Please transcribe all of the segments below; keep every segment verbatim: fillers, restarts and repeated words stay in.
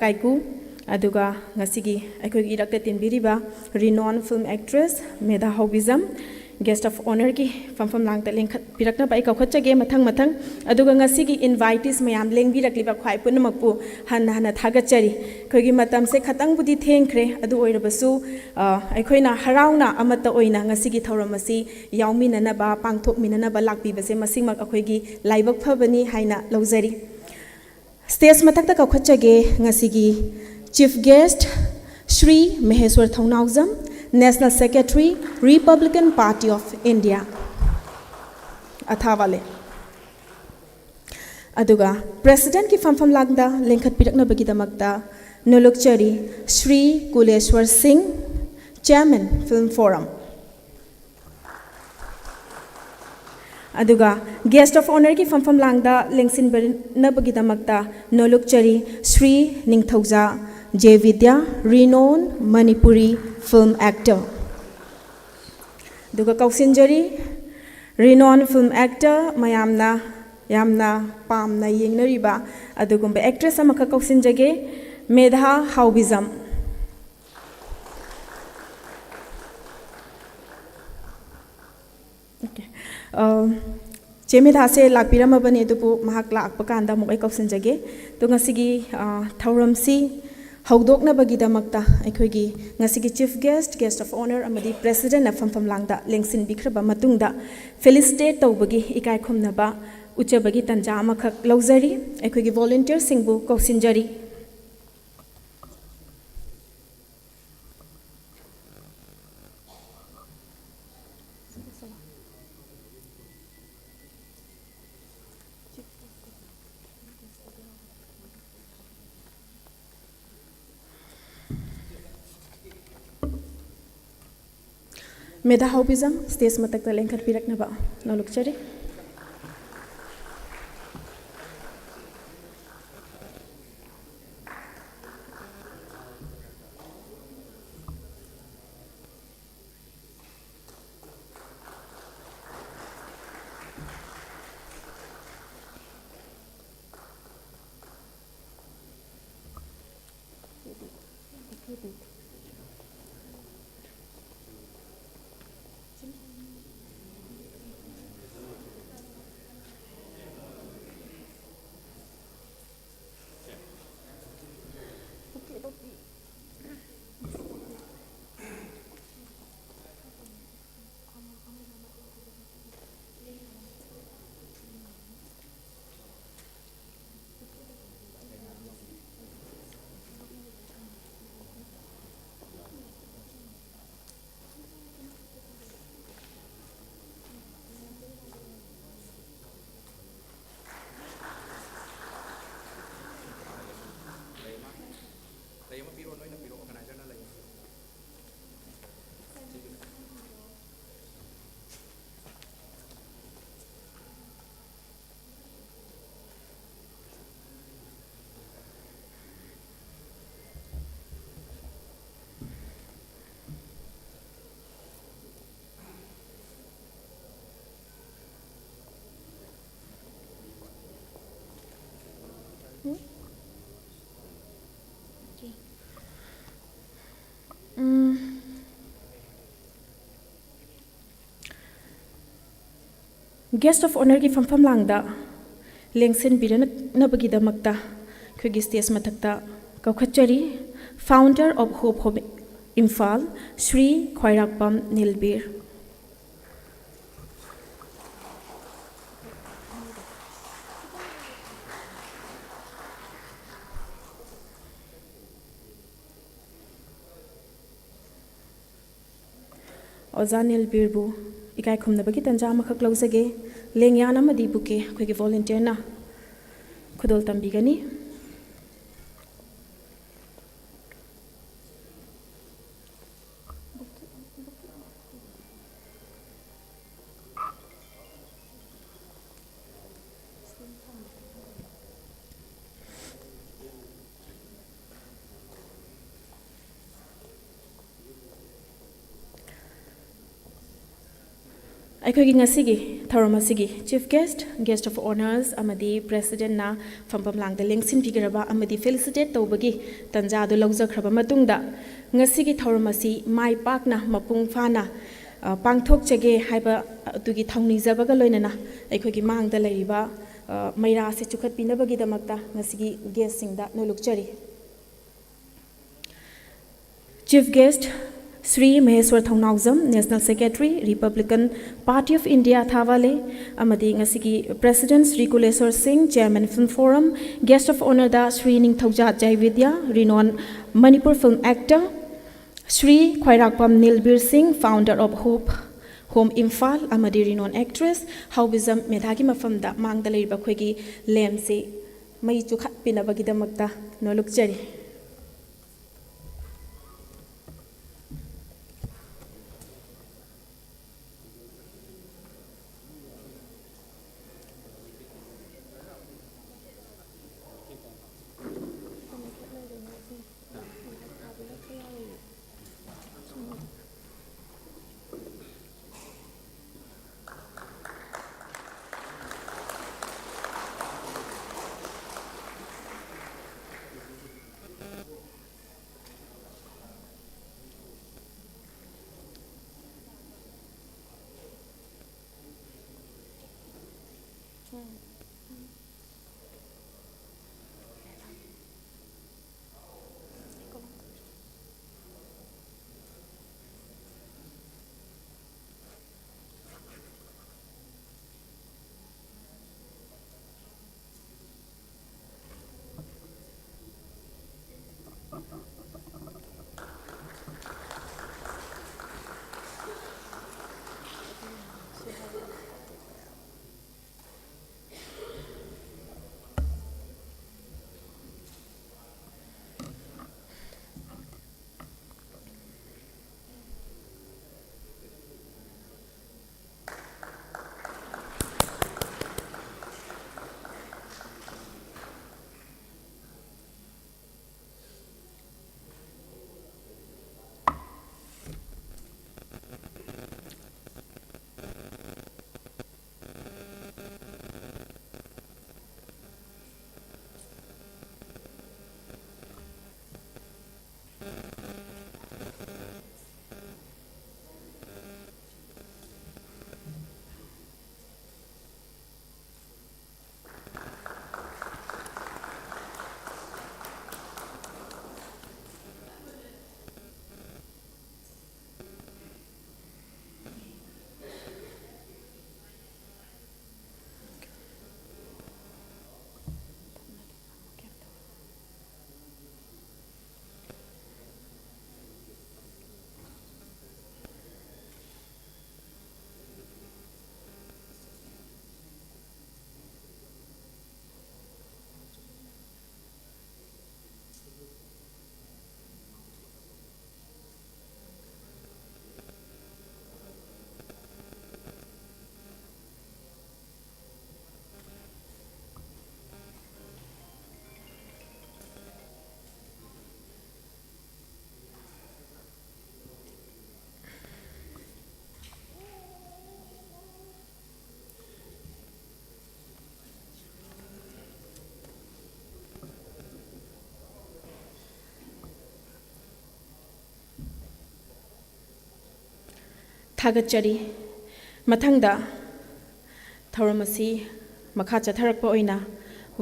ꯀꯥꯏꯀꯨ, ꯑꯗꯨꯒ ꯉꯁꯤꯒꯤ ꯑꯩꯈꯣꯏꯒꯤ ꯏꯔꯛꯇ ꯇꯤꯟꯕꯤꯔꯤꯕ renowned film actress ꯃꯦꯙꯥ ꯍꯥꯎꯕꯤꯖꯝ, guest of honourꯒꯤ ꯐꯝꯐꯝ ꯂꯥꯡꯗ ꯂꯦꯡꯈꯠꯄꯤꯔꯛꯅꯕ ꯑꯩ ꯀꯧꯈꯠꯆꯒꯦ ꯃꯊꯪ ꯃꯊꯪ꯫ ꯑꯗꯨꯒ ꯉꯁꯤꯒꯤ invitees ꯃꯌꯥꯝ ꯂꯦꯡꯕꯤꯔꯛꯂꯤꯕ ꯈ꯭ꯋꯥꯏ ꯄꯨꯝꯅꯃꯛꯄꯨ ꯍꯟꯅ ꯍꯟꯅ ꯊꯥꯒꯠꯆꯔꯤ꯫ ꯑꯩꯈꯣꯏꯒꯤ ꯃꯇꯝꯁꯦ ꯈꯇꯪꯕꯨꯗꯤ ꯊꯦꯡꯈ꯭ꯔꯦ, ꯑꯗꯨ ꯑꯣꯏꯔꯕꯁꯨ, ꯑ, ꯑꯩꯈꯣꯏꯅ ꯍꯔꯥꯎꯅ ꯑꯃꯠꯇ ꯑꯣꯏꯅ ꯉꯁꯤꯒꯤ ꯊꯧꯔꯝ ꯑꯁꯤ ꯌꯥꯎꯃꯤꯟꯅꯅꯕ, ꯄꯥꯡꯊꯣꯛꯃꯤꯟꯅꯅꯕ ꯂꯥꯛꯄꯤꯕꯁꯦ ꯃꯁꯤꯃꯛ ꯑꯩꯈꯣꯏꯒꯤ ꯂꯥꯏꯕꯛ ꯐꯕꯅꯤ ꯍꯥꯏꯅ ꯂꯧꯖꯔꯤ꯫ Stage ꯃꯊꯛꯇ ꯀꯧꯈꯠꯆꯒꯦ ꯉꯁꯤꯒꯤ chief guest, Shri ꯃꯍꯦꯁ꯭ꯋꯔ Thounaojam, National Secretary, Republican Party of India, ꯑꯊꯥ ꯋꯥꯂꯦ꯫ ꯑꯗꯨꯒ Presidentꯀꯤ ꯐꯝꯐꯝ ꯂꯥꯡꯗ ꯂꯦꯡꯈꯠꯄꯤꯔꯛꯅꯕꯒꯤꯗꯃꯛꯇ ꯅꯣꯂꯨꯛꯆꯔꯤ ꯁ꯭ꯔꯤ ꯀꯨꯂꯦꯁ꯭ꯋꯔ ꯁꯤꯡ, Chairman, Film Forum꯫ ꯑꯗꯨꯒ guest of honourꯒꯤ ꯐꯝꯐꯝ ꯂꯥꯡꯗ ꯂꯦꯡꯁꯤꯟꯕꯤꯅꯕꯒꯤꯗꯃꯛꯇ ꯅꯣꯂꯨꯛꯆꯔꯤ ꯁ꯭ꯔꯤ ꯅꯤꯡꯊꯧꯖꯥ ꯖꯦ ꯕꯤꯗ꯭ꯌꯥ, renowned Manipuri film actor꯫ ꯑꯗꯨꯒ ꯀꯧꯁꯤꯟꯖꯔꯤ renowned film actor ꯃꯌꯥꯝꯅ ꯌꯥꯝꯅ ꯄꯥꯝꯅ ꯌꯦꯡꯅꯔꯤꯕ ꯑꯗꯨꯒꯨꯝꯕ actress ꯑꯃꯈꯛ ꯀꯧꯁꯤꯟꯖꯒꯦ, ꯃꯦꯙꯥ ꯍꯥꯎꯕꯤꯖꯝ꯫ Okay. ꯑ, ꯆꯦ ꯃꯦꯙꯥꯁꯦ ꯂꯥꯛꯄꯤꯔꯝꯃꯕꯅꯤ, ꯑꯗꯨꯕꯨ ꯃꯍꯥꯛ ꯂꯥꯛꯄ ꯀꯥꯟꯗ ꯑꯃꯨꯛ ꯑꯩ ꯀꯧꯁꯤꯟꯖꯒꯦ꯫ ꯑꯗꯣ ꯉꯁꯤꯒꯤ, ꯑ, ꯊꯧꯔꯝꯁꯤ ꯍꯧꯗꯣꯛꯅꯕꯒꯤꯗꯃꯛꯇ ꯑꯩꯈꯣꯏꯒꯤ ꯉꯁꯤꯒꯤ chief guest, guest of honour ꯑꯃꯗꯤ Presidentꯅ ꯐꯝꯐꯝ ꯂꯥꯡꯗ ꯂꯦꯡꯁꯤꯟꯕꯤꯈ꯭ꯔꯕ ꯃꯇꯨꯡꯗ felicitate ꯇꯧꯕꯒꯤ ꯏꯀꯥꯏ ꯈꯨꯝꯅꯕ ꯎꯠꯆꯕꯒꯤ ꯇꯥꯟꯖꯥ ꯑꯃꯈꯛ ꯂꯧꯖꯔꯤ꯫ ꯑꯩꯈꯣꯏꯒꯤ volunteerꯁꯤꯡꯕꯨ ꯀꯧꯁꯤꯟꯖꯔꯤ꯫ ꯃꯦꯙꯥ ꯍꯥꯎꯕꯤꯖꯝ stage ꯃꯊꯛꯇ ꯂꯦꯡꯈꯠꯄꯤꯔꯛꯅꯕ ꯅꯣꯂꯨꯛꯆꯔꯤ꯫ ꯂꯩ ꯑꯃ ꯄꯤꯔꯛꯑꯣ, ꯅꯣꯏꯅ ꯄꯤꯔꯛꯑꯣ, organizer-ꯅ ꯂꯩ ꯑꯃ ꯄꯤꯔꯛꯑꯣ꯫ Guest of Honour-ꯒꯤ ꯐꯝꯐꯝ ꯂꯥꯡꯗ ꯂꯦꯡꯁꯤꯟꯕꯤꯔꯛꯅꯕꯒꯤꯗꯃꯛꯇ ꯑꯩꯈꯣꯏꯒꯤ stage ꯃꯊꯛꯇ ꯀꯧꯈꯠꯆꯔꯤ, Founder of Hope Home Imphal, Shri ꯈ꯭ꯋꯥꯏꯔꯥꯛꯄꯝ ꯅꯤꯜꯕꯤꯔ꯫ ꯑꯣꯖꯥ ꯅꯤꯜꯕꯤꯔꯕꯨ ꯏꯀꯥꯏ ꯈꯨꯝꯅꯕꯒꯤ ꯇꯥꯟꯖꯥ ꯑꯃꯈꯛ ꯂꯧꯖꯒꯦ꯫ ꯂꯦꯡꯌꯥꯟ ꯑꯃꯗꯤ bouquet ꯑꯩꯈꯣꯏꯒꯤ volunteer-ꯅ ꯈꯨꯗꯣꯜ ꯇꯝꯕꯤꯒꯅꯤ꯫ ꯑꯩꯈꯣꯏꯒꯤ ꯉꯁꯤꯒꯤ ꯊꯧꯔꯝ ꯑꯁꯤꯒꯤ Chief Guest, Guest of Honours ꯑꯃꯗꯤ Presidentꯅ ꯐꯝꯐꯝ ꯂꯥꯡꯗ ꯂꯦꯡꯁꯤꯟꯕꯤꯈ꯭ꯔꯕ ꯑꯃꯗꯤ felicitate ꯇꯧꯕꯒꯤ ꯇꯟꯖꯥ ꯑꯗꯨ ꯂꯧꯖꯈ꯭ꯔꯕ ꯃꯇꯨꯡꯗ, ꯉꯁꯤꯒꯤ ꯊꯧꯔꯝ ꯑꯁꯤ ꯃꯥꯏ ꯄꯥꯛꯅ ꯃꯄꯨꯡ ꯐꯥꯅ, ꯑ, ꯄꯥꯡꯊꯣꯛꯆꯒꯦ ꯍꯥꯏꯕ ꯑꯗꯨꯒꯤ ꯊꯧꯅꯤꯖꯕꯒ ꯂꯣꯏꯅꯅ ꯑꯩꯈꯣꯏꯒꯤ ꯃꯥꯡꯗ ꯂꯩꯔꯤꯕ, ꯑ, ꯃꯩꯔꯥ ꯑꯁꯤ ꯆꯨꯈꯠꯄꯤꯅꯕꯒꯤꯗꯃꯛꯇ ꯉꯁꯤꯒꯤ guestꯁꯤꯡꯗ ꯅꯣꯜꯂꯨꯛꯆꯔꯤ꯫ Chief Guest, Shri ꯃꯍꯦꯁ꯭ꯋꯔ Thounaojam, National Secretary, Republican Party of India, ꯊꯥꯕꯥꯂꯦ, ꯑꯃꯗꯤ ꯉꯁꯤꯒꯤ President ꯁ꯭ꯔꯤ ꯀꯨꯂꯦꯁ꯭ꯋꯔ ꯁꯤꯡ, Chairman Film Forum, Guest of Honourꯗ Shri ꯅꯤꯡꯊꯧꯖꯥꯠ ꯖꯥꯏꯕꯤꯗ꯭ꯌꯥ, renowned Manipur film actor, Shri ꯈ꯭ꯋꯥꯏꯔꯥꯛꯄꯝ ꯅꯤꯜꯕꯤꯔ ꯁꯤꯡ, founder of Hope Home Imphal, ꯑꯃꯗꯤ renowned actress ꯍꯥꯎꯕꯤꯖꯝ ꯃꯦꯙꯥꯒꯤ ꯃꯐꯝꯗ ꯃꯥꯡꯗ ꯂꯩꯔꯤꯕ ꯑꯩꯈꯣꯏꯒꯤ ꯂꯦꯝꯁꯤ ꯃꯩ ꯆꯨꯈꯠꯄꯤꯅꯕꯒꯤꯗꯃꯛꯇ ꯅꯣꯜꯂꯨꯛꯆꯔꯤ꯫ ꯊꯥꯒꯠꯆꯔꯤ꯫ ꯃꯊꯪꯗ ꯊꯧꯔꯝ ꯑꯁꯤ ꯃꯈꯥ ꯆꯠꯊꯔꯛꯄ ꯑꯣꯏꯅ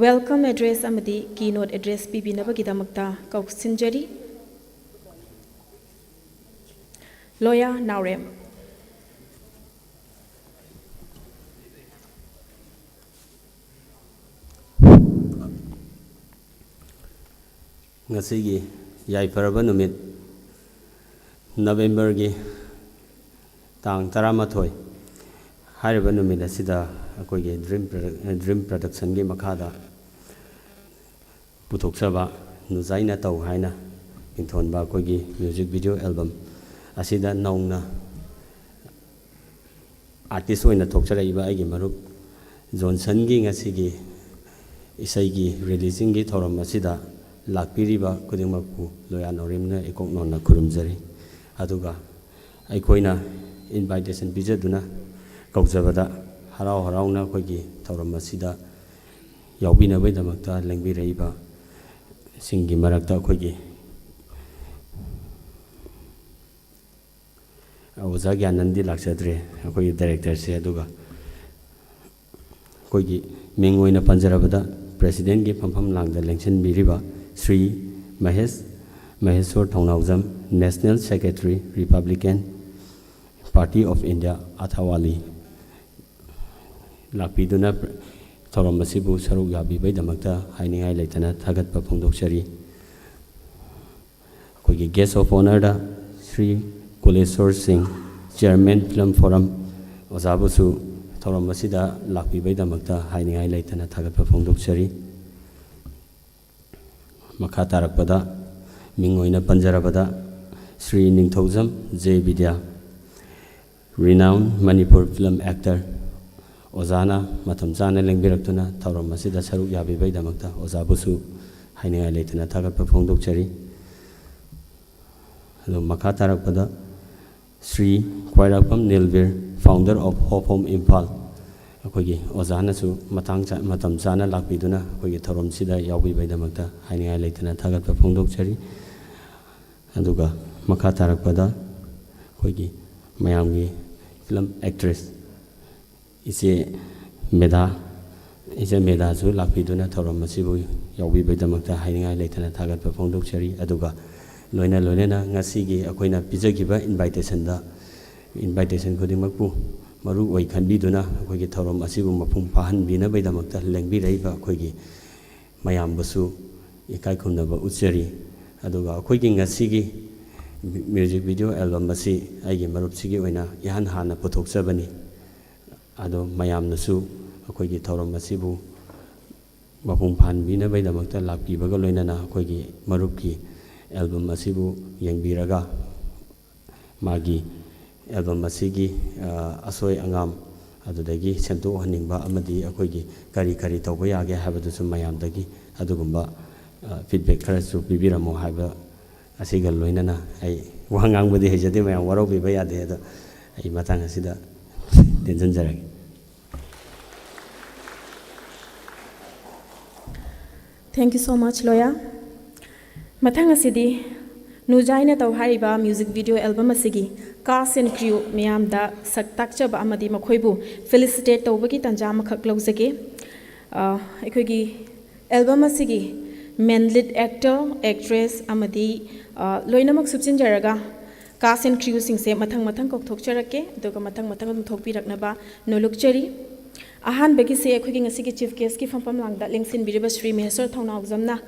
welcome address ꯑꯃꯗꯤ keynote address ꯄꯤꯕꯤꯅꯕꯒꯤꯗꯃꯛꯇ ꯀꯧꯁꯤꯟꯖꯔꯤ꯫ ꯂꯣꯌꯥ ꯅꯥꯎꯔꯦꯝ꯫ ꯉꯁꯤꯒꯤ ꯌꯥꯏꯐꯔꯕ ꯅꯨꯃꯤꯠ, ꯅꯕꯦꯝꯕꯔꯒꯤ ꯇꯥꯡ ꯇꯔꯥꯃꯥꯊꯣꯏ ꯍꯥꯏꯔꯤꯕ ꯅꯨꯃꯤꯠ ꯑꯁꯤꯗ ꯑꯩꯈꯣꯏꯒꯤ ꯗ꯭ꯔꯤꯝ ꯄ꯭ꯔꯗꯛ-, ꯗ꯭ꯔꯤꯝ ꯄ꯭ꯔꯗꯛꯁꯟꯒꯤ ꯃꯈꯥꯗ ꯄꯨꯊꯣꯛꯆꯕ ꯅꯨꯖꯥꯏ ꯅꯇꯧ ꯍꯥꯏꯅ ꯃꯤꯡꯊꯣꯟꯕ ꯑꯩꯈꯣꯏꯒꯤ ꯃ꯭ꯌꯨꯖꯤꯛ ꯚꯤꯗꯤꯑꯣ ꯑꯦꯜꯕꯝ ꯑꯁꯤꯗ ꯅꯧꯅ ꯑꯥꯔꯇꯤꯁ ꯑꯣꯏꯅ ꯊꯣꯛꯆꯔꯛꯏꯕ ꯑꯩꯒꯤ ꯃꯔꯨꯞ ꯖꯣꯟꯁꯟꯒꯤ ꯉꯁꯤꯒꯤ ꯏꯁꯩꯒꯤ ꯔꯤꯂꯤꯖꯤꯡꯒꯤ ꯊꯧꯔꯝ ꯑꯁꯤꯗ ꯂꯥꯛꯄꯤꯔꯤꯕ ꯈꯨꯗꯤꯡꯃꯛꯄꯨ ꯂꯣꯌꯥ ꯅꯥꯎꯔꯦꯝꯅ ꯏꯀꯣꯛ ꯅꯧꯅ ꯈꯨꯔꯨꯝꯖꯔꯤ꯫ ꯑꯗꯨꯒ ꯑꯩꯈꯣꯏꯅ ꯏꯟꯚꯥꯏꯇꯦꯁꯟ ꯄꯤꯖꯗꯨꯅ ꯀꯧꯖꯕꯗ ꯍꯔꯥꯎ ꯍꯔꯥꯎꯅ ꯑꯩꯈꯣꯏꯒꯤ ꯊꯧꯔꯝ ꯑꯁꯤꯗ ꯌꯥꯎꯕꯤꯅꯕꯒꯤꯗꯃꯛꯇ ꯂꯦꯡꯕꯤꯔꯛꯏꯕ ꯁꯤꯡꯒꯤ ꯃꯔꯛꯇ ꯑꯩꯈꯣꯏꯒꯤ ꯑꯣꯖꯥ ꯒ꯭ꯌꯥꯅꯟꯗꯤ ꯂꯥꯛꯆꯗ꯭ꯔꯦ, ꯑꯩꯈꯣꯏꯒꯤ ꯗꯥꯏꯔꯦꯛꯇꯔꯁꯦ꯫ ꯑꯗꯨꯒ ꯑꯩꯈꯣꯏꯒꯤ ꯃꯤꯡ ꯑꯣꯏꯅ ꯄꯟꯖꯔꯕꯗ ꯄ꯭ꯔꯦꯁꯤꯗꯦꯟꯒꯤ ꯐꯝꯐꯝ ꯂꯥꯡꯗ ꯂꯦꯡꯁꯤꯟꯕꯤꯔꯤꯕ ꯁ꯭ꯔꯤ ꯃꯍꯦꯁ, ꯃꯍꯦꯁꯣꯔ Thounaojam, national secretary, republican party of India, ꯑꯊꯥꯋꯥꯂꯤ, ꯂꯥꯛꯄꯤꯗꯨꯅ ꯊꯧꯔꯝ ꯑꯁꯤꯕꯨ ꯁꯔꯨꯛ ꯌꯥꯕꯤꯕꯒꯤꯗꯃꯛꯇ ꯍꯥꯏꯅꯤꯡꯉꯥꯏ ꯂꯩꯇꯅ ꯊꯥꯒꯠꯄ ꯐꯣꯡꯗꯣꯛꯆꯔꯤ꯫ ꯑꯩꯈꯣꯏꯒꯤ guest of honourꯗ ꯁ꯭ꯔꯤ ꯀꯨꯂꯦꯁꯣꯔ ꯁꯤꯡ, ꯆꯤꯌꯔꯃꯦꯟ ꯐꯤꯂꯝ ꯐꯣꯔꯝ, ꯑꯣꯖꯥꯕꯨꯁꯨ ꯊꯧꯔꯝ ꯑꯁꯤꯗ ꯂꯥꯛꯄꯤꯕꯒꯤꯗꯃꯛꯇ ꯍꯥꯏꯅꯤꯡꯉꯥꯏ ꯂꯩꯇꯅ ꯊꯥꯒꯠꯄ ꯐꯣꯡꯗꯣꯛꯆꯔꯤ꯫ ꯃꯈꯥ ꯇꯥꯔꯛꯄꯗ ꯃꯤꯡ ꯑꯣꯏꯅ ꯄꯟꯖꯔꯕꯗ ꯁ꯭ꯔꯤ ꯅꯤꯡꯊꯧꯖꯝ ꯖꯦ ꯕꯤꯗ꯭ꯌꯥ, renowned ꯃꯅꯤꯄꯨꯔ ꯐꯤꯂꯝ ꯑꯦꯛꯇꯔ, ꯑꯣꯖꯥꯅ ꯃꯇꯝ ꯆꯥꯅ ꯂꯦꯡꯕꯤꯔꯛꯇꯨꯅ ꯊꯧꯔꯝ ꯑꯁꯤꯗ ꯁꯔꯨꯛ ꯌꯥꯕꯤꯕꯒꯤꯗꯃꯛꯇ ꯑꯣꯖꯥꯕꯨꯁꯨ ꯍꯥꯏꯅꯤꯡꯉꯥꯏ ꯂꯩꯇꯅ ꯊꯥꯒꯠꯄ ꯐꯣꯡꯗꯣꯛꯆꯔꯤ꯫ ꯑꯗꯨ ꯃꯈꯥ ꯇꯥꯔꯛꯄꯗ ꯁ꯭ꯔꯤ ꯈ꯭ꯋꯥꯏꯔꯥꯛꯄꯝ ꯅꯤꯜꯕꯤꯔ, founder of Hope Home Imphal, ꯑꯩꯈꯣꯏꯒꯤ ꯑꯣꯖꯥꯅꯁꯨ ꯃꯇꯥꯡ ꯆꯥ-, ꯃꯇꯝ ꯆꯥꯅ ꯂꯥꯛꯄꯤꯗꯨꯅ ꯑꯩꯈꯣꯏꯒꯤ ꯊꯧꯔꯝꯁꯤꯗ ꯌꯥꯎꯕꯤꯕꯒꯤꯗꯃꯛꯇ ꯍꯥꯏꯅꯤꯡꯉꯥꯏ ꯂꯩꯇꯅ ꯊꯥꯒꯠꯄ ꯐꯣꯡꯗꯣꯛꯆꯔꯤ꯫ ꯑꯗꯨꯒ ꯃꯈꯥ ꯇꯥꯔꯛꯄꯗ ꯑꯩꯈꯣꯏꯒꯤ ꯃꯌꯥꯝꯒꯤ ꯐꯤꯂꯝ ꯑꯦꯛꯇ꯭ꯔꯦꯁ ꯏꯆꯦ ꯃꯦꯗꯥ, ꯏꯆꯦ ꯃꯦꯗꯥꯁꯨ ꯂꯥꯛꯄꯤꯗꯨꯅ ꯊꯧꯔꯝ ꯑꯁꯤꯕꯨ ꯌꯥꯎꯕꯤꯕꯒꯤꯗꯃꯛꯇ ꯍꯥꯏꯅꯤꯡꯉꯥꯏ ꯂꯩꯇꯅ ꯊꯥꯒꯠꯄ ꯐꯣꯡꯗꯣꯛꯆꯔꯤ꯫ ꯑꯗꯨꯒ ꯂꯣꯏꯅ ꯂꯣꯏꯅꯅ ꯉꯁꯤꯒꯤ ꯑꯩꯈꯣꯏꯅ ꯄꯤꯖꯈꯤꯕ ꯏꯟꯚꯥꯏꯇꯦꯁꯟꯗ, ꯏꯟꯚꯥꯏꯇꯦꯁꯟ ꯈꯨꯗꯤꯡꯃꯛꯄꯨ ꯃꯔꯨ ꯑꯣꯏ ꯈꯟꯕꯤꯗꯨꯅ ꯑꯩꯈꯣꯏꯒꯤ ꯊꯧꯔꯝ ꯑꯁꯤꯕꯨ ꯃꯄꯨꯡ ꯐꯥꯍꯟꯕꯤꯅꯕꯒꯤꯗꯃꯛꯇ ꯂꯦꯡꯕꯤꯔꯛꯏꯕ ꯑꯩꯈꯣꯏꯒꯤ ꯃꯌꯥꯝꯕꯨꯁꯨ ꯏꯀꯥꯏ ꯈꯨꯝꯅꯕ ꯎꯠꯆꯔꯤ꯫ ꯑꯗꯨꯒ ꯑꯩꯈꯣꯏꯒꯤ ꯉꯁꯤꯒꯤ ꯃ꯭ꯌꯨꯖꯤꯛ ꯚꯤꯗꯤꯑꯣ ꯑꯦꯜꯕꯝ ꯑꯁꯤ ꯑꯩꯒꯤ ꯃꯔꯨꯞꯁꯤꯒꯤ ꯑꯣꯏꯅ ꯏꯍꯥꯟ ꯍꯥꯟꯅ ꯄꯨꯊꯣꯛꯆꯕꯅꯤ꯫ ꯑꯗꯣ ꯃꯌꯥꯝꯅꯁꯨ ꯑꯩꯈꯣꯏꯒꯤ ꯊꯧꯔꯝ ꯑꯁꯤꯕꯨ ꯃꯄꯨꯡ ꯐꯥꯍꯟꯕꯤꯅꯕꯒꯤꯗꯃꯛꯇ ꯂꯥꯛꯄꯤꯕꯒ ꯂꯣꯏꯅꯅ ꯑꯩꯈꯣꯏꯒꯤ ꯃꯔꯨꯞꯀꯤ ꯑꯦꯜꯕꯝ ꯑꯁꯤꯕꯨ ꯌꯦꯡꯕꯤꯔꯒ ꯃꯥꯒꯤ ꯑꯦꯜꯕꯝ ꯑꯁꯤꯒꯤ, ꯑ, ꯑꯁꯣꯏ ꯑꯉꯥꯝ, ꯑꯗꯨꯗꯒꯤ ꯁꯦꯝꯗꯣꯛꯍꯟꯅꯤꯡꯕ ꯑꯃꯗꯤ ꯑꯩꯈꯣꯏꯒꯤ ꯀꯔꯤ ꯀꯔꯤ ꯇꯧꯕ ꯌꯥꯒꯦ ꯍꯥꯏꯕꯗꯨꯁꯨ ꯃꯌꯥꯝꯗꯒꯤ ꯑꯗꯨꯒꯨꯝꯕ, ꯑ, ꯐꯤꯗꯕꯦꯛ ꯈꯔꯁꯨ ꯄꯤꯕꯤꯔꯝꯃꯣ ꯍꯥꯏꯕ ꯑꯁꯤꯒ ꯂꯣꯏꯅꯅ ꯑꯩ ꯋꯥ ꯉꯥꯡꯕꯗꯤ ꯍꯩꯖꯗꯦ, ꯃꯌꯥꯝ ꯋꯥꯔꯧꯕꯤꯕ ꯌꯥꯗꯦ꯫ ꯑꯗꯣ ꯑꯩ ꯃꯇꯥꯡ ꯑꯁꯤꯗ ꯇꯦꯟꯁꯤꯟꯖꯔꯒꯦ꯫ Thank you so much, ꯂꯣꯌꯥ꯫ ꯃꯊꯪ ꯑꯁꯤꯗꯤ ꯅꯨꯖꯥꯏꯅ ꯇꯧ ꯍꯥꯏꯔꯤꯕ ꯃ꯭ꯌꯨꯖꯤꯛ ꯚꯤꯗꯤꯑꯣ ꯑꯦꯜꯕꯝ ꯑꯁꯤꯒꯤ cast and crew ꯃꯤꯌꯥꯝꯗ ꯁꯛ ꯇꯥꯛꯆꯕ ꯑꯃꯗꯤ ꯃꯈꯣꯏꯕꯨ felicitate ꯇꯧꯕꯒꯤ ꯇꯥꯟꯖꯥ ꯑꯃꯈꯛ ꯂꯧꯖꯒꯦ꯫ ꯑ, ꯑꯩꯈꯣꯏꯒꯤ ꯑꯦꯜꯕꯝ ꯑꯁꯤꯒꯤ main lead actor, actress ꯑꯃꯗꯤ, ꯑ, ꯂꯣꯏꯅꯃꯛ ꯁꯨꯞꯆꯤꯟꯖꯔꯒ cast and crew ꯁꯤꯡꯁꯦ ꯃꯊꯪ ꯃꯊꯪ ꯀꯧꯊꯣꯛꯆꯔꯛꯀꯦ, ꯑꯗꯨꯒ ꯃꯊꯪ ꯃꯊꯪ ꯑꯗꯨꯝ ꯊꯣꯛꯄꯤꯔꯛꯅꯕ ꯅꯣꯜꯂꯨꯛꯆꯔꯤ꯫ ꯑꯍꯥꯟꯕꯒꯤꯁꯦ ꯑꯩꯈꯣꯏꯒꯤ ꯉꯁꯤꯒꯤ chief guest ꯀꯤ ꯐꯝꯐꯝ ꯂꯥꯡꯗ ꯂꯦꯡꯁꯤꯟꯕꯤꯔꯤꯕ ꯁ꯭ꯔꯤ ꯃꯍꯦꯁ꯭ꯋꯔ ꯊꯧꯅꯥꯎꯖꯝꯅ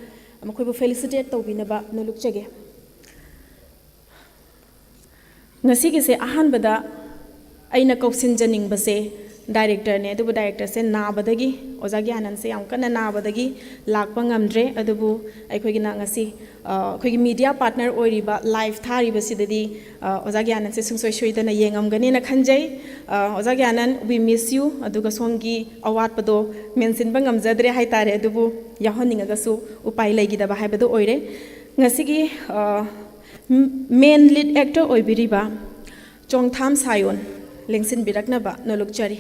ꯃꯈꯣꯏꯕꯨ felicitate ꯇꯧꯕꯤꯅꯕ ꯅꯣꯜꯂꯨꯛꯆꯒꯦ꯫ ꯉꯁꯤꯒꯤꯁꯦ ꯑꯍꯥꯟꯕꯗ ꯑꯩꯅ ꯀꯧꯁꯤꯟꯖꯅꯤꯡꯕꯁꯦ director ꯅꯦ, ꯑꯗꯨꯕꯨ director ꯁꯦ ꯅꯥꯕꯗꯒꯤ, ꯑꯣꯖꯥ ꯒ꯭ꯌꯥꯅꯟꯁꯦ ꯌꯥꯝ ꯀꯟꯅ ꯅꯥꯕꯗꯒꯤ ꯂꯥꯛꯄ ꯉꯝꯗ꯭ꯔꯦ꯫ ꯑꯗꯨꯕꯨ ꯑꯩꯈꯣꯏꯒꯤꯅ ꯉꯁꯤ, ꯑ, ꯑꯩꯈꯣꯏꯒꯤ media partner ꯑꯣꯏꯔꯤꯕ live ꯊꯥꯔꯤꯕꯁꯤꯗꯗꯤ, ꯑ, ꯑꯣꯖꯥ ꯒ꯭ꯌꯥꯅꯟꯁꯦ ꯁꯨꯡꯁꯣꯏ ꯁꯣꯏꯗꯅ ꯌꯦꯡꯉꯝꯒꯅꯦꯅ ꯈꯟꯖꯩ꯫ ꯑ, ꯑꯣꯖꯥ ꯒ꯭ꯌꯥꯅꯟ, we miss you꯫ ꯑꯗꯨꯒ ꯁꯣꯝꯒꯤ ꯑꯋꯥꯠꯄꯗꯣ ꯃꯦꯟꯁꯤꯟꯕ ꯉꯝꯖꯗ꯭ꯔꯦ ꯍꯥꯏꯇꯥꯔꯦ, ꯑꯗꯨꯕꯨ ꯌꯥꯎꯍꯟꯅꯤꯡꯉꯒꯁꯨ ꯎꯄꯥꯏ ꯂꯩꯈꯤꯗꯕ ꯍꯥꯏꯕꯗꯨ ꯑꯣꯏꯔꯦ꯫ ꯉꯁꯤꯒꯤ, ꯑ, main lead actor ꯑꯣꯏꯕꯤꯔꯤꯕ Chongtham ꯁꯥꯌꯣꯟ ꯂꯦꯡꯁꯤꯟꯕꯤꯔꯛꯅꯕ ꯅꯣꯜꯂꯨꯛꯆꯔꯤ꯫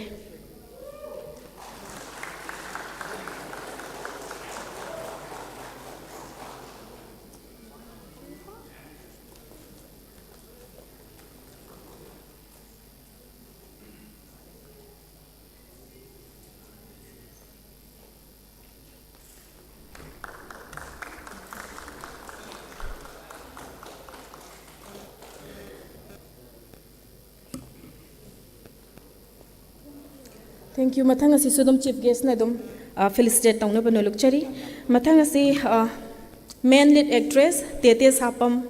Thank you. ꯃꯊꯪ ꯑꯁꯤꯁꯨ ꯑꯗꯨꯝ chief guest ꯅ ꯑꯗꯨꯝ, ꯑ, felicitate ꯇꯧꯅꯕ ꯅꯣꯜꯂꯨꯛꯆꯔꯤ꯫ ꯃꯊꯪ ꯑꯁꯤ, ꯑ, main lead actress ꯇꯦꯇꯦ ꯁꯥꯄꯝ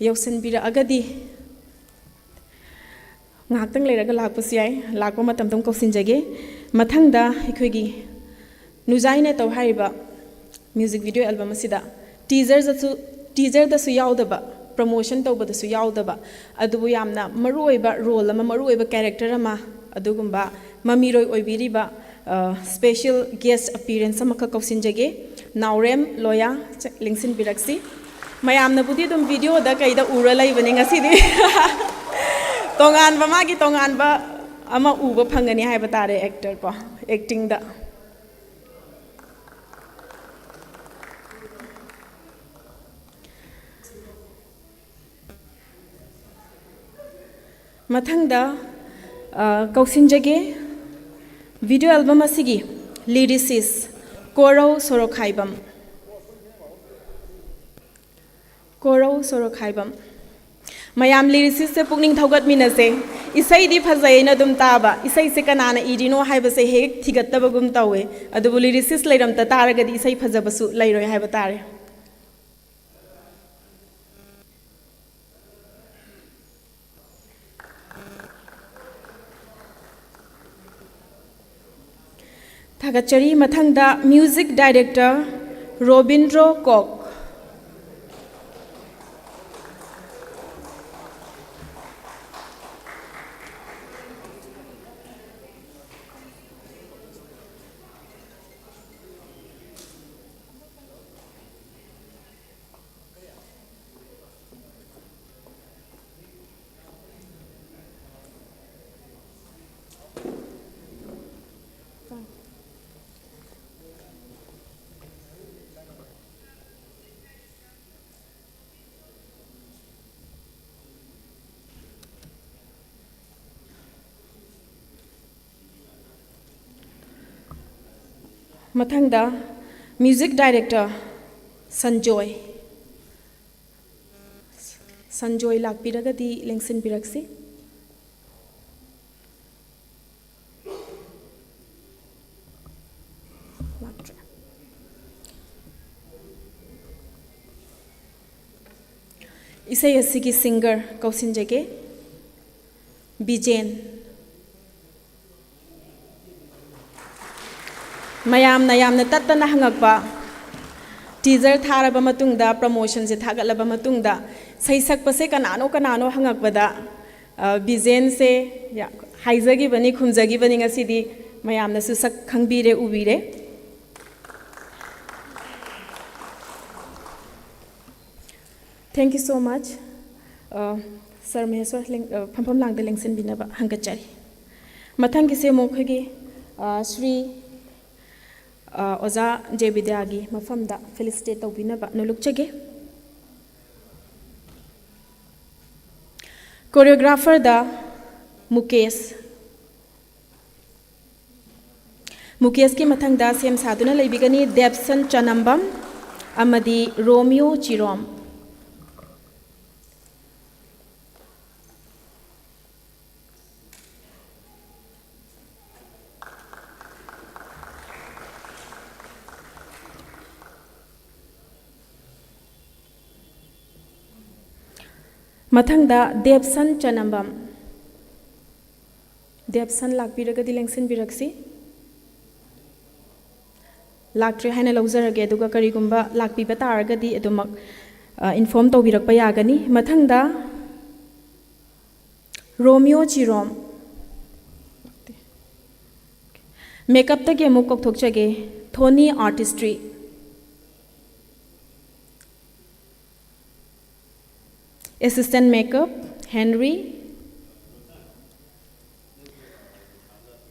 ꯌꯧꯁꯤꯟꯕꯤꯔꯛꯑꯒꯗꯤ ꯉꯥꯏꯍꯥꯛꯇꯪ ꯂꯩꯔꯒ ꯂꯥꯛꯄꯁꯨ ꯌꯥꯏ, ꯂꯥꯛꯄ ꯃꯇꯝꯗ ꯑꯗꯨꯝ ꯀꯧꯁꯤꯟꯖꯒꯦ꯫ ꯃꯊꯪꯗ ꯑꯩꯈꯣꯏꯒꯤ ꯅꯨꯖꯥꯏ ꯅꯦꯇꯧ ꯍꯥꯏꯔꯤꯕ music video album ꯑꯁꯤꯗ teaser ꯗꯁꯨ, teaser ꯗꯁꯨ ꯌꯥꯎꯗꯕ, promotion ꯇꯧꯕꯗꯁꯨ ꯌꯥꯎꯗꯕ, ꯑꯗꯨꯕꯨ ꯌꯥꯝꯅ ꯃꯔꯨꯑꯣꯏꯕ role ꯑꯃ, ꯃꯔꯨꯑꯣꯏꯕ character ꯑꯃ, ꯑꯗꯨꯒꯨꯝꯕ ꯃꯃꯤꯔꯣꯏ ꯑꯣꯏꯕꯤꯔꯤꯕ, ꯑ, special guest appearance ꯑꯃꯈꯛ ꯀꯧꯁꯤꯟꯖꯒꯦ꯫ ꯅꯥꯎꯔꯦꯝ ꯂꯣꯌꯥ ꯆ-, ꯂꯦꯡꯁꯤꯟꯕꯤꯔꯛꯁꯤ꯫ ꯃꯌꯥꯝꯅꯕꯨꯗꯤ ꯑꯗꯨꯝ video ꯗ ꯀꯩꯗ ꯎꯔ ꯂꯩꯕꯅꯤ, ꯉꯁꯤꯗꯤ ꯇꯣꯉꯥꯟꯕ, ꯃꯥꯒꯤ ꯇꯣꯉꯥꯟꯕ ꯑꯃ ꯎꯕ ꯐꯪꯒꯅꯤ ꯍꯥꯏꯕ ꯇꯥꯔꯦ, actor ꯀꯣ, acting ꯗ꯫ ꯃꯊꯪꯗ, ꯑ, ꯀꯧꯁꯤꯟꯖꯒꯦ, video album ꯑꯁꯤꯒꯤ lyricist ꯀꯣꯔꯧ ꯁꯣꯔꯣꯈꯥꯏꯕꯝ꯫ ꯀꯣꯔꯧ ꯁꯣꯔꯣꯈꯥꯏꯕꯝ꯫ ꯃꯌꯥꯝ lyricist ꯁꯦ ꯄꯨꯛꯅꯤꯡ ꯊꯧꯒꯠꯃꯤꯟꯅꯁꯦ꯫ ꯏꯁꯩꯗꯤ ꯐꯖꯩꯅ ꯑꯗꯨꯝ ꯇꯥꯕ, ꯏꯁꯩꯁꯦ ꯀꯅꯥꯅ ꯏꯔꯤꯅꯣ ꯍꯥꯏꯕꯁꯦ ꯍꯦꯛ ꯊꯤꯒꯠꯇꯕꯒꯨꯝ ꯇꯧꯋꯦ꯫ ꯑꯗꯨꯕꯨ lyricist ꯂꯩꯔꯝꯇ ꯇꯥꯔꯒꯗꯤ ꯏꯁꯩ ꯐꯖꯕꯁꯨ ꯂꯩꯔꯣꯏ ꯍꯥꯏꯕ ꯇꯥꯔꯦ꯫ ꯊꯥꯒꯠꯆꯔꯤ꯫ ꯃꯊꯪꯗ music director ꯔꯣꯕꯤꯟꯗ꯭ꯔꯣ ꯀꯣꯛ꯫ ꯃꯊꯪꯗ music director ꯁꯟꯖꯣꯏ꯫ ꯁꯟꯖꯣꯏ ꯂꯥꯛꯄꯤꯔꯒꯗꯤ ꯂꯦꯡꯁꯤꯟꯕꯤꯔꯛꯁꯤ꯫ ꯏꯁꯩ ꯑꯁꯤꯒꯤ singer ꯀꯧꯁꯤꯟꯖꯒꯦ, ꯕꯤꯖꯦꯟ꯫ ꯃꯌꯥꯝꯅ ꯌꯥꯝꯅ ꯇꯠꯇꯅ ꯍꯪꯉꯛꯄ, teaser ꯊꯥꯔꯕ ꯃꯇꯨꯡꯗ, promotionꯁꯦ ꯊꯥꯒꯠꯂꯕ ꯃꯇꯨꯡꯗ, ꯁꯩꯁꯛꯄꯁꯦ ꯀꯅꯥꯅꯣ ꯀꯅꯥꯅꯣ ꯍꯪꯉꯛꯄꯗ, ꯑ, ꯕꯤꯖꯦꯟꯁꯦ ꯌꯥ-, ꯍꯥꯏꯖꯈꯤꯕꯅꯤ, ꯈꯨꯝꯖꯈꯤꯕꯅꯤ꯫ ꯉꯁꯤꯗꯤ ꯃꯌꯥꯝꯅꯁꯨ ꯁꯛ ꯈꯪꯕꯤꯔꯦ, ꯎꯕꯤꯔꯦ꯫ Thank you so much꯫ ꯑ, Sir ꯃꯍꯦꯁ꯭ꯋꯔ ꯂꯦꯡ-, ꯑ, ꯐꯝꯐꯝ ꯂꯥꯡꯗ ꯂꯦꯡꯁꯤꯟꯕꯤꯅꯕ ꯍꯪꯒꯠꯆꯔꯤ꯫ ꯃꯊꯪꯒꯤꯁꯦ ꯑꯃꯨꯛ ꯑꯩꯈꯣꯏꯒꯤ, ꯑ, ꯁ꯭ꯔꯤ, ꯑ, ꯑꯣꯖꯥ ꯖꯦ ꯕꯤꯗ꯭ꯌꯥꯒꯤ ꯃꯐꯝꯗ felicitate ꯇꯧꯕꯤꯅꯕ ꯅꯣꯂꯨꯛꯆꯒꯦ꯫ Choreographerꯗ ꯃꯨꯀꯦꯁ꯫ ꯃꯨꯀꯦꯁꯀꯤ ꯃꯊꯪꯗ ꯁꯦꯝ ꯁꯥꯗꯨꯅ ꯂꯩꯕꯤꯒꯅꯤ ꯗꯦꯕꯁꯟ ꯆꯅꯝꯕꯝ ꯑꯃꯗꯤ ꯔꯣꯃꯤꯌꯣ ꯆꯤꯔꯣꯝ꯫ ꯃꯊꯪꯗ ꯗꯦꯕꯁꯟ ꯆꯅꯝꯕꯝ꯫ ꯗꯦꯕꯁꯟ ꯂꯥꯛꯄꯤꯔꯒꯗꯤ ꯂꯦꯡꯁꯤꯟꯕꯤꯔꯛꯁꯤ꯫ ꯂꯥꯛꯇ꯭ꯔꯦ ꯍꯥꯏꯅ ꯂꯧꯖꯔꯒꯦ, ꯑꯗꯨꯒ ꯀꯔꯤꯒꯨꯝꯕ ꯂꯥꯛꯄꯤꯕ ꯇꯥꯔꯒꯗꯤ ꯑꯗꯨꯃꯛ, ꯑ, inform ꯇꯧꯕꯤꯔꯛꯄ ꯌꯥꯒꯅꯤ꯫ ꯃꯊꯪꯗ ꯔꯣꯃꯤꯌꯣ ꯆꯤꯔꯣꯝ꯫ Makeupꯇꯒꯤ ꯑꯃꯨꯛ ꯀꯧꯊꯣꯛꯆꯒꯦ, ꯊꯣꯅꯤ Artistry꯫ Assistant makeup, ꯍꯦꯟꯔꯤ꯫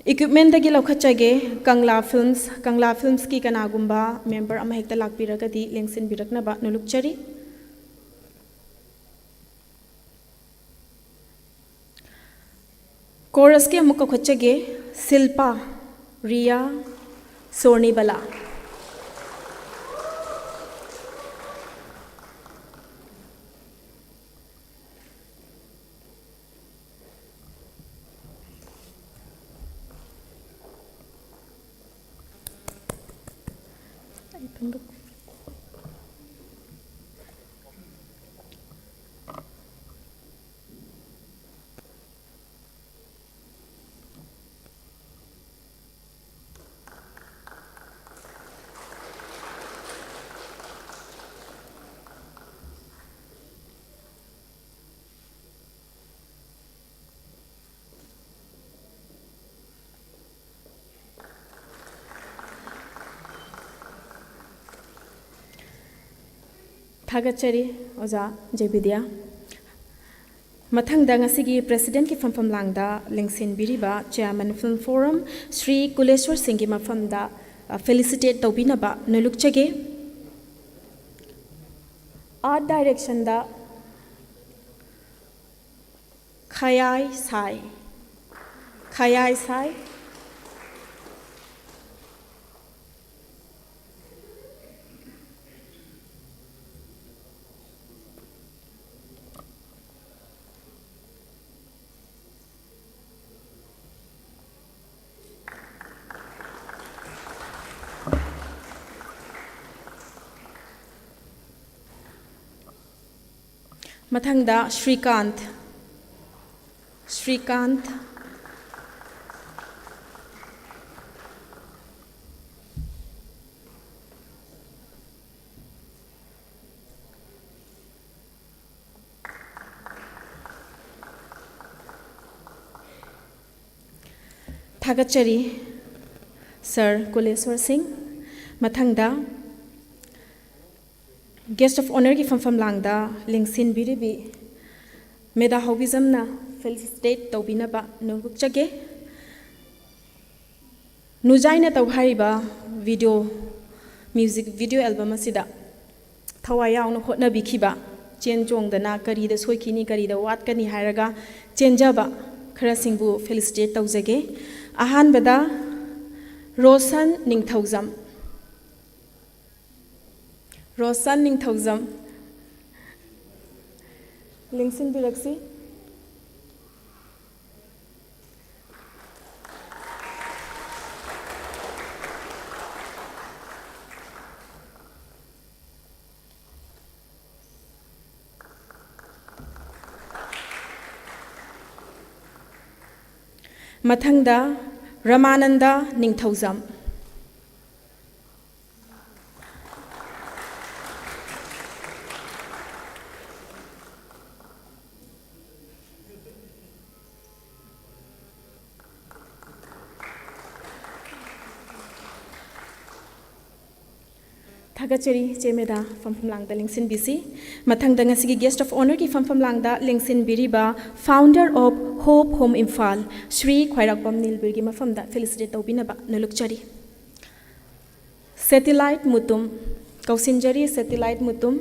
Equipmentꯇꯒꯤ ꯂꯧꯈꯠꯆꯒꯦ, ꯀꯪꯂꯥ Films, ꯀꯪꯂꯥ Filmsꯀꯤ ꯀꯅꯥꯒꯨꯝꯕ member ꯑꯃꯍꯦꯛꯇ ꯂꯥꯛꯄꯤꯔꯒꯗꯤ ꯂꯦꯡꯁꯤꯟꯕꯤꯔꯛꯅꯕ ꯅꯣꯂꯨꯛꯆꯔꯤ꯫ Chorusꯀꯤ ꯑꯃꯨꯛ ꯀꯧꯈꯠꯆꯒꯦ, ꯁꯤꯜꯄꯥ, ꯔꯤꯌꯥ, ꯁꯣꯔꯅꯤꯕꯂꯥ꯫ ꯊꯥꯒꯠꯆꯔꯤ ꯑꯣꯖꯥ ꯖꯦꯕꯤꯗ꯭ꯌꯥ꯫ ꯃꯊꯪꯗ ꯉꯁꯤꯒꯤ ꯄ꯭ꯔꯦꯁꯤꯗꯦꯟꯠꯀꯤ ꯐꯝꯐꯝ ꯂꯥꯡꯗ ꯂꯦꯡꯁꯤꯟꯕꯤꯔꯤꯕ ꯆꯦꯌꯥꯔꯃꯦꯟ ꯐꯤꯜꯝ ꯐꯣꯔꯝ ꯁ꯭ꯔꯤ ꯀꯨꯂꯦꯁꯣꯔ ꯁꯤꯡꯒꯤ ꯃꯐꯝꯗ, ꯑ, ꯐꯦꯂꯤꯁꯤꯇꯦꯠ ꯇꯧꯕꯤꯅꯕ ꯅꯣꯜꯂꯨꯛꯆꯒꯦ꯫ ꯑꯥꯔꯠ ꯗꯥꯏꯔꯦꯛꯁꯟꯗ ꯈꯌꯥꯏ ꯁꯥꯏ꯫ ꯈꯌꯥꯏ ꯁꯥꯏ꯫ ꯃꯊꯪꯗ ꯁ꯭ꯔꯤꯀꯥꯟꯊ꯫ ꯁ꯭ꯔꯤꯀꯥꯟꯊ꯫ ꯊꯥꯒꯠꯆꯔꯤ ꯁꯥꯔ ꯀꯨꯂꯦꯁꯣꯔ ꯁꯤꯡ꯫ ꯃꯊꯪꯗ ꯒꯦꯁ ꯑꯣꯐ ꯑꯣꯅꯔꯒꯤ ꯐꯝꯐꯝ ꯂꯥꯡꯗ ꯂꯦꯡꯁꯤꯟꯕꯤꯔꯤꯕꯤ ꯃꯦꯗꯥ ꯍꯥꯎꯕꯤꯖꯝꯅ ꯐꯦꯂꯤꯁꯤꯇꯦꯠ ꯇꯧꯕꯤꯅꯕ ꯅꯣꯜꯂꯨꯛꯆꯒꯦ꯫ ꯅꯨꯖꯥꯏꯅ ꯇꯧ ꯍꯥꯏꯔꯤꯕ ꯚꯤꯗꯤꯑꯣ, ꯃ꯭ꯌꯨꯖꯤꯛ ꯚꯤꯗꯤꯑꯣ ꯑꯦꯜꯕꯝ ꯑꯁꯤꯗ ꯊꯋꯥꯏ ꯌꯥꯎꯅ ꯍꯣꯠꯅꯕꯤꯈꯤꯕ, ꯆꯦꯟ ꯆꯣꯡꯗꯅ ꯀꯔꯤꯗ ꯁꯣꯏꯈꯤꯅꯤ, ꯀꯔꯤꯗ ꯋꯥꯠꯀꯅꯤ ꯍꯥꯏꯔꯒ ꯆꯦꯟꯖꯕ ꯈꯔꯁꯤꯡꯕꯨ ꯐꯦꯂꯤꯁꯤꯇꯦꯠ ꯇꯧꯖꯒꯦ꯫ ꯑꯍꯥꯟꯕꯗ ꯔꯣꯁꯟ ꯅꯤꯡꯊꯧꯖꯝ꯫ ꯔꯣꯁꯟ ꯅꯤꯡꯊꯧꯖꯝ, ꯂꯦꯡꯁꯤꯟꯕꯤꯔꯛꯁꯤ꯫ ꯃꯊꯪꯗ ꯔꯃꯥꯅꯟꯗ ꯅꯤꯡꯊꯧꯖꯝ꯫ ꯊꯥꯒꯠꯆꯔꯤ ꯏꯆꯦ ꯃꯦꯗꯥ, ꯐꯝꯐꯝ ꯂꯥꯡꯗ ꯂꯦꯡꯁꯤꯟꯕꯤꯁꯤ꯫ ꯃꯊꯪꯗ ꯉꯁꯤꯒꯤ Guest of Honourꯒꯤ ꯐꯝꯐꯝ ꯂꯥꯡꯗ ꯂꯦꯡꯁꯤꯟꯕꯤꯔꯤꯕ Founder of Hope Home Imphal, Shri ꯈ꯭ꯋꯥꯏꯔꯥꯛꯄꯝ ꯅꯤꯜꯕꯤꯔꯒꯤ ꯃꯐꯝꯗ felicitate ꯇꯧꯕꯤꯅꯕ ꯅꯣꯜꯂꯨꯛꯆꯔꯤ꯫ Satellite Mutum, ꯀꯧꯁꯤꯟꯖꯔꯤ Satellite Mutum.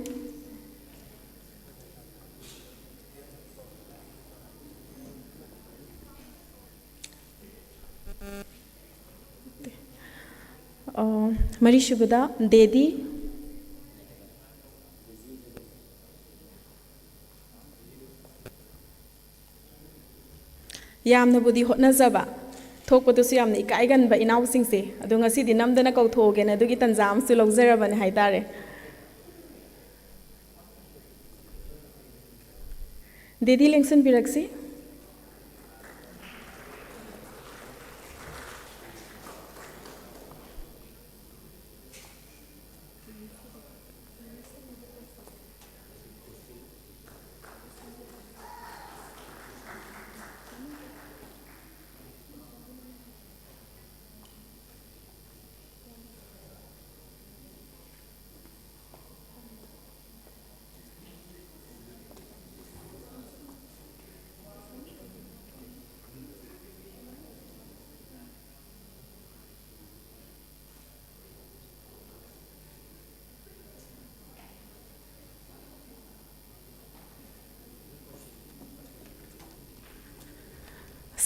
ꯑ, ꯃꯔꯤꯁꯨꯕꯗ ꯗꯦꯗꯤ꯫ ꯌꯥꯝꯅꯕꯨꯗꯤ ꯍꯣꯠꯅꯖꯕ, ꯊꯣꯛꯄꯗꯨꯁꯨ ꯌꯥꯝꯅ ꯏꯀꯥꯏꯒꯟꯕ ꯏꯅꯥꯎꯁꯤꯡꯁꯦ, ꯑꯗꯣ ꯉꯁꯤꯗꯤ ꯅꯝꯗꯅ ꯀꯧꯊꯣꯛꯑꯒꯦꯅ ꯑꯗꯨꯒꯤ ꯇꯟꯖꯥ ꯑꯃꯁꯨ ꯂꯧꯖꯔꯕꯅꯦ ꯍꯥꯏꯇꯥꯔꯦ꯫ ꯗꯦꯗꯤ ꯂꯦꯡꯁꯤꯟꯕꯤꯔꯛꯁꯤ꯫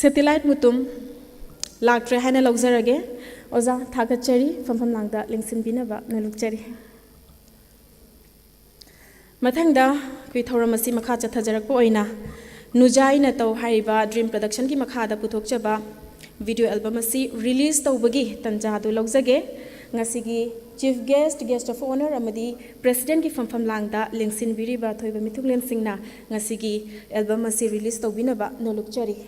Satellite ꯃꯨꯇꯨꯝ ꯂꯥꯛꯇ꯭ꯔꯦ ꯍꯥꯏꯅ ꯂꯧꯖꯔꯒꯦ꯫ ꯑꯣꯖꯥ, ꯊꯥꯒꯠꯆꯔꯤ, ꯐꯝꯐꯝ ꯂꯥꯡꯗ ꯂꯦꯡꯁꯤꯟꯕꯤꯅꯕ ꯅꯣꯜꯂꯨꯛꯆꯔꯤ꯫ ꯃꯊꯪꯗ ꯑꯩꯈꯣꯏ ꯊꯧꯔꯝ ꯑꯁꯤ ꯃꯈꯥ ꯆꯠꯊꯖꯔꯛꯄ ꯑꯣꯏꯅ ꯅꯨꯖꯥꯏ ꯅꯇꯧ ꯍꯥꯏꯔꯤꯕ Dream Productionꯒꯤ ꯃꯈꯥꯗ ꯄꯨꯊꯣꯛꯆꯕ video album ꯑꯁꯤ release ꯇꯧꯕꯒꯤ ꯇꯟꯖꯥ ꯑꯗꯨ ꯂꯧꯖꯒꯦ꯫ ꯉꯁꯤꯒꯤ Chief Guest, Guest of Honour ꯑꯃꯗꯤ Presidentꯀꯤ ꯐꯝꯐꯝ ꯂꯥꯡꯗ ꯂꯦꯡꯁꯤꯟꯕꯤꯔꯤꯕ ꯑꯊꯣꯏꯕ ꯃꯤꯊꯨꯡꯂꯦꯟꯁꯤꯡꯅ ꯉꯁꯤꯒꯤ album ꯑꯁꯤ release ꯇꯧꯕꯤꯅꯕ ꯅꯣꯜꯂꯨꯛꯆꯔꯤ꯫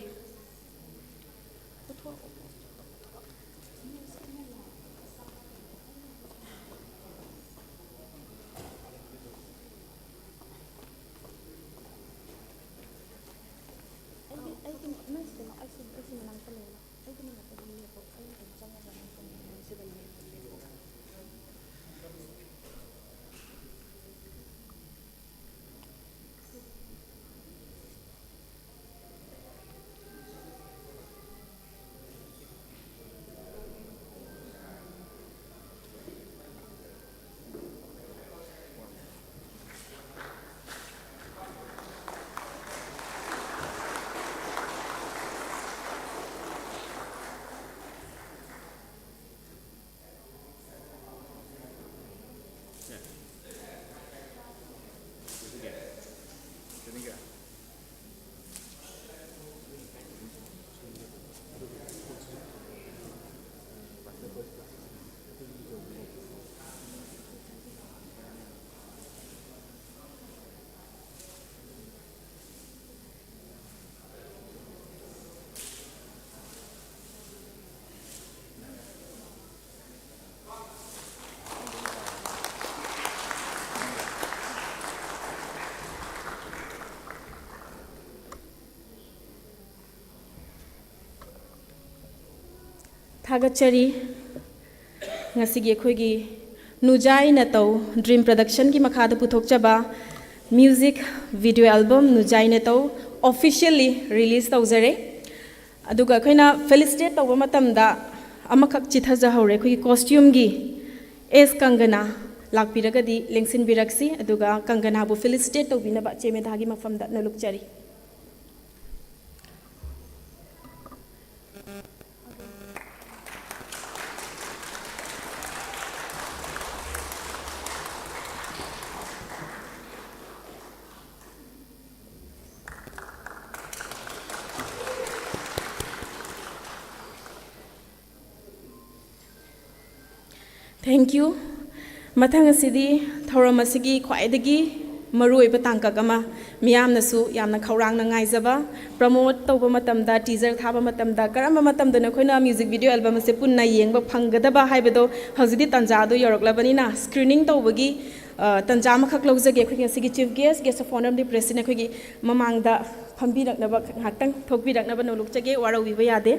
ꯊꯥꯒꯠꯆꯔꯤ꯫ ꯉꯁꯤꯒꯤ ꯑꯩꯈꯣꯏꯒꯤ ꯅꯨꯖꯥꯏ ꯅꯇꯧ Dream Production ꯒꯤ ꯃꯈꯥꯗ ꯄꯨꯊꯣꯛꯆꯕ music video album ꯅꯨꯖꯥꯏ ꯅꯇꯧ officially release ꯇꯧꯖꯔꯦ꯫ ꯑꯗꯨꯒ ꯑꯩꯈꯣꯏꯅ felicitate ꯇꯧꯕ ꯃꯇꯝꯗ ꯑꯃꯈꯛ ꯆꯤꯊꯖꯍꯧꯔꯦ, ꯑꯩꯈꯣꯏꯒꯤ costume ꯒꯤ ꯑꯦꯁ ꯀꯪꯒꯅꯥ ꯂꯥꯛꯄꯤꯔꯒꯗꯤ ꯂꯦꯡꯁꯤꯟꯕꯤꯔꯛꯁꯤ꯫ ꯑꯗꯨꯒ ꯀꯪꯒꯅꯥꯕꯨ felicitate ꯇꯧꯕꯤꯅꯕ ꯆꯦ ꯃꯦꯙꯥꯒꯤ ꯃꯐꯝꯗ ꯅꯣꯂꯨꯛꯆꯔꯤ꯫ Thank you꯫ ꯃꯊꯪ ꯑꯁꯤꯗꯤ ꯊꯧꯔꯝ ꯑꯁꯤꯒꯤ ꯈ꯭ꯋꯥꯏꯗꯒꯤ ꯃꯔꯨꯑꯣꯏꯕ ꯇꯥꯡꯀꯛ ꯑꯃ, ꯃꯤꯌꯥꯝꯅꯁꯨ ꯌꯥꯝꯅ ꯈꯧꯔꯥꯡꯅ ꯉꯥꯏꯖꯕ, promote ꯇꯧꯕ ꯃꯇꯝꯗ, teaser ꯊꯥꯕ ꯃꯇꯝꯗ, ꯀꯔꯝꯕ ꯃꯇꯝꯗꯅ ꯑꯩꯈꯣꯏꯅ music video album ꯑꯁꯦ ꯄꯨꯟꯅ ꯌꯦꯡꯕ ꯐꯪꯒꯗꯕ ꯍꯥꯏꯕꯗꯣ, ꯍꯧꯖꯤꯛꯇꯤ ꯇꯥꯟꯖꯥ ꯑꯗꯨ ꯌꯧꯔꯛꯂꯕꯅꯤꯅ, screening ꯇꯧꯕꯒꯤ, ꯑ, ꯇꯥꯟꯖꯥ ꯑꯃꯈꯛ ꯂꯧꯖꯒꯦ꯫ ꯑꯩꯈꯣꯏꯒꯤ ꯉꯁꯤꯒꯤ Chief Guest, Guest of Honour of the President ꯑꯩꯈꯣꯏꯒꯤ ꯃꯃꯥꯡꯗ ꯐꯝꯕꯤꯔꯛꯅꯕ, ꯉꯥꯏꯍꯥꯛꯇꯪ ꯊꯣꯛꯄꯤꯔꯛꯅꯕ ꯅꯣꯂꯨꯛꯆꯒꯦ, ꯋꯥꯔꯧꯕꯤꯕ ꯌꯥꯗꯦ꯫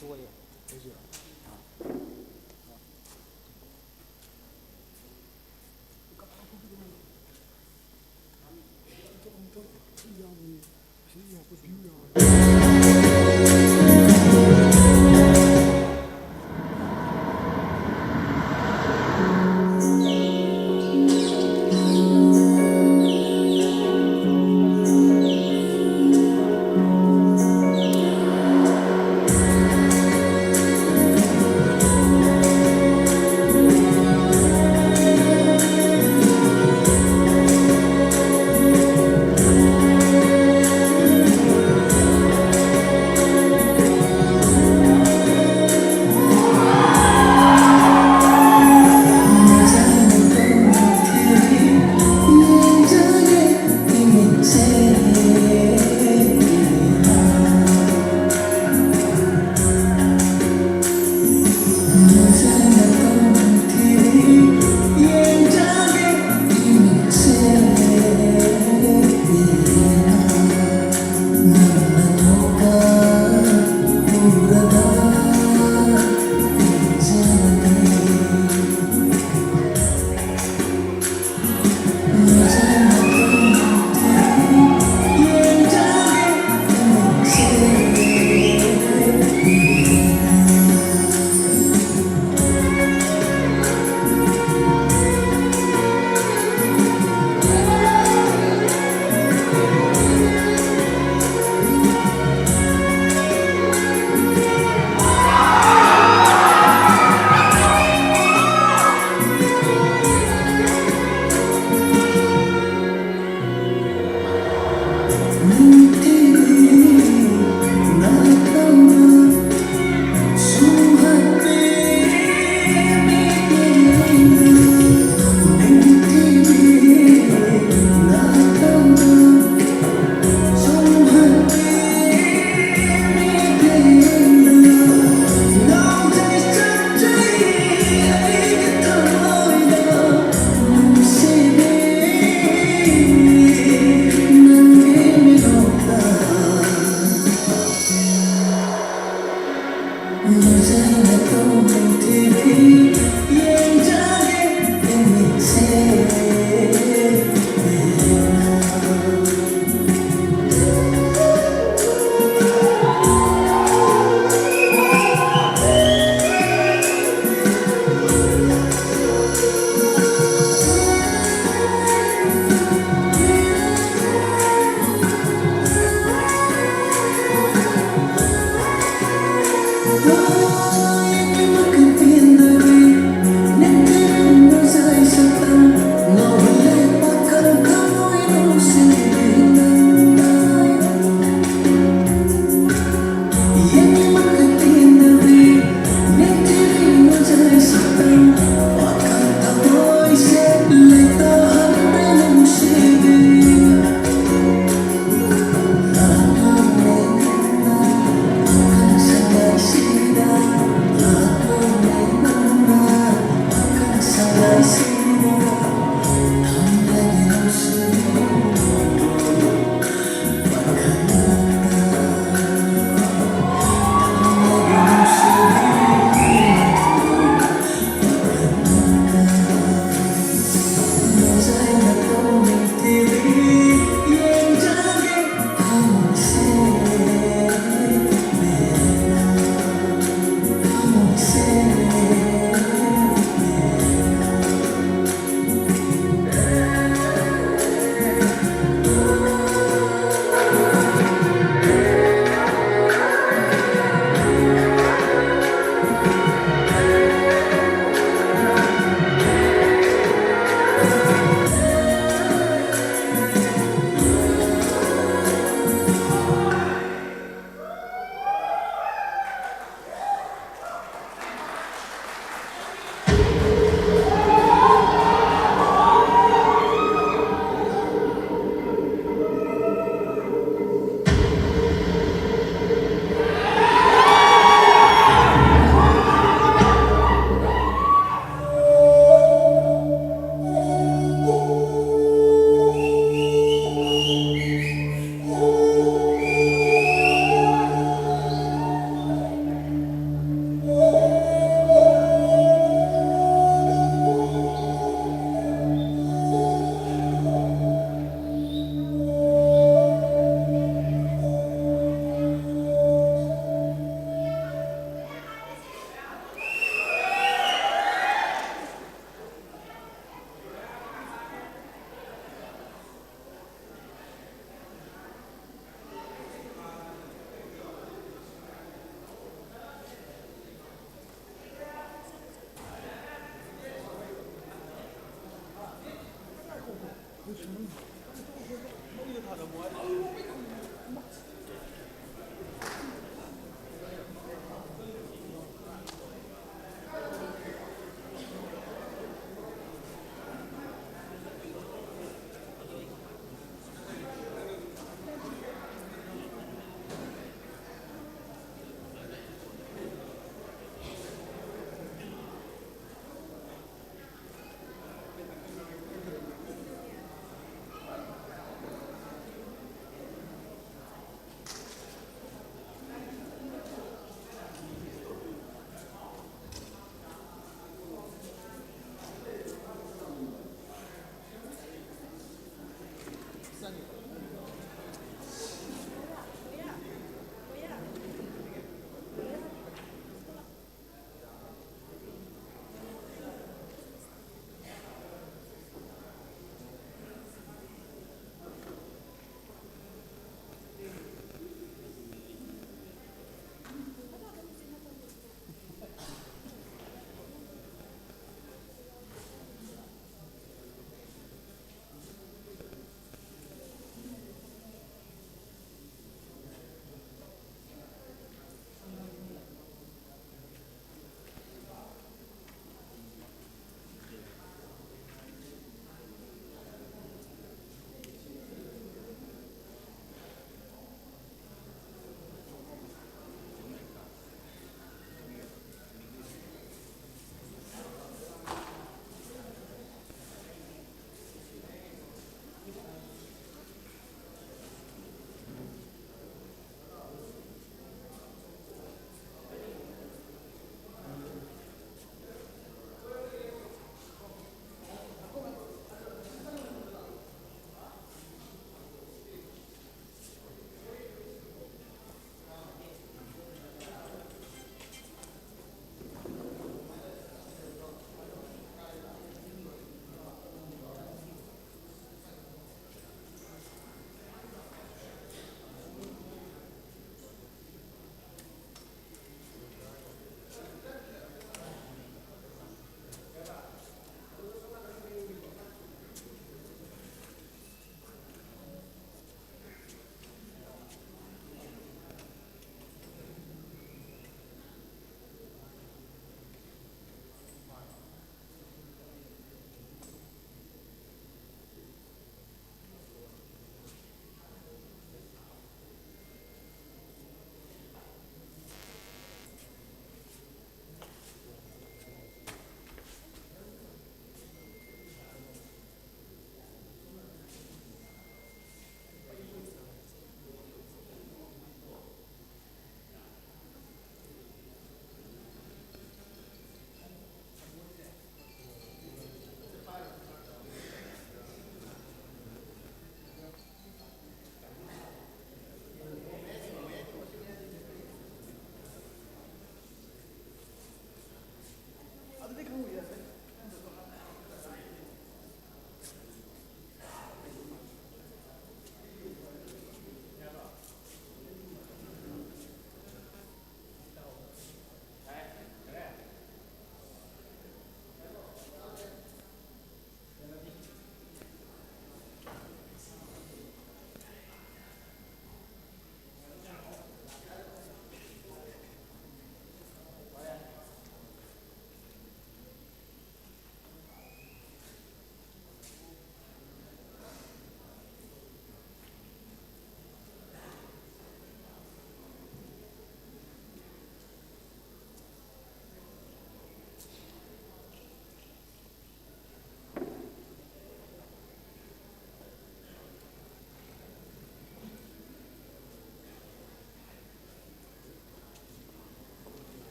ꯇꯣꯛꯑꯦ ꯑꯩꯁꯨ꯫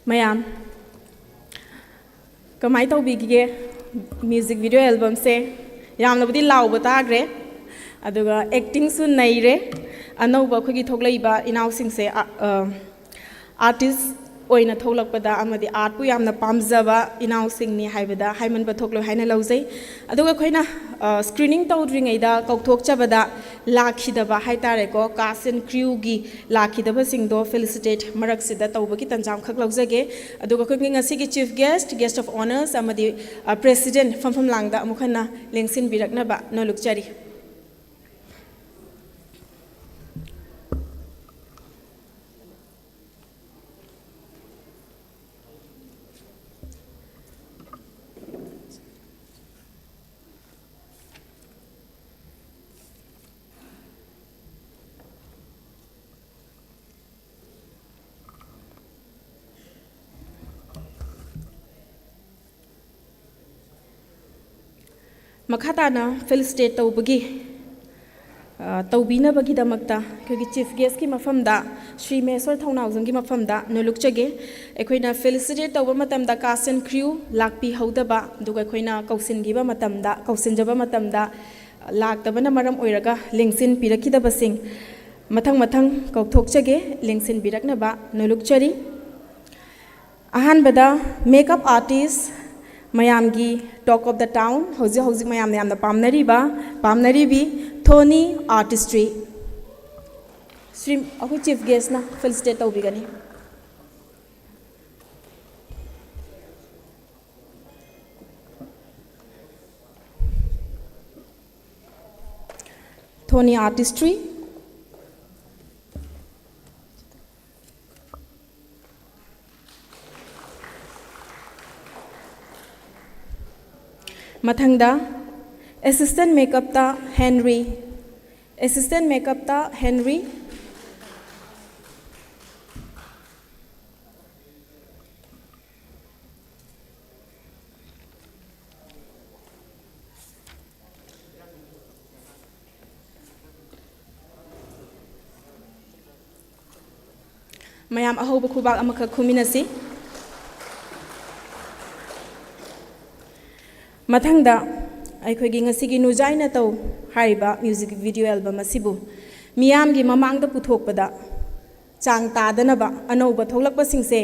ꯃꯌꯥꯝ, ꯀꯃꯥꯏꯅ ꯇꯧꯕꯤꯒꯦ? ꯃ꯭ꯌꯨꯖꯤꯛ ꯚꯤꯗꯤꯑꯣ ꯑꯦꯜꯕꯝꯁꯦ ꯌꯥꯝꯅꯕꯨꯗꯤ ꯂꯥꯎꯕ ꯇꯥꯈ꯭ꯔꯦ, ꯑꯗꯨꯒ ꯑꯦꯛꯇꯤꯡꯁꯨ ꯅꯩꯔꯦ꯫ ꯑꯅꯧꯕ ꯑꯩꯈꯣꯏꯒꯤ ꯊꯣꯛꯂꯛꯏꯕ ꯏꯅꯥꯎꯁꯤꯡꯁꯦ, ꯑ, ꯑ, ꯑꯥꯔꯇꯤꯁ ꯑꯣꯏꯅ ꯊꯣꯛꯂꯛꯄꯗ ꯑꯃꯗꯤ ꯑꯥꯔꯠꯄꯨ ꯌꯥꯝꯅ ꯄꯥꯝꯖꯕ ꯏꯅꯥꯎꯁꯤꯡꯅꯤ ꯍꯥꯏꯕꯗ ꯍꯥꯏꯃꯟꯕ ꯊꯣꯛꯂꯣꯏ ꯍꯥꯏꯅ ꯂꯧꯖꯩ꯫ ꯑꯗꯨꯒ ꯑꯩꯈꯣꯏꯅ, ꯑ, ꯁ꯭ꯀ꯭ꯔꯤꯅꯤꯡ ꯇꯧꯗ꯭ꯔꯤꯉꯩꯗ ꯀꯧꯊꯣꯛꯆꯕꯗ ꯂꯥꯛꯈꯤꯗꯕ ꯍꯥꯏ ꯇꯥꯔꯦꯀꯣ, ꯀꯥꯁ ꯑꯦꯟ ꯀ꯭ꯔꯤꯌꯨꯒꯤ ꯂꯥꯛꯈꯤꯗꯕꯁꯤꯡꯗꯣ ꯐꯦꯂꯤꯁꯤꯇꯦꯠ ꯃꯔꯛꯁꯤꯗ ꯇꯧꯕꯒꯤ ꯇꯟꯖꯥ ꯑꯃꯈꯛ ꯂꯧꯖꯒꯦ꯫ ꯑꯗꯨꯒ ꯑꯩꯈꯣꯏꯒꯤ ꯉꯁꯤꯒꯤ chief guest, guest of honours ꯑꯃꯗꯤ, ꯑ, ꯄ꯭ꯔꯦꯁꯤꯗꯦꯟꯠ ꯐꯝꯐꯝ ꯂꯥꯡꯗ ꯑꯃꯨꯛ ꯍꯟꯅ ꯂꯦꯡꯁꯤꯟꯕꯤꯔꯛꯅꯕ ꯅꯣꯜꯂꯨꯛꯆꯔꯤ꯫ ꯃꯈꯥ ꯇꯥꯅ ꯐꯦꯂꯤꯁꯤꯇꯦꯠ ꯇꯧꯕꯒꯤ, ꯑ, ꯇꯧꯕꯤꯅꯕꯒꯤꯗꯃꯛꯇ ꯑꯩꯈꯣꯏꯒꯤ ꯆꯤꯐ ꯒꯦꯁ꯭ꯠꯀꯤ ꯃꯐꯝꯗ, ꯁ꯭ꯔꯤ ꯃꯍꯦꯁ꯭ꯋꯔ ꯊꯧꯅꯥꯎꯖꯝꯒꯤ ꯃꯐꯝꯗ ꯅꯣꯜꯂꯨꯛꯆꯒꯦ꯫ ꯑꯩꯈꯣꯏꯅ ꯐꯦꯂꯤꯁꯤꯇꯦꯠ ꯇꯧꯕ ꯃꯇꯝꯗ ꯀꯥꯁ ꯑꯦꯟ ꯀ꯭ꯔꯤꯌꯨ ꯂꯥꯛꯄꯤꯍꯧꯗꯕ, ꯑꯗꯨꯒ ꯑꯩꯈꯣꯏꯅ ꯀꯧꯁꯤꯟꯈꯤꯕ ꯃꯇꯝꯗ, ꯀꯧꯁꯤꯟꯖꯕ ꯃꯇꯝꯗ ꯂꯥꯛꯇꯕꯅ ꯃꯔꯝ ꯑꯣꯏꯔꯒ ꯂꯦꯡꯁꯤꯟꯕꯤꯔꯛꯈꯤꯗꯕꯁꯤꯡ ꯃꯊꯪ ꯃꯊꯪ ꯀꯧꯊꯣꯛꯆꯒꯦ, ꯂꯦꯡꯁꯤꯟꯕꯤꯔꯛꯅꯕ ꯅꯣꯜꯂꯨꯛꯆꯔꯤ꯫ ꯑꯍꯥꯟꯕꯗ ꯃꯦꯀꯞ ꯑꯥꯔꯇꯤꯁ, ꯃꯌꯥꯝꯒꯤ talk of the town, ꯍꯧꯖꯤꯛ ꯍꯧꯖꯤꯛ ꯃꯌꯥꯝꯅ ꯌꯥꯝꯅ ꯄꯥꯝꯅꯔꯤꯕ, ꯄꯥꯝꯅꯔꯤꯕꯤ ꯊꯣꯅꯤ ꯑꯥꯔꯇꯤꯁ꯭ꯠꯔꯤ꯫ ꯁ꯭ꯔꯤ, ꯑꯩꯈꯣꯏ ꯆꯤꯐ ꯒꯦꯁ꯭ꯠꯅ ꯐꯦꯂꯤꯁꯤꯇꯦꯠ ꯇꯧꯕꯤꯒꯅꯤ꯫ ꯊꯣꯅꯤ ꯑꯥꯔꯇꯤꯁ꯭ꯠꯔꯤ꯫ ꯃꯊꯪꯗ ꯑꯦꯁꯤꯁ꯭ꯇꯦꯟꯠ ꯃꯦꯀꯞꯇ ꯍꯦꯟꯔꯤ, ꯑꯦꯁꯤꯁ꯭ꯇꯦꯟꯠ ꯃꯦꯀꯞꯇ ꯍꯦꯟꯔꯤ꯫ ꯃꯌꯥꯝ ꯑꯍꯧꯕ ꯈꯨꯕꯥꯛ ꯑꯃꯈꯛ ꯈꯨꯃꯤꯟꯅꯁꯤ꯫ ꯃꯊꯪꯗ ꯑꯩꯈꯣꯏꯒꯤ ꯉꯁꯤꯒꯤ ꯅꯨꯖꯥꯏ ꯅꯇꯧ ꯍꯥꯏꯔꯤꯕ music video album ꯑꯁꯤꯕꯨ ꯃꯤꯌꯥꯝꯒꯤ ꯃꯃꯥꯡꯗ ꯄꯨꯊꯣꯛꯄꯗ ꯆꯥꯡ ꯇꯥꯗꯅꯕ ꯑꯅꯧꯕ ꯊꯣꯛꯂꯛꯄꯁꯤꯡꯁꯦ,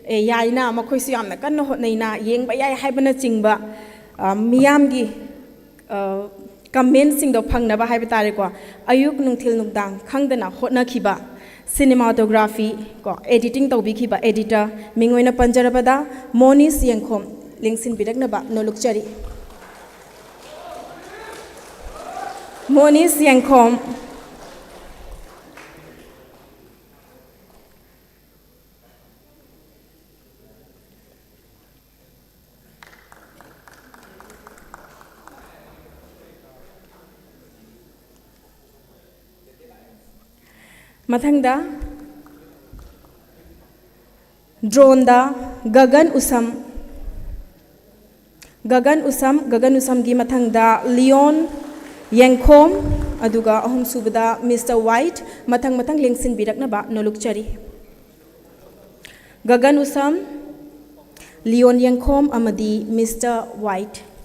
ꯑꯦ, ꯌꯥꯏꯅ, ꯃꯈꯣꯏꯁꯨ ꯌꯥꯝꯅ ꯀꯟꯅ ꯍꯣꯠꯅꯩꯅ, ꯌꯦꯡꯕ ꯌꯥꯏ ꯍꯥꯏꯕꯅꯆꯤꯡꯕ, ꯑ, ꯃꯤꯌꯥꯝꯒꯤ, ꯑ, commentꯁꯤꯡꯗꯣ ꯐꯪꯅꯕ ꯍꯥꯏꯕ ꯇꯥꯔꯦꯀꯣ, ꯑꯌꯨꯛ ꯅꯨꯡꯊꯤꯜ ꯅꯨꯡꯗꯥꯡ ꯈꯪꯗꯅ ꯍꯣꯠꯅꯈꯤꯕ, cinematography ꯀꯣ, editing ꯇꯧꯕꯤꯈꯤꯕ editor, ꯃꯤꯡ ꯑꯣꯏꯅ ꯄꯟꯖꯔꯕꯗ ꯃꯣꯅꯤꯁ ꯌꯦꯡꯈꯣꯝ, ꯂꯦꯡꯁꯤꯟꯕꯤꯔꯛꯅꯕ ꯅꯣꯂꯨꯛꯆꯔꯤ꯫ ꯃꯣꯅꯤꯁ ꯌꯦꯡꯈꯣꯝ꯫ ꯃꯊꯪꯗ droneꯗ ꯒꯒꯟ ꯎꯁꯝ, ꯒꯒꯟ ꯎꯁꯝ, ꯒꯒꯟ ꯎꯁꯝꯒꯤ ꯃꯊꯪꯗ ꯂꯤꯌꯣꯟ ꯌꯦꯡꯈꯣꯝ, ꯑꯗꯨꯒ ꯑꯍꯨꯝꯁꯨꯕꯗ Mister White, ꯃꯊꯪ ꯃꯊꯪ ꯂꯦꯡꯁꯤꯟꯕꯤꯔꯛꯅꯕ ꯅꯣꯂꯨꯛꯆꯔꯤ꯫ ꯒꯒꯟ ꯎꯁꯝ, ꯂꯤꯌꯣꯟ ꯌꯦꯡꯈꯣꯝ ꯑꯃꯗꯤ Mister White꯫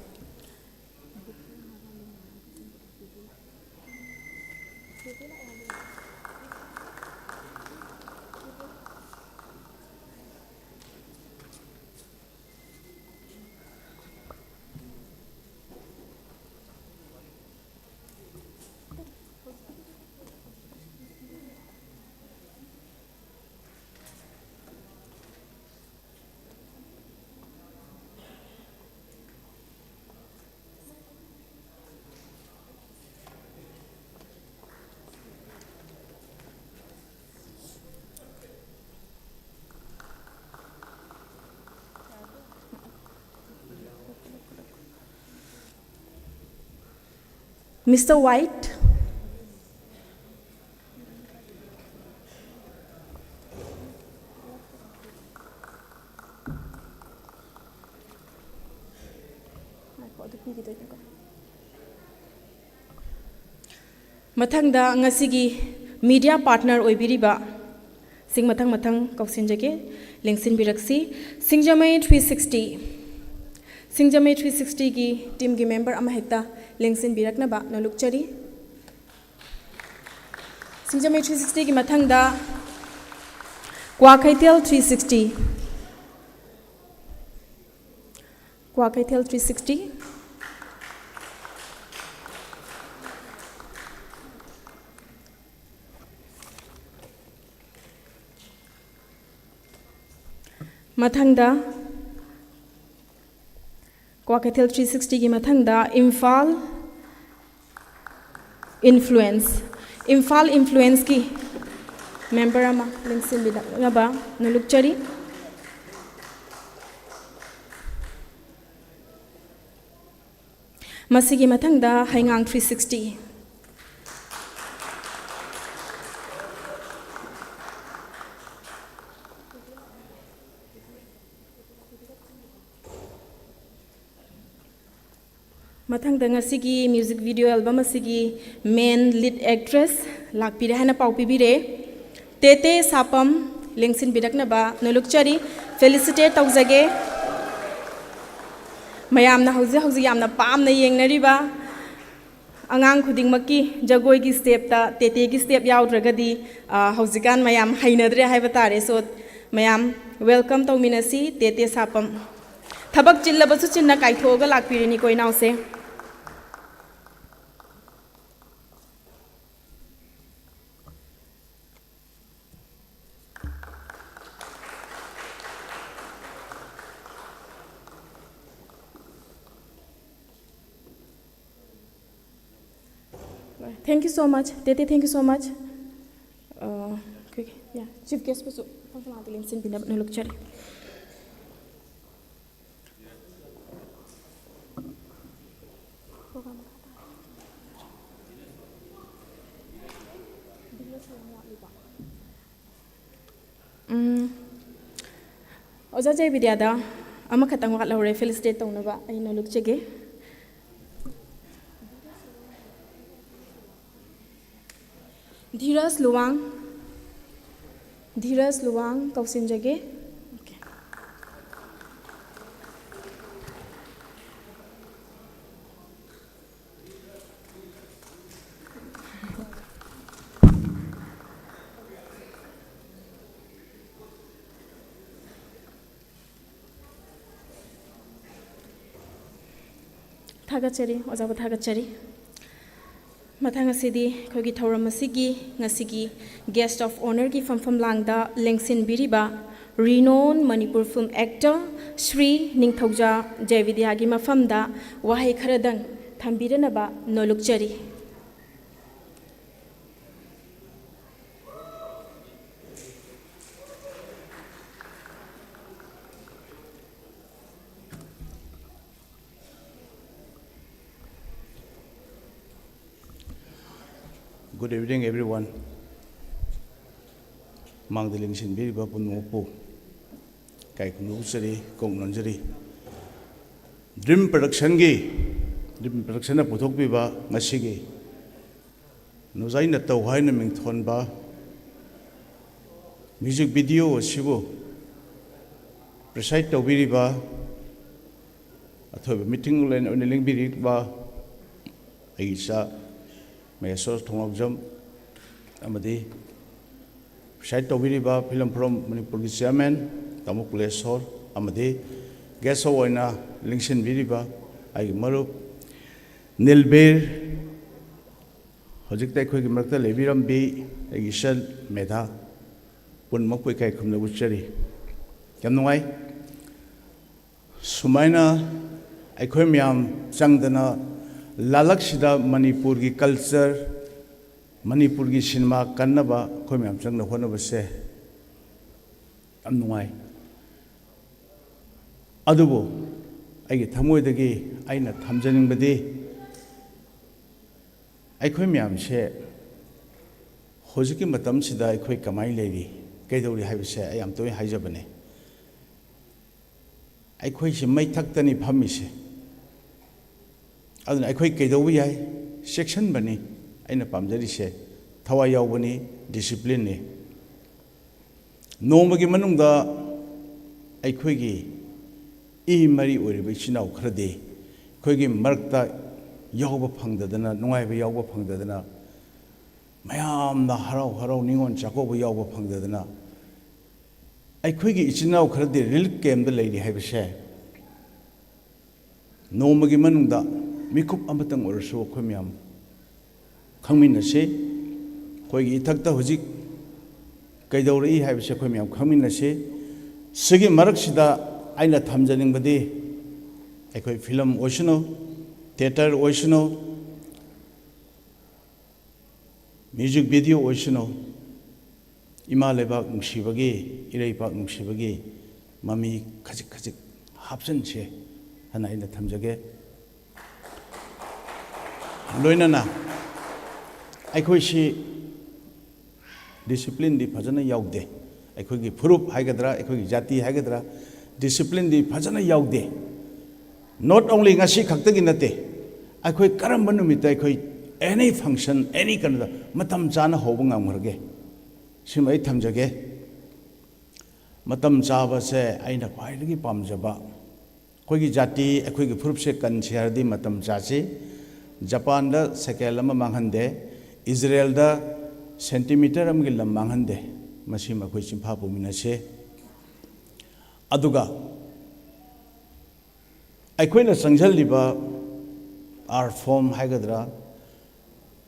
Mister White꯫ ꯉꯥꯏꯈꯣ, ꯑꯗꯨ ꯄꯤꯈꯤꯗꯣꯏꯅꯤꯀꯣ꯫ ꯃꯊꯪꯗ ꯉꯁꯤꯒꯤ media partner ꯑꯣꯏꯕꯤꯔꯤꯕ ꯁꯤꯡ ꯃꯊꯪ ꯃꯊꯪ ꯀꯧꯁꯤꯟꯖꯒꯦ, ꯂꯦꯡꯁꯤꯟꯕꯤꯔꯛꯁꯤ꯫ ꯁꯤꯡꯖꯃꯩ three sixty, ꯁꯤꯡꯖꯃꯩ ꯊ꯭ꯔꯤ ꯁꯤꯛꯁꯇꯤꯒꯤ ꯇꯤꯝꯒꯤ ꯃꯦꯝꯕꯔ ꯑꯃꯍꯦꯛꯇ ꯂꯦꯡꯁꯤꯟꯕꯤꯔꯛꯅꯕ ꯅꯣꯂꯨꯛꯆꯔꯤ꯫ ꯁꯤꯡꯖꯃꯩ ꯊ꯭ꯔꯤ ꯁꯤꯛꯁꯇꯤꯒꯤ ꯃꯊꯪꯗ Kwakeithel three sixty. Kwakeithel three sixty. ꯃꯊꯪꯗ ꯀ꯭ꯋꯥꯀꯩꯊꯦꯜ ꯊ꯭ꯔꯤ ꯁꯤꯛꯁꯇꯤꯒꯤ ꯃꯊꯪꯗ ꯏꯝꯐꯥꯜ ꯏꯟꯐ꯭ꯂꯨꯌꯦꯟꯁ, ꯏꯝꯐꯥꯜ ꯏꯟꯐ꯭ꯂꯨꯌꯦꯟꯁꯀꯤ ꯃꯦꯝꯕꯔ ꯑꯃ ꯂꯦꯡꯁꯤꯟꯕꯤꯔꯛꯅꯕ ꯅꯣꯂꯨꯛꯆꯔꯤ꯫ ꯃꯁꯤꯒꯤ ꯃꯊꯪꯗ ꯍꯩꯉꯥꯡ ꯊ꯭ꯔꯤ ꯁꯤꯛꯁꯇꯤ꯫ ꯃꯊꯪꯗ ꯉꯁꯤꯒꯤ ꯃ꯭ꯌꯨꯖꯤꯛ ꯚꯤꯗꯤꯑꯣ ꯑꯦꯜꯕꯝ ꯑꯁꯤꯒꯤ ꯃꯦꯟ ꯂꯤꯗ ꯑꯦꯛꯇ꯭ꯔꯦꯁ ꯂꯥꯛꯄꯤꯔꯦ ꯍꯥꯏꯅ ꯄꯥꯎ ꯄꯤꯕꯤꯔꯦ꯫ ꯇꯦꯇꯦ ꯁꯥꯄꯝ ꯂꯦꯡꯁꯤꯟꯕꯤꯔꯛꯅꯕ ꯅꯣꯂꯨꯛꯆꯔꯤ꯫ ꯐꯦꯂꯤꯁꯤꯇꯦꯠ ꯇꯧꯖꯒꯦ꯫ ꯃꯌꯥꯝꯅ ꯍꯧꯖꯤꯛ ꯍꯧꯖꯤꯛ ꯌꯥꯝꯅ ꯄꯥꯝꯅ ꯌꯦꯡꯅꯔꯤꯕ ꯑꯉꯥꯡ ꯈꯨꯗꯤꯡꯃꯛꯀꯤ ꯖꯒꯣꯏꯒꯤ ꯁ꯭ꯇꯦꯞꯇ ꯇꯦꯇꯦꯒꯤ ꯁ꯭ꯇꯦꯞ ꯌꯥꯎꯗ꯭ꯔꯒꯗꯤ, ꯑ, ꯍꯧꯖꯤꯛꯀꯥꯟ ꯃꯌꯥꯝ ꯍꯩꯅꯗ꯭ꯔꯦ ꯍꯥꯏꯕ ꯇꯥꯔꯦ꯫ So, ꯃꯌꯥꯝ ꯋꯦꯜꯀꯝ ꯇꯧꯃꯤꯟꯅꯁꯤ ꯇꯦꯇꯦ ꯁꯥꯄꯝ꯫ ꯊꯕꯛ ꯆꯤꯜꯂꯕꯁꯨ ꯆꯤꯟꯅ ꯀꯥꯏꯊꯣꯛꯑꯒ ꯂꯥꯛꯄꯤꯔꯤꯅꯤꯀꯣ ꯏꯅꯥꯎꯁꯦ꯫ Thank you so much, Tete, thank you so much. ꯑ, ꯑꯩꯈꯣꯏꯒꯤ, yeah, ꯆꯤꯐ ꯒꯦꯁꯄꯨꯁꯨ ꯃꯐꯝ ꯃꯉꯥꯗ ꯂꯦꯡꯁꯤꯟꯕꯤꯅꯕ ꯅꯣꯂꯨꯛꯆꯔꯤ꯫ ꯎꯝ, ꯑꯣꯖꯥ ꯖꯦꯕꯤꯗ꯭ꯌꯥꯗ ꯑꯃꯈꯛꯇꯪ ꯋꯥꯠꯍꯧꯔꯦ, ꯐꯦꯂꯤꯁꯤꯇꯦꯠ ꯇꯧꯅꯕ ꯑꯩ ꯅꯣꯂꯨꯛꯆꯒꯦ꯫ ꯙꯤꯔꯖ ꯂꯨꯋꯥꯡ, ꯙꯤꯔꯖ ꯂꯨꯋꯥꯡ ꯀꯧꯁꯤꯟꯖꯒꯦ꯫ Okay. ꯊꯥꯒꯠꯆꯔꯤ, ꯑꯣꯖꯥꯕꯨ ꯊꯥꯒꯠꯆꯔꯤ꯫ ꯃꯊꯪ ꯑꯁꯤꯗꯤ ꯑꯩꯈꯣꯏꯒꯤ ꯊꯧꯔꯝ ꯑꯁꯤꯒꯤ ꯉꯁꯤꯒꯤ Guest of Honourꯒꯤ ꯐꯝꯐꯝ ꯂꯥꯡꯗ ꯂꯦꯡꯁꯤꯟꯕꯤꯔꯤꯕ renowned Manipur film actor Shri ꯅꯤꯡꯊꯧꯖꯥ ꯖꯌꯕꯤꯗ꯭ꯌꯥꯒꯤ ꯃꯐꯝꯗ ꯋꯥꯍꯩ ꯈꯔꯗꯪ ꯊꯝꯕꯤꯔꯅꯕ ꯅꯣꯜꯂꯨꯛꯆꯔꯤ꯫ Good evening, everyone. ꯃꯥꯡꯗ ꯂꯦꯡꯁꯤꯟꯕꯤꯔꯤꯕ ꯄꯨꯝꯅꯃꯛꯄꯨ ꯏꯀꯥꯏ ꯈꯨꯝꯅꯖꯔꯤ, ꯀꯣꯛ ꯅꯣꯟꯖꯔꯤ꯫ ꯗ꯭ꯔꯤꯝ ꯄ꯭ꯔꯗꯛꯁꯟꯒꯤ, ꯗ꯭ꯔꯤꯝ ꯄ꯭ꯔꯗꯛꯁꯟꯅ ꯄꯨꯊꯣꯛꯄꯤꯕ ꯉꯁꯤꯒꯤ ꯅꯣꯖꯥꯏ ꯅꯇꯧ ꯍꯥꯏꯅ ꯃꯤꯡꯊꯣꯟꯕ ꯃ꯭ꯌꯨꯖꯤꯛ ꯚꯤꯗꯤꯑꯣ ꯑꯁꯤꯕꯨ ꯄ꯭ꯔꯤꯁꯥꯏꯠ ꯇꯧꯕꯤꯔꯤꯕ, ꯑꯊꯣꯏꯕ ꯃꯤꯇꯤꯡ ꯑꯣꯏꯅ ꯂꯦꯡꯕꯤꯔꯤꯕ ꯑꯩꯒꯤ ꯏꯆꯥ ꯃꯍꯦꯁꯣꯔ ꯊꯣꯡꯂꯥꯎꯖꯝ ꯑꯃꯗꯤ ꯄ꯭ꯔꯤꯁꯥꯏꯠ ꯇꯧꯕꯤꯔꯤꯕ Film Forum ꯃꯅꯤꯄꯨꯔꯒꯤ ꯆꯤꯌꯥꯔꯃꯦꯟ ꯇꯥꯃꯣ ꯀꯨꯂꯦꯁꯣꯔ ꯑꯃꯗꯤ ꯒꯦꯁ ꯑꯣꯏꯅ ꯂꯦꯡꯁꯤꯟꯕꯤꯔꯤꯕ ꯑꯩꯒꯤ ꯃꯔꯨꯞ ꯅꯤꯜꯕꯤꯔ, ꯍꯧꯖꯤꯛꯇ ꯑꯩꯈꯣꯏꯒꯤ ꯃꯔꯛꯇ ꯂꯩꯕꯤꯔꯝꯕꯤ ꯑꯩꯒꯤ ꯏꯆꯟ ꯃꯦꯙꯥ, ꯄꯨꯝꯅꯃꯛꯄꯨ ꯏꯀꯥꯏ ꯈꯨꯝꯅꯕ ꯎꯠꯆꯔꯤ꯫ ꯌꯥꯝ ꯅꯨꯡꯉꯥꯏ꯫ ꯁꯨꯃꯥꯏꯅ ꯑꯩꯈꯣꯏ ꯃꯌꯥꯝ ꯆꯪꯗꯅ ꯂꯥꯂꯛꯁꯤꯗ ꯃꯅꯤꯄꯨꯔꯒꯤ ꯀꯜꯆꯔ, ꯃꯅꯤꯄꯨꯔꯒꯤ ꯁꯤꯅꯦꯃꯥ ꯀꯟꯅꯕ ꯑꯩꯈꯣꯏ ꯃꯌꯥꯝ ꯆꯪꯗꯅ ꯍꯣꯠꯅꯕꯁꯦ ꯌꯥꯝ ꯅꯨꯡꯉꯥꯏ꯫ ꯑꯗꯨꯕꯨ ꯑꯩꯒꯤ ꯊꯃꯣꯏꯗꯒꯤ ꯑꯩꯅ ꯊꯝꯖꯅꯤꯡꯕꯗꯤ ꯑꯩꯈꯣꯏ ꯃꯌꯥꯝꯁꯦ ꯍꯧꯖꯤꯛꯀꯤ ꯃꯇꯝꯁꯤꯗ ꯑꯩꯈꯣꯏ ꯀꯃꯥꯏꯅ ꯂꯩꯔꯤ, ꯀꯩꯗꯧꯔꯤ ꯍꯥꯏꯕꯁꯦ ꯑꯩ ꯌꯥꯝ ꯇꯣꯏꯅ ꯍꯥꯏꯖꯕꯅꯦ꯫ ꯑꯩꯈꯣꯏꯁꯦ ꯃꯩꯊꯛꯇꯅꯤ ꯐꯝꯃꯤꯁꯦ꯫ ꯑꯗꯨꯅ ꯑꯩꯈꯣꯏ ꯀꯩꯗꯧꯕ ꯌꯥꯏ? ꯆꯦꯛꯁꯤꯟꯕꯅꯤ ꯑꯩꯅ ꯄꯥꯝꯖꯔꯤꯁꯦ, ꯊꯋꯥꯏ ꯌꯥꯎꯕꯅꯤ, ꯗꯤꯁꯤꯄ꯭ꯂꯤꯟꯅꯤ꯫ ꯅꯣꯡꯃꯒꯤ ꯃꯅꯨꯡꯗ ꯑꯩꯈꯣꯏꯒꯤ ꯏ ꯃꯔꯤ ꯑꯣꯏꯔꯤꯕ ꯏꯆꯤꯟ ꯏꯅꯥꯎ ꯈꯔꯗꯤ ꯑꯩꯈꯣꯏꯒꯤ ꯃꯔꯛꯇ ꯌꯥꯎꯕ ꯐꯪꯗꯗꯅ, ꯅꯨꯡꯉꯥꯏꯕ ꯌꯥꯎꯕ ꯐꯪꯗꯗꯅ, ꯃꯌꯥꯝꯅ ꯍꯔꯥꯎ ꯍꯔꯥꯎ ꯅꯤꯉꯣꯜ ꯆꯥꯛꯀꯧꯕ ꯌꯥꯎꯕ ꯐꯪꯗꯗꯅ ꯑꯩꯈꯣꯏꯒꯤ ꯏꯆꯤꯟ ꯏꯅꯥꯎ ꯈꯔꯗꯤ ꯔꯤꯂꯤꯐ ꯀꯦꯝꯗ ꯂꯩꯔꯤ ꯍꯥꯏꯕꯁꯦ ꯅꯣꯡꯃꯒꯤ ꯃꯅꯨꯡꯗ ꯃꯤꯀꯨꯞ ꯑꯃꯇꯪ ꯑꯣꯏꯔꯁꯨ ꯑꯩꯈꯣꯏ ꯃꯌꯥꯝ ꯈꯪꯃꯤꯟꯅꯁꯤ꯫ ꯑꯩꯈꯣꯏꯒꯤ ꯏꯊꯛꯇ ꯍꯧꯖꯤꯛ ꯀꯩꯗꯧꯔꯛꯏ ꯍꯥꯏꯕꯁꯤ ꯑꯩꯈꯣꯏ ꯃꯌꯥꯝ ꯈꯪꯃꯤꯟꯅꯁꯤ꯫ ꯁꯤꯒꯤ ꯃꯔꯛꯁꯤꯗ ꯑꯩꯅ ꯊꯝꯖꯅꯤꯡꯕꯗꯤ, ꯑꯩꯈꯣꯏ ꯐꯤꯂꯝ ꯑꯣꯏꯁꯅꯨ, ꯊꯤꯌꯦꯇꯔ ꯑꯣꯏꯁꯅꯨ, ꯃ꯭ꯌꯨꯖꯤꯛ ꯚꯤꯗꯤꯑꯣ ꯑꯣꯏꯁꯅꯨ, ꯏꯃꯥ ꯂꯩꯕꯥꯛ ꯅꯨꯡꯁꯤꯕꯒꯤ, ꯏꯔꯩꯄꯥꯛ ꯅꯨꯡꯁꯤꯕꯒꯤ ꯃꯃꯤ ꯈꯖꯤꯛ ꯈꯖꯤꯛ ꯍꯥꯞꯆꯤꯟꯁꯦ ꯍꯥꯏꯅ ꯑꯩꯅ ꯊꯝꯖꯒꯦ꯫ ꯂꯣꯏꯅꯅ ꯑꯩꯈꯣꯏꯁꯤ ꯗꯤꯁꯤꯄ꯭ꯂꯤꯟꯗꯤ ꯐꯖꯅ ꯌꯥꯎꯗꯦ꯫ ꯑꯩꯈꯣꯏꯒꯤ ꯐꯨꯔꯨꯞ ꯍꯥꯏꯒꯗ꯭ꯔꯥ, ꯑꯩꯈꯣꯏꯒꯤ ꯖꯥꯇꯤ ꯍꯥꯏꯒꯗ꯭ꯔꯥ, ꯗꯤꯁꯤꯄ꯭ꯂꯤꯟꯗꯤ ꯐꯖꯅ ꯌꯥꯎꯗꯦ꯫ Not only ꯉꯁꯤ ꯈꯛꯇꯒꯤ ꯅꯠꯇꯦ, ꯑꯩꯈꯣꯏ ꯀꯔꯝꯕ ꯅꯨꯃꯤꯠꯇ ꯑꯩꯈꯣꯏ any function, any ꯀꯩꯅꯣꯗ ꯃꯇꯝ ꯆꯥꯅ ꯍꯧꯕ ꯉꯝꯈ꯭ꯔꯒꯦ? ꯁꯤꯃ ꯑꯩ ꯊꯝꯖꯒꯦ꯫ ꯃꯇꯝ ꯆꯥꯕꯁꯦ ꯑꯩꯅ ꯈ꯭ꯋꯥꯏꯗꯒꯤ ꯄꯥꯝꯖꯕ꯫ ꯑꯩꯈꯣꯏꯒꯤ ꯖꯥꯇꯤ, ꯑꯩꯈꯣꯏꯒꯤ ꯐꯨꯔꯨꯞꯁꯦ ꯀꯟꯁꯤ ꯍꯥꯏꯔꯗꯤ ꯃꯇꯝ ꯆꯥꯁꯤ꯫ ꯖꯄꯥꯟꯗ ꯁꯦꯀꯦꯟ ꯑꯃ ꯃꯥꯡꯍꯟꯗꯦ, ꯏꯖꯔꯦꯜꯗ ꯁꯦꯟꯇꯤꯃꯤꯇꯔ ꯑꯃꯒꯤ ꯂꯝ ꯃꯥꯡꯍꯟꯗꯦ꯫ ꯃꯁꯤꯃ ꯑꯩꯈꯣꯏ ꯆꯤꯟꯐꯥ ꯄꯨꯃꯤꯟꯅꯁꯤ꯫ ꯑꯗꯨꯒ ꯑꯩꯈꯣꯏꯅ ꯆꯪꯁꯤꯜꯂꯤꯕ ꯑꯥꯔꯠ ꯐꯣꯝ ꯍꯥꯏꯒꯗ꯭ꯔꯥ,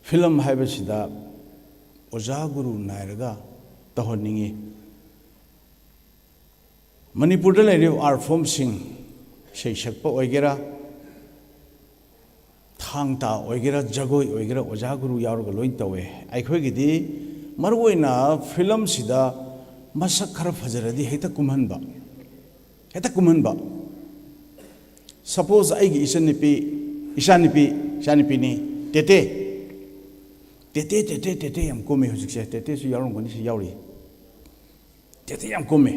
ꯐꯤꯂꯝ ꯍꯥꯏꯕꯁꯤꯗ ꯑꯣꯖꯥ ꯒꯨꯔꯨ ꯅꯥꯏꯔꯒ ꯇꯧꯍꯟꯅꯤꯡꯉꯤ꯫ ꯃꯅꯤꯄꯨꯔꯗ ꯂꯩꯔꯤꯕ ꯑꯥꯔꯠ ꯐꯣꯝꯁꯤꯡ, ꯏꯁꯩ ꯁꯛꯄ ꯑꯣꯏꯒꯦꯔꯥ, ꯊꯥꯡ ꯇꯥ ꯑꯣꯏꯒꯦꯔꯥ, ꯖꯒꯣꯏ ꯑꯣꯏꯒꯦꯔꯥ, ꯑꯣꯖꯥ ꯒꯨꯔꯨ ꯌꯥꯎꯔꯒ ꯂꯣꯏ ꯇꯧꯋꯦ꯫ ꯑꯩꯈꯣꯏꯒꯤꯗꯤ ꯃꯔꯨꯑꯣꯏꯅ ꯐꯤꯂꯝꯁꯤꯗ ꯃꯁꯛ ꯈꯔ ꯐꯖꯔꯗꯤ ꯍꯦꯛꯇ ꯀꯨꯝꯍꯟꯕ, ꯍꯦꯛꯇ ꯀꯨꯝꯍꯟꯕ꯫ ꯁꯄꯣꯁ ꯑꯩꯒꯤ ꯏꯆꯟꯅꯨꯄꯤ, ꯏꯆꯥꯅꯨꯄꯤ, ꯏꯆꯥꯅꯨꯄꯤꯅꯤ, ꯇꯦꯇꯦ, ꯇꯦꯇꯦ, ꯇꯦꯇꯦ, ꯇꯦꯇꯦ ꯌꯥꯝ ꯀꯨꯝꯃꯤ ꯍꯧꯖꯤꯛꯁꯦ꯫ ꯇꯦꯇꯦꯁꯨ ꯌꯥꯎꯔꯝꯒꯅꯤ, ꯁꯤ ꯌꯥꯎꯔꯤ꯫ ꯇꯦꯇꯦ ꯌꯥꯝ ꯀꯨꯝꯃꯤ꯫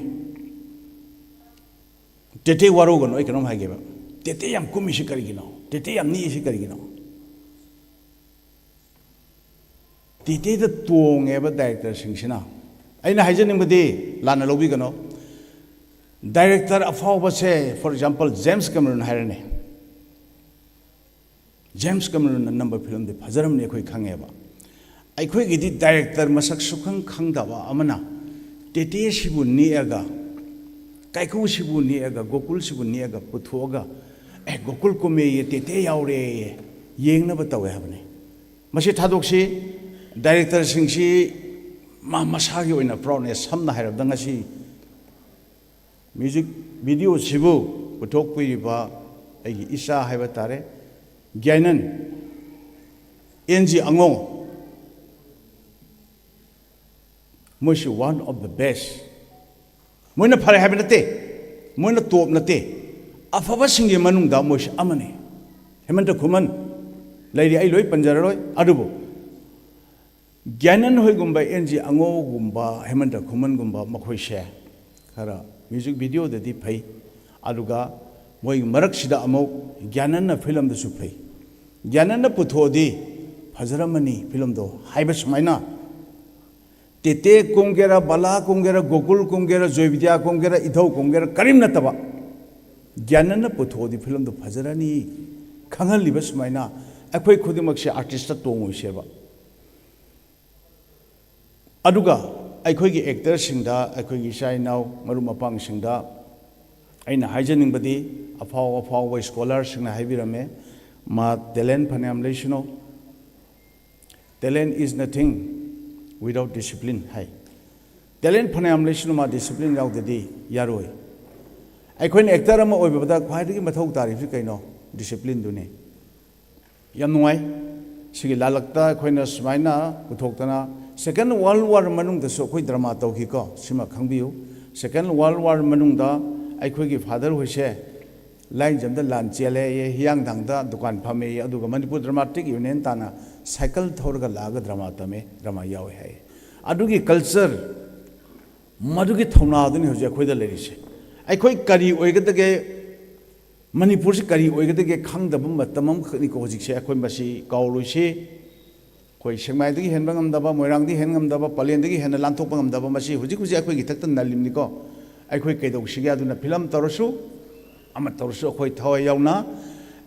ꯇꯦꯇꯦ ꯋꯥꯔꯧꯒꯅꯨ, ꯑꯩ ꯀꯩꯅꯣꯝ ꯍꯥꯏꯒꯦꯕ꯫ ꯇꯦꯇꯦ ꯌꯥꯝ ꯀꯨꯝꯃꯤꯁꯤ ꯀꯔꯤꯒꯤꯅꯣ? ꯇꯦꯇꯦ ꯌꯥꯝ ꯅꯤꯛꯏꯁꯤ ꯀꯔꯤꯒꯤꯅꯣ? ꯇꯦꯇꯦꯗ ꯇꯣꯡꯉꯦꯕ ꯗꯥꯏꯔꯦꯛꯇꯔꯁꯤꯡꯁꯤꯅ꯫ ꯑꯩꯅ ꯍꯥꯏꯖꯅꯤꯡꯕꯗꯤ, ꯂꯥꯟꯅ ꯂꯧꯕꯤꯒꯅꯨ, ꯗꯥꯏꯔꯦꯛꯇꯔ ꯑꯐꯥꯎꯕꯁꯦ, for example, ꯖꯦꯝꯁ ꯀꯦꯃꯦꯔꯨꯟ ꯍꯥꯏꯔꯅꯤ꯫ ꯖꯦꯝꯁ ꯀꯦꯃꯦꯔꯨꯟꯅ ꯅꯝꯕ ꯐꯤꯂꯝꯗꯤ ꯐꯖꯔꯝꯅꯤ, ꯑꯩꯈꯣꯏ ꯈꯪꯉꯦꯕ꯫ ꯑꯩꯈꯣꯏꯒꯤꯗꯤ ꯗꯥꯏꯔꯦꯛꯇꯔ ꯃꯁꯛ ꯁꯨꯈꯪ ꯈꯪꯗꯕ ꯑꯃꯅ ꯇꯦꯇꯦꯁꯤꯕꯨ ꯅꯦꯛꯑꯒ, ꯀꯥꯏꯀꯨꯁꯤꯕꯨ ꯅꯦꯛꯑꯒ, ꯒꯣꯀꯨꯜꯁꯤꯕꯨ ꯅꯦꯛꯑꯒ ꯄꯨꯊꯣꯛꯑꯒ, "ꯑꯦ, ꯒꯣꯀꯨꯜ ꯀꯨꯝꯃꯦꯌꯦ, ꯇꯦꯇꯦ ꯌꯥꯎꯔꯦꯌꯦ, ꯌꯦꯡꯅꯕ ꯇꯧꯋꯦ" ꯍꯥꯏꯕꯅꯤ꯫ ꯃꯁꯤ ꯊꯥꯗꯣꯛꯁꯤ꯫ ꯗꯥꯏꯔꯦꯛꯇꯔꯁꯤꯡꯁꯤ ꯃꯥ ꯃꯁꯥꯒꯤ ꯑꯣꯏꯅ ꯄ꯭ꯔꯥꯎꯠꯅꯦꯁ, ꯁꯝꯅ ꯍꯥꯏꯔꯕꯗ ꯉꯁꯤ ꯃ꯭ꯌꯨꯖꯤꯛ ꯚꯤꯗꯤꯑꯣꯁꯤꯕꯨ ꯄꯨꯊꯣꯛꯄꯤꯔꯤꯕ ꯑꯩꯒꯤ ꯏꯆꯥ ꯍꯥꯏꯕ ꯇꯥꯔꯦ, ꯒ꯭ꯌꯥꯅꯟ, ꯑꯦꯟ ꯖꯤ ꯑꯉꯣ, ꯃꯣꯏꯁꯤ one of the best꯫ ꯃꯣꯏꯅ ꯐꯔꯦ ꯍꯥꯏꯕ ꯅꯠꯇꯦ, ꯃꯣꯏꯅ ꯇꯣꯞ ꯅꯠꯇꯦ, ꯑꯐꯕꯁꯤꯡꯒꯤ ꯃꯅꯨꯡꯗ ꯃꯣꯏꯁꯤ ꯑꯃꯅꯤ꯫ ꯍꯦꯃꯟꯇ ꯈꯨꯃꯟ ꯂꯩꯔꯤ, ꯑꯩ ꯂꯣꯏ ꯄꯟꯖꯔꯔꯣꯏ, ꯑꯗꯨꯕꯨ ꯒ꯭ꯌꯥꯅꯟ ꯍꯣꯏꯒꯨꯝꯕ, ꯑꯦꯟ ꯖꯤ ꯑꯉꯣꯒꯨꯝꯕ, ꯍꯦꯃꯟꯇ ꯈꯨꯃꯟꯒꯨꯝꯕ ꯃꯈꯣꯏꯁꯦ ꯈꯔ ꯃ꯭ꯌꯨꯖꯤꯛ ꯚꯤꯗꯤꯑꯣꯗꯗꯤ ꯐꯩ, ꯑꯗꯨꯒ ꯃꯣꯏꯒꯤ ꯃꯔꯛꯁꯤꯗ ꯑꯃꯨꯛ ꯒ꯭ꯌꯥꯅꯟꯅ ꯐꯤꯂꯝꯗꯁꯨ ꯐꯩ꯫ ꯒ꯭ꯌꯥꯅꯟꯅ ꯄꯨꯊꯣꯛꯑꯗꯤ ꯐꯖꯔꯝꯃꯅꯤ ꯐꯤꯂꯝꯗꯣ ꯍꯥꯏꯕ ꯁꯨꯃꯥꯏꯅ, ꯇꯦꯇꯦ ꯀꯨꯝꯒꯦꯔꯥ, ꯕꯂꯥ ꯀꯨꯝꯒꯦꯔꯥ, ꯒꯣꯀꯨꯜ ꯀꯨꯝꯒꯦꯔꯥ, ꯖꯣꯏꯕꯤꯗ꯭ꯌꯥ ꯀꯨꯝꯒꯦꯔꯥ, ꯏꯙꯧ ꯀꯨꯝꯒꯦꯔꯥ, ꯀꯔꯤꯝ ꯅꯠꯇꯕ, ꯒ꯭ꯌꯥꯅꯟꯅ ꯄꯨꯊꯣꯛꯑꯗꯤ ꯐꯤꯂꯝꯗꯣ ꯐꯖꯔꯅꯤ ꯈꯪꯍꯜꯂꯤꯕ ꯁꯨꯃꯥꯏꯅ ꯑꯩꯈꯣꯏ ꯈꯨꯗꯤꯡꯃꯛꯁꯦ ꯑꯥꯔꯇꯤꯁꯇ ꯇꯣꯡꯉꯣꯏꯁꯦꯕ꯫ ꯑꯗꯨꯒ ꯑꯩꯈꯣꯏꯒꯤ ꯑꯦꯛꯇꯔꯁꯤꯡꯗ, ꯑꯩꯈꯣꯏꯒꯤ ꯏꯆꯥ ꯏꯅꯥꯎ ꯃꯔꯨꯞ ꯃꯄꯥꯡꯁꯤꯡꯗ ꯑꯩꯅ ꯍꯥꯏꯖꯅꯤꯡꯕꯗꯤ, ꯑꯐꯥꯎ ꯑꯐꯥꯎꯕ ꯁ꯭ꯀꯣꯂꯔꯁꯤꯡꯅ ꯍꯥꯏꯕꯤꯔꯝꯃꯦ, ꯃꯥ ꯇꯦꯂꯦꯟ ꯐꯅꯌꯥꯝ ꯂꯩꯁꯅꯨ, "Talent is nothing without discipline" ꯍꯥꯏ꯫ ꯇꯦꯂꯦꯟ ꯐꯅꯌꯥꯝ ꯂꯩꯁꯅꯨ, ꯃꯥ ꯗꯤꯁꯤꯄ꯭ꯂꯤꯟ ꯌꯥꯎꯗꯗꯤ ꯌꯥꯔꯣꯏ꯫ ꯑꯩꯈꯣꯏꯅ ꯑꯦꯛꯇꯔ ꯑꯃ ꯑꯣꯏꯕꯗ ꯈ꯭ꯋꯥꯏꯗꯒꯤ ꯃꯊꯧ ꯇꯥꯔꯤꯕꯁꯤ ꯀꯩꯅꯣ? ꯗꯤꯁꯤꯄ꯭ꯂꯤꯟꯗꯨꯅꯤ꯫ ꯌꯥꯝ ꯅꯨꯡꯉꯥꯏ꯫ ꯁꯤꯒꯤ ꯂꯥꯂꯛꯇ ꯑꯩꯈꯣꯏꯅ ꯁꯨꯃꯥꯏꯅ ꯄꯨꯊꯣꯛꯇꯅ, Second World War ꯃꯅꯨꯡꯗꯁꯨ ꯑꯩꯈꯣꯏ ꯗ꯭ꯔꯃꯥ ꯇꯧꯈꯤꯀꯣ, ꯁꯤꯃ ꯈꯪꯕꯤꯌꯨ꯫ Second World War ꯃꯅꯨꯡꯗ ꯑꯩꯈꯣꯏꯒꯤ ꯐꯥꯗꯔ ꯍꯣꯏꯁꯦ ꯂꯥꯏꯟꯖꯝꯗ ꯂꯥꯟ ꯆꯦꯜꯂꯦ, ꯍꯤꯌꯥꯡꯊꯥꯡꯗ ꯗꯨꯀꯥꯟ ꯐꯝꯃꯦ, ꯑꯗꯨꯒ ꯃꯅꯤꯄꯨꯔ ꯗ꯭ꯔꯃꯥꯇꯤꯛ ꯌꯨꯅꯤꯌꯟ ꯇꯥꯟꯅ ꯁꯥꯏꯀꯜ ꯊꯧꯔꯒ ꯂꯥꯛꯑꯒ ꯗ꯭ꯔꯃꯥ ꯇꯝꯃꯦ, ꯗ꯭ꯔꯃꯥ ꯌꯥꯎꯋꯦ ꯍꯥꯏ꯫ ꯑꯗꯨꯒꯤ ꯀꯜꯆꯔ, ꯃꯗꯨꯒꯤ ꯊꯧꯅꯥꯗꯨꯅꯤ ꯍꯧꯖꯤꯛ ꯑꯩꯈꯣꯏꯗ ꯂꯩꯔꯤꯁꯦ꯫ ꯑꯩꯈꯣꯏ ꯀꯔꯤ ꯑꯣꯏꯒꯗꯒꯦ, ꯃꯅꯤꯄꯨꯔꯁꯤ ꯀꯔꯤ ꯑꯣꯏꯒꯗꯒꯦ ꯈꯪꯗꯕ ꯃꯇꯝ ꯑꯃꯈꯛꯅꯤꯀꯣ ꯍꯧꯖꯤꯛꯁꯦ꯫ ꯑꯩꯈꯣꯏ ꯃꯁꯤ ꯀꯥꯎꯔꯣꯏꯁꯤ꯫ ꯑꯩꯈꯣꯏ ꯁꯦꯛꯃꯥꯏꯗꯒꯤ ꯍꯦꯟꯕ ꯉꯝꯗꯕ, ꯃꯣꯏꯔꯥꯡꯗꯒꯤ ꯍꯦꯟ ꯉꯝꯗꯕ, ꯄꯂꯦꯟꯗꯒꯤ ꯍꯦꯟꯅ ꯂꯥꯟꯊꯣꯛꯄ ꯉꯝꯗꯕ, ꯃꯁꯤ ꯍꯧꯖꯤꯛ ꯍꯧꯖꯤꯛ ꯑꯩꯈꯣꯏꯒꯤ ꯏꯊꯛꯇ ꯅꯜꯂꯤꯕꯅꯤꯀꯣ꯫ ꯑꯩꯈꯣꯏ ꯀꯩꯗꯧꯁꯤꯒꯦ? ꯑꯗꯨꯅ ꯐꯤꯂꯝ ꯇꯧꯔꯁꯨ, ꯑꯃ ꯇꯧꯔꯁꯨ ꯑꯩꯈꯣꯏ ꯊꯋꯥꯏ ꯌꯥꯎꯅ,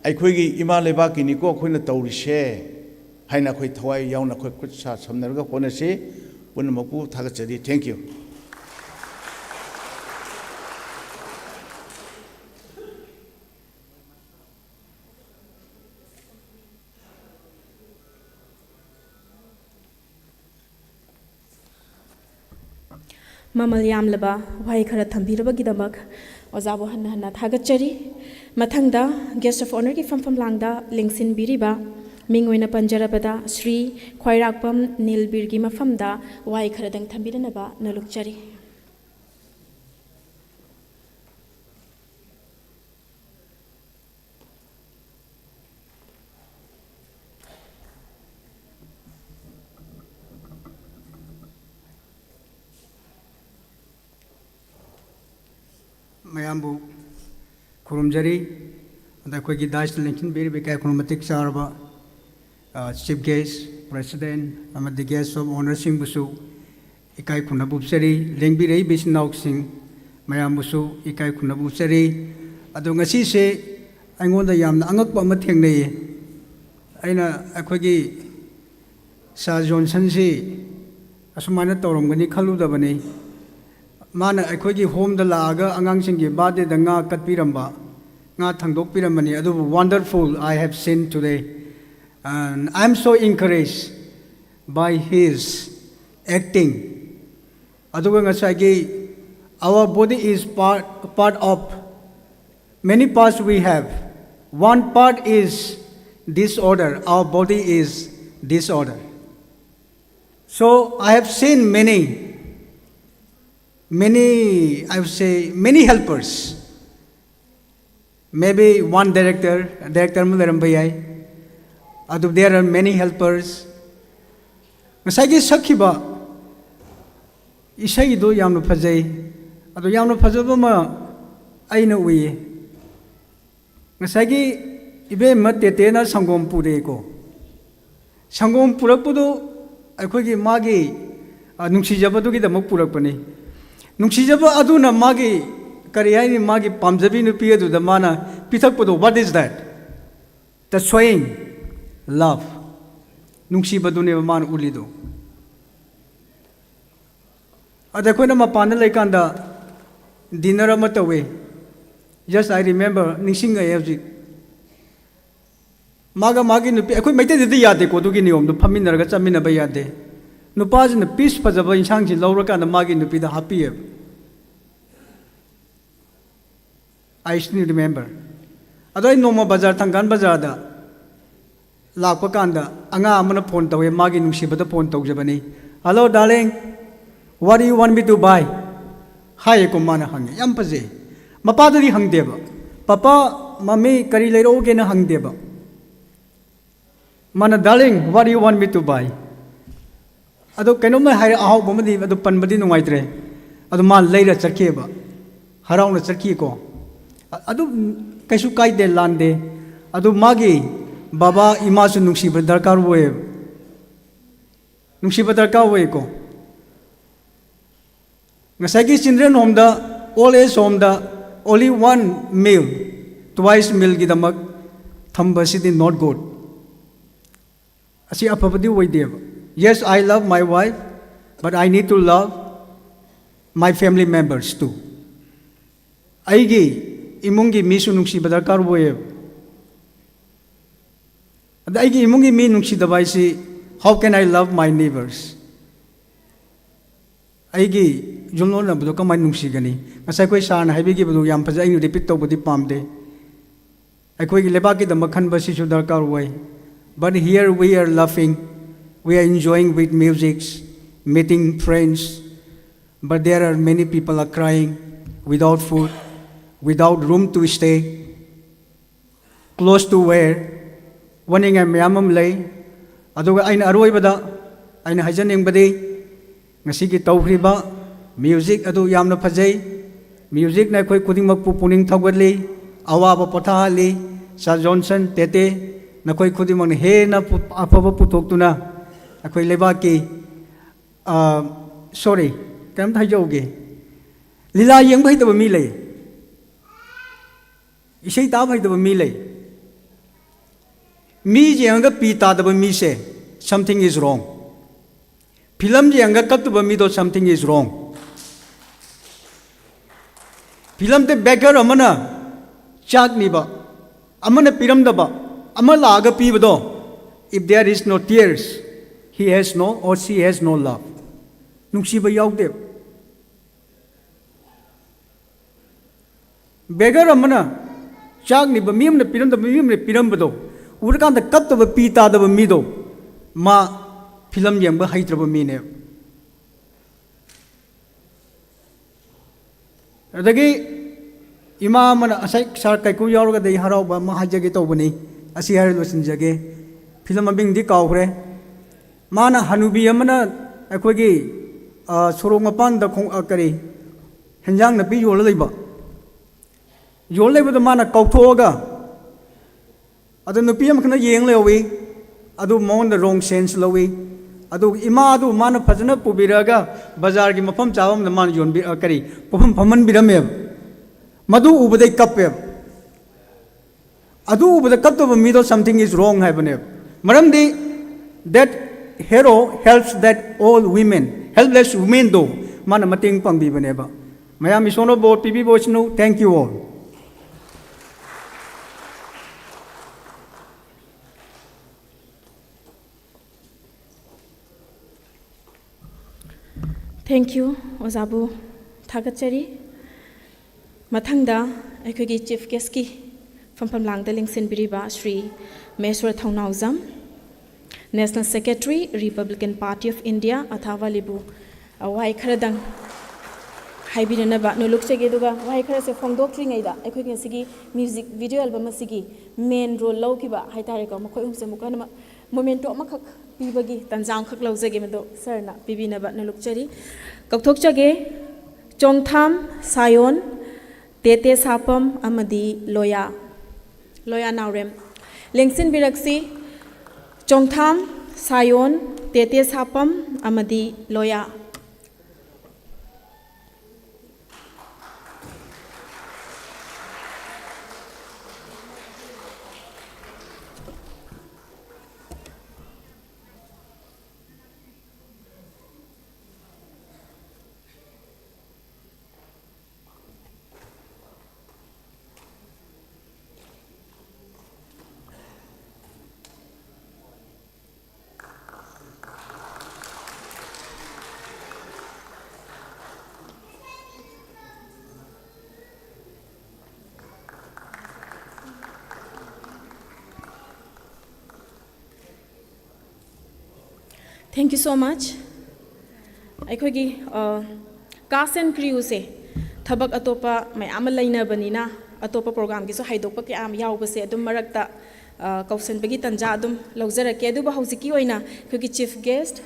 "ꯑꯩꯈꯣꯏꯒꯤ ꯏꯃꯥ ꯂꯩꯕꯥꯛꯀꯤꯅꯤꯀꯣ ꯑꯩꯈꯣꯏꯅ ꯇꯧꯔꯤꯁꯦ" ꯍꯥꯏꯅ ꯑꯩꯈꯣꯏ ꯊꯋꯥꯏ ꯌꯥꯎꯅ ꯑꯩꯈꯣꯏ ꯈꯨꯠ ꯁꯥ ꯁꯝꯅꯔꯒ ꯍꯣꯠꯅꯁꯤ꯫ ꯄꯨꯝꯅꯃꯛꯄꯨ ꯊꯥꯒꯠꯆꯔꯤ꯫ Thank you꯫ ꯃꯃꯜ ꯌꯥꯝꯂꯕ ꯋꯥꯍꯩ ꯈꯔ ꯊꯝꯕꯤꯔꯕꯒꯤꯗꯃꯛ ꯑꯣꯖꯥꯕꯨ ꯍꯟꯅ ꯍꯟꯅ ꯊꯥꯒꯠꯆꯔꯤ꯫ ꯃꯊꯪꯗ guest of honourꯒꯤ ꯐꯝꯐꯝ ꯂꯥꯡꯗ ꯂꯦꯡꯁꯤꯟꯕꯤꯔꯤꯕ ꯃꯤꯡ ꯑꯣꯏꯅ ꯄꯟꯖꯔꯕꯗ ꯁ꯭ꯔꯤ ꯈ꯭ꯋꯥꯏꯔꯥꯛꯄꯝ ꯅꯤꯜꯕꯤꯔꯒꯤ ꯃꯐꯝꯗ ꯋꯥꯍꯩ ꯈꯔꯗꯪ ꯊꯝꯕꯤꯅꯅꯕ ꯅꯣꯜꯂꯨꯛꯆꯔꯤ꯫ ꯃꯌꯥꯝꯕꯨ ꯈꯨꯔꯨꯝꯖꯔꯤ꯫ ꯑꯗ ꯑꯩꯈꯣꯏꯒꯤ dais ꯂꯦꯡꯁꯤꯟꯕꯤꯔꯤꯕ ꯏꯀꯥꯏ ꯈꯨꯝꯅꯕ ꯃꯇꯤꯛ ꯆꯥꯔꯕ, ꯑ, chief guest, president ꯑꯃꯗꯤ guest of honourꯁꯤꯡꯕꯨꯁꯨ ꯏꯀꯥꯏ ꯈꯨꯝꯅꯕ ꯎꯠꯆꯔꯤ꯫ ꯂꯦꯡꯕꯤꯔꯛꯏꯕ ꯏꯆꯤꯟ ꯏꯅꯥꯎꯁꯤꯡ ꯃꯌꯥꯝꯕꯨꯁꯨ ꯏꯀꯥꯏ ꯈꯨꯝꯅꯕ ꯎꯠꯆꯔꯤ꯫ ꯑꯗꯣ ꯉꯁꯤꯁꯦ ꯑꯩꯉꯣꯟꯗ ꯌꯥꯝꯅ ꯑꯉꯛꯄ ꯑꯃ ꯊꯦꯡꯅꯩꯌꯦ꯫ ꯑꯩꯅ ꯑꯩꯈꯣꯏꯒꯤ ꯁꯥꯔ ꯖꯣꯟꯁꯟꯁꯤ ꯑꯁꯨꯃꯥꯏꯅ ꯇꯧꯔꯝꯒꯅꯤ ꯈꯜꯂꯨꯗꯕꯅꯤ꯫ ꯃꯥꯅ ꯑꯩꯈꯣꯏꯒꯤ homeꯗ ꯂꯥꯛꯑꯒ ꯑꯉꯥꯡꯁꯤꯡꯒꯤ birthdayꯗ ꯉꯥ ꯀꯠꯄꯤꯔꯝꯕ, ꯉꯥ ꯊꯥꯡꯗꯣꯛꯄꯤꯔꯝꯕꯅꯤ꯫ ꯑꯗꯨꯕꯨ wonderful I have seen today. And I am so encouraged by his acting. ꯑꯗꯨꯒ ꯉꯁꯥꯏꯒꯤ our body is part, part of many parts we have. One part is disorder. Our body is disorder. So I have seen many, many, I would say, many helpers. Maybe one director, director ꯑꯃ ꯂꯩꯔꯝꯕ ꯌꯥꯏ꯫ ꯑꯗꯨ there are many helpers. ꯉꯁꯥꯏꯒꯤ ꯁꯛꯈꯤꯕ ꯏꯁꯩꯗꯣ ꯌꯥꯝꯅ ꯐꯖꯩ꯫ ꯑꯗꯣ ꯌꯥꯝꯅ ꯐꯖꯕ ꯑꯃ ꯑꯩꯅ ꯎꯏꯌꯦ꯫ ꯉꯁꯥꯏꯒꯤ ꯏꯕꯦꯝꯃ ꯇꯦꯇꯦꯅ ꯁꯪꯒꯣꯝ ꯄꯨꯔꯛꯑꯦꯀꯣ꯫ ꯁꯪꯒꯣꯝ ꯄꯨꯔꯛꯄꯗꯨ ꯑꯩꯈꯣꯏꯒꯤ ꯃꯥꯒꯤ, ꯑ, ꯅꯨꯡꯁꯤꯖꯕꯗꯨꯒꯤꯗꯃꯛ ꯄꯨꯔꯛꯄꯅꯤ꯫ ꯅꯨꯡꯁꯤꯖꯕ ꯑꯗꯨꯅ ꯃꯥꯒꯤ, ꯀꯔꯤ ꯍꯥꯏꯅꯤ, ꯃꯥꯒꯤ ꯄꯥꯝꯖꯕꯤ ꯅꯨꯄꯤ ꯑꯗꯨꯗ ꯃꯥꯅ ꯄꯤꯊꯛꯄꯗꯣ, what is that? The showing love. ꯅꯨꯡꯁꯤꯕꯗꯨꯅꯦꯕ ꯃꯥꯅ ꯎꯠꯂꯤꯗꯣ꯫ ꯑꯗ ꯑꯩꯈꯣꯏꯅ ꯃꯄꯥꯟꯗ ꯂꯩꯀꯥꯟꯗ dinner ꯑꯃ ꯇꯧꯋꯤ꯫ Just I remember, ꯅꯤꯡꯁꯤꯡꯉꯛꯑꯦ ꯍꯧꯖꯤꯛ꯫ ꯃꯥꯒ ꯃꯥꯒꯤ ꯅꯨꯄꯤ, ꯑꯩꯈꯣꯏ ꯃꯩꯇꯩꯗꯗꯤ ꯌꯥꯗꯦꯀꯣ ꯑꯗꯨꯒꯤ ꯅꯤꯌꯣꯝꯗꯣ, ꯐꯝꯃꯤꯟꯅꯔꯒ ꯆꯥꯃꯤꯟꯅꯕ ꯌꯥꯗꯦ꯫ ꯅꯨꯄꯥꯁꯤꯅ ꯄꯤꯁ ꯐꯖꯕ ꯏꯟꯁꯥꯡꯁꯤ ꯂꯧꯔꯀꯥꯟꯗ ꯃꯥꯒꯤ ꯅꯨꯄꯤꯗ ꯍꯥꯞꯄꯤꯌꯦꯕ꯫ I still remember. ꯑꯗꯣ ꯑꯩ ꯅꯣꯡꯃ ꯕꯖꯥꯔ, ꯊꯪꯒꯥꯜ ꯕꯖꯥꯔꯗ ꯂꯥꯛꯄ ꯀꯥꯟꯗ ꯑꯉꯥꯡ ꯑꯃꯅ ꯐꯣꯟ ꯇꯧꯋꯦ, ꯃꯥꯒꯤ ꯅꯨꯡꯁꯤꯕꯗ ꯐꯣꯟ ꯇꯧꯖꯕꯅꯤ꯫ "Hello darling, what do you want me to buy?" ꯍꯥꯏꯌꯦꯀꯣ, ꯃꯥꯅ ꯍꯪꯉꯦ, ꯌꯥꯝ ꯐꯖꯩ꯫ ꯃꯄꯥꯗꯗꯤ ꯍꯪꯗꯦꯕ, "ꯄꯄꯥ, ꯃꯃꯤ, ꯀꯔꯤ ꯂꯩꯔꯛꯎꯒꯦꯅ?" ꯍꯪꯗꯦꯕ꯫ ꯃꯥꯅ, "Darling, what do you want me to buy?" ꯑꯗꯣ ꯀꯩꯅꯣꯝꯃ ꯍꯥꯏꯔꯦ, ꯑꯍꯥꯎꯕ ꯑꯃꯗꯤ, ꯑꯗꯨ ꯄꯟꯕꯗꯤ ꯅꯨꯡꯉꯥꯏꯇ꯭ꯔꯦ꯫ ꯑꯗꯨ ꯃꯥ ꯂꯩꯔ ꯆꯠꯈꯤꯑꯕ, ꯍꯔꯥꯎꯅ ꯆꯠꯈꯤꯀꯣ꯫ ꯑ-, ꯑꯗꯨ ꯀꯩꯁꯨ ꯀꯥꯏꯗꯦ, ꯂꯥꯟꯗꯦ꯫ ꯑꯗꯨ ꯃꯥꯒꯤ ꯕꯕꯥ ꯏꯃꯥꯁꯨ ꯅꯨꯡꯁꯤꯕ ꯗꯔꯀꯥꯔ ꯑꯣꯏꯌꯦꯕ, ꯅꯨꯡꯁꯤꯕ ꯗꯔꯀꯥꯔ ꯑꯣꯏꯀꯣ꯫ ꯉꯁꯥꯏꯒꯤ children homeꯗ, old age homeꯗ only one meal, twice mealꯒꯤꯗꯃꯛ ꯊꯝꯕꯁꯤꯗꯤ not good꯫ ꯑꯁꯤ ꯑꯐꯕꯗꯤ ꯑꯣꯏꯗꯦꯕ꯫ Yes, I love my wife, but I need to love my family members too. ꯑꯩꯒꯤ ꯏꯃꯨꯡꯒꯤ ꯃꯤꯁꯨ ꯅꯨꯡꯁꯤꯕ ꯗꯔꯀꯥꯔ ꯑꯣꯏꯌꯦꯕ꯫ ꯑꯗ ꯑꯩꯒꯤ ꯏꯃꯨꯡꯒꯤ ꯃꯤ ꯅꯨꯡꯁꯤꯗꯕ ꯍꯥꯏꯁꯤ, how can I love my neighbors? ꯑꯩꯒꯤ ꯌꯨꯝꯂꯣꯟꯅꯕꯗꯣ ꯀꯃꯥꯏꯅ ꯅꯨꯡꯁꯤꯒꯅꯤ? ꯉꯁꯥꯏ ꯑꯩꯈꯣꯏ ꯁꯥꯔꯅ ꯍꯥꯏꯕꯤꯈꯤꯕꯗꯨ ꯌꯥꯝ ꯐꯖꯩ, ꯑꯩꯅ repeat ꯇꯧꯕꯗꯤ ꯄꯥꯝꯗꯦ꯫ ꯑꯩꯈꯣꯏꯒꯤ ꯂꯩꯕꯥꯛꯀꯤꯗꯃꯛ ꯈꯟꯕꯁꯤꯁꯨ ꯗꯔꯀꯥꯔ ꯑꯣꯏ꯫ But here we are laughing, we are enjoying with musics, meeting friends, but there are many people are crying, without food, without room to stay, clothes to wear, ꯋꯥꯅꯤꯡꯉꯥꯏ ꯃꯌꯥꯝ ꯑꯃ ꯂꯩ꯫ ꯑꯗꯨꯒ ꯑꯩꯅ ꯑꯔꯣꯏꯕꯗ ꯑꯩꯅ ꯍꯥꯏꯖꯅꯤꯡꯕꯗꯤ, ꯉꯁꯤꯒꯤ ꯇꯧꯈ꯭ꯔꯤꯕ music ꯑꯗꯨ ꯌꯥꯝꯅ ꯐꯖꯩ꯫ Musicꯅ ꯑꯩꯈꯣꯏ ꯈꯨꯗꯤꯡꯃꯛꯄꯨ ꯄꯨꯛꯅꯤꯡ ꯊꯧꯒꯠꯂꯤ, ꯑꯋꯥꯕ ꯄꯣꯊꯥꯍꯜꯂꯤ꯫ ꯁꯥꯔ ꯖꯣꯟꯁꯟ, ꯇꯦꯇꯦ, ꯅꯈꯣꯏ ꯈꯨꯗꯤꯡꯃꯛꯅ ꯍꯦꯟꯅ ꯄꯨ-, ꯑꯐꯕ ꯄꯨꯊꯣꯛꯇꯨꯅ ꯑꯩꯈꯣꯏ ꯂꯩꯕꯥꯛꯀꯤ, ꯑ, sorry, ꯀꯩꯅꯣꯝꯇ ꯍꯥꯏꯖꯍꯧꯒꯦ꯫ ꯂꯤꯂꯥ ꯌꯦꯡꯕ ꯍꯩꯇꯕ ꯃꯤ ꯂꯩ, ꯏꯁꯩ ꯇꯥꯕ ꯍꯩꯇꯕ ꯃꯤ ꯂꯩ꯫ ꯃꯤ ꯌꯦꯡꯉꯒ ꯄꯤ ꯇꯥꯗꯕ ꯃꯤꯁꯦ, something is wrong꯫ ꯐꯤꯂꯝ ꯌꯦꯡꯉꯒ ꯀꯞꯇꯕ ꯃꯤꯗꯣ, something is wrong꯫ ꯐꯤꯂꯝꯗ beggar ꯑꯃꯅ ꯆꯥꯛ ꯅꯤꯕ, ꯑꯃꯅ ꯄꯤꯔꯝꯗꯕ, ꯑꯃ ꯂꯥꯛꯑꯒ ꯄꯤꯕꯗꯣ, if there is no tears, He has no or she has no love. ꯅꯨꯡꯁꯤꯕ ꯌꯥꯎꯗꯦ꯫ ꯕꯦꯒꯔ ꯑꯃꯅ ꯆꯥꯛꯅꯤꯕ ꯃꯤ ꯑꯃꯅ ꯄꯤꯔꯝꯗꯕ ꯃꯤ ꯑꯃꯅ ꯄꯤꯔꯝꯕꯗꯣ ꯎꯔꯀꯥꯟꯗ ꯀꯞꯇꯕ, ꯄꯤ ꯇꯥꯗꯕ ꯃꯤꯗꯣ, ꯃꯥ ꯐꯤꯂꯝ ꯌꯦꯡꯕ ꯍꯩꯇ꯭ꯔꯕ ꯃꯤꯅꯦꯕ꯫ ꯑꯗꯒꯤ ꯏꯃꯥ ꯑꯃꯅ, ꯉꯁꯥꯏ ꯁꯥꯔ ꯀꯥꯏꯀꯨ ꯌꯥꯎꯔꯒꯗꯤ ꯑꯩ ꯍꯔꯥꯎꯕ ꯑꯃ ꯍꯥꯏꯖꯒꯦ ꯇꯧꯕꯅꯤ, ꯑꯁꯤ ꯍꯥꯏꯔ ꯂꯣꯏꯁꯤꯟꯖꯒꯦ꯫ ꯐꯤꯂꯝ ꯃꯃꯤꯡꯗꯤ ꯀꯥꯎꯈ꯭ꯔꯦ꯫ ꯃꯥꯅ, ꯍꯅꯨꯕꯤ ꯑꯃꯅ ꯑꯩꯈꯣꯏꯒꯤ, ꯑ, ꯁꯣꯔꯣꯛ ꯃꯄꯥꯟꯗ ꯈꯣꯡ-, ꯑ, ꯀꯔꯤ, ꯍꯦꯟꯖꯥꯡ ꯅꯥꯄꯤ ꯌꯣꯜꯂ ꯂꯩꯕ, ꯌꯣꯜ ꯂꯩꯕꯗꯣ ꯃꯥꯅ ꯀꯥꯎꯊꯣꯛꯑꯒ, ꯑꯗꯨ ꯅꯨꯄꯤ ꯑꯃꯈꯛꯅ ꯌꯦꯡ ꯂꯩꯍꯧꯏ꯫ ꯑꯗꯨ ꯃꯉꯣꯟꯗ wrong sense ꯂꯧꯏ꯫ ꯑꯗꯨ ꯏꯃꯥ ꯑꯗꯨ ꯃꯥꯅ ꯐꯖꯅ ꯄꯨꯕꯤꯔꯛꯑꯒ ꯕꯖꯥꯔꯒꯤ ꯃꯐꯝ ꯆꯥꯕ ꯑꯃꯗ ꯃꯥꯅ ꯌꯣꯟꯕꯤ-, ꯑ, ꯀꯔꯤ, ꯄꯣꯠꯐꯝ ꯐꯝꯍꯟꯕꯤꯔꯝꯃꯦꯕ꯫ ꯃꯗꯨ ꯎꯕꯗꯩ ꯀꯞꯄꯦꯕ꯫ ꯑꯗꯨ ꯎꯕꯗ ꯀꯞꯇꯕ ꯃꯤꯗꯣ something is wrong ꯍꯥꯏꯕꯅꯦꯕ꯫ ꯃꯔꯝꯗꯤ that hero helps that old women, helpless womenꯗꯣ ꯃꯥꯅ ꯃꯇꯦꯡ ꯄꯥꯡꯕꯤꯕꯅꯦꯕ꯫ ꯃꯌꯥꯝ ꯏꯁꯣꯔꯅ ꯕꯣꯔ ꯄꯤꯕꯤꯕ ꯑꯣꯏꯁꯅꯨ꯫ Thank you all. Thank you, ꯑꯣꯖꯥꯕꯨ ꯊꯥꯒꯠꯆꯔꯤ꯫ ꯃꯊꯪꯗ ꯑꯩꯈꯣꯏꯒꯤ Chief Guestꯀꯤ ꯐꯝꯐꯝ ꯂꯥꯡꯗ ꯂꯦꯡꯁꯤꯟꯕꯤꯔꯤꯕ ꯁ꯭ꯔꯤ ꯃꯍꯦꯁ꯭ꯋꯔ ꯊꯧꯅꯥꯎꯖꯝ, National Secretary, Republican Party of India, ꯑꯊꯥꯕ ꯂꯤꯕꯨ, ꯑ, ꯋꯥꯍꯩ ꯈꯔꯗꯪ ꯍꯥꯏꯕꯤꯅꯅꯕ ꯅꯣꯂꯨꯛꯆꯒꯦ꯫ ꯑꯗꯨꯒ ꯋꯥꯍꯩ ꯈꯔꯁꯦ ꯐꯣꯡꯗꯣꯛꯇ꯭ꯔꯤꯉꯩꯗ ꯑꯩꯈꯣꯏꯒꯤ ꯉꯁꯤꯒꯤ music video album ꯑꯁꯤꯒꯤ main role ꯂꯧꯈꯤꯕ ꯍꯥꯏꯇꯥꯔꯦꯀꯣ, ꯃꯈꯣꯏ ꯑꯍꯨꯝꯁꯦ ꯑꯃꯨꯛꯀ ꯍꯟꯅ memento ꯑꯃꯈꯛ ꯄꯤꯕꯒꯤ ꯇꯥꯟꯖꯥ ꯑꯃꯈꯛ ꯂꯧꯖꯒꯦ, ꯃꯗꯨ ꯁꯔꯅ ꯄꯤꯕꯤꯅꯕ ꯅꯣꯂꯨꯛꯆꯔꯤ꯫ ꯀꯧꯊꯣꯛꯆꯒꯦ, ꯆꯣꯡꯊꯥꯝ ꯁꯥꯌꯣꯟ, ꯇꯦꯇꯦ ꯁꯥꯄꯝ ꯑꯃꯗꯤ ꯂꯣꯌꯥ, ꯂꯣꯌꯥ ꯅꯥꯎꯔꯦꯝ꯫ ꯂꯦꯡꯁꯤꯟꯕꯤꯔꯛꯁꯤ, ꯆꯣꯡꯊꯥꯝ ꯁꯥꯌꯣꯟ, ꯇꯦꯇꯦ ꯁꯥꯄꯝ ꯑꯃꯗꯤ ꯂꯣꯌꯥ꯫ Thank you so much. ꯑꯩꯈꯣꯏꯒꯤ cast and crewꯁꯦ ꯊꯕꯛ ꯑꯇꯣꯞꯄ ꯃꯌꯥꯝ ꯑꯃ ꯂꯩꯅꯕꯅꯤꯅ ꯑꯇꯣꯞꯄ programꯒꯤꯁꯨ ꯍꯥꯏꯗꯣꯛꯄ ꯀꯌꯥ ꯑꯃ ꯌꯥꯎꯕꯁꯦ ꯑꯗꯨꯝ ꯃꯔꯛꯇ ꯀꯧꯁꯟꯕꯒꯤ ꯇꯥꯟꯖꯥ ꯑꯗꯨꯝ ꯂꯧꯖꯔꯛꯀꯦ꯫ ꯑꯗꯨꯕꯨ ꯍꯧꯖꯤꯛꯀꯤ ꯑꯣꯏꯅ ꯑꯩꯈꯣꯏꯒꯤ chief guest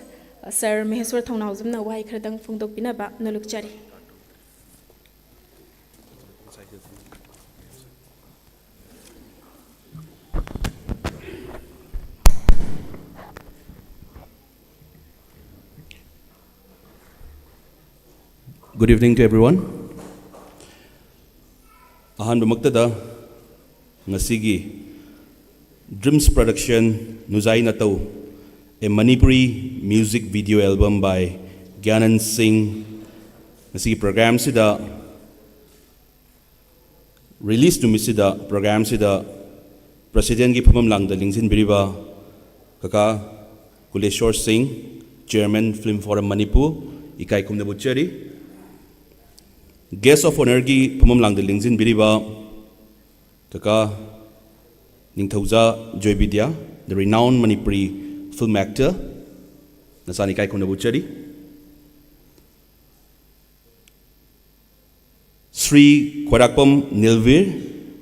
sir ꯃꯍꯦꯁ꯭ꯋꯔ ꯊꯧꯅꯥꯎꯖꯝꯅ ꯋꯥꯍꯩ ꯈꯔꯗꯪ ꯐꯣꯡꯗꯣꯛꯄꯤꯅꯕ ꯅꯣꯂꯨꯛꯆꯔꯤ꯫ Good evening to everyone. ꯑꯍꯥꯟꯕꯃꯛꯇꯗ ꯉꯁꯤꯒꯤ Dreams Production ꯅꯨꯖꯥꯏ ꯅꯇꯧ, a Manipuri music video album by ꯒ꯭ꯌꯥꯅꯟ ꯁꯤꯡ, ꯉꯁꯤꯒꯤ programꯁꯤꯗ, release ꯅꯨꯃꯤꯠꯁꯤꯗ programꯁꯤꯗ presidentꯀꯤ ꯐꯝꯐꯝ ꯂꯥꯡꯗ ꯂꯦꯡꯁꯤꯟꯕꯤꯔꯤꯕ ꯀꯀꯥ ꯀꯨꯂꯦꯁꯣꯔ ꯁꯤꯡ, chairman Film Forum Manipur, ꯏꯀꯥꯏ ꯈꯨꯝꯅꯕ ꯎꯠꯆꯔꯤ꯫ Guest of honourꯒꯤ ꯐꯝꯐꯝ ꯂꯥꯡꯗ ꯂꯦꯡꯁꯤꯟꯕꯤꯔꯤꯕ ꯀꯀꯥ ꯅꯤꯡꯊꯧꯖꯥ ꯖꯣꯏꯕꯤꯗ꯭ꯌꯥ, the renowned Manipuri film actor, ꯅꯆꯥꯅ ꯏꯀꯥꯏ ꯈꯨꯝꯅꯕ ꯎꯠꯆꯔꯤ꯫ ꯁ꯭ꯔꯤ ꯈ꯭ꯋꯥꯏꯔꯥꯛꯄꯝ ꯅꯤꯜꯕꯤꯔ,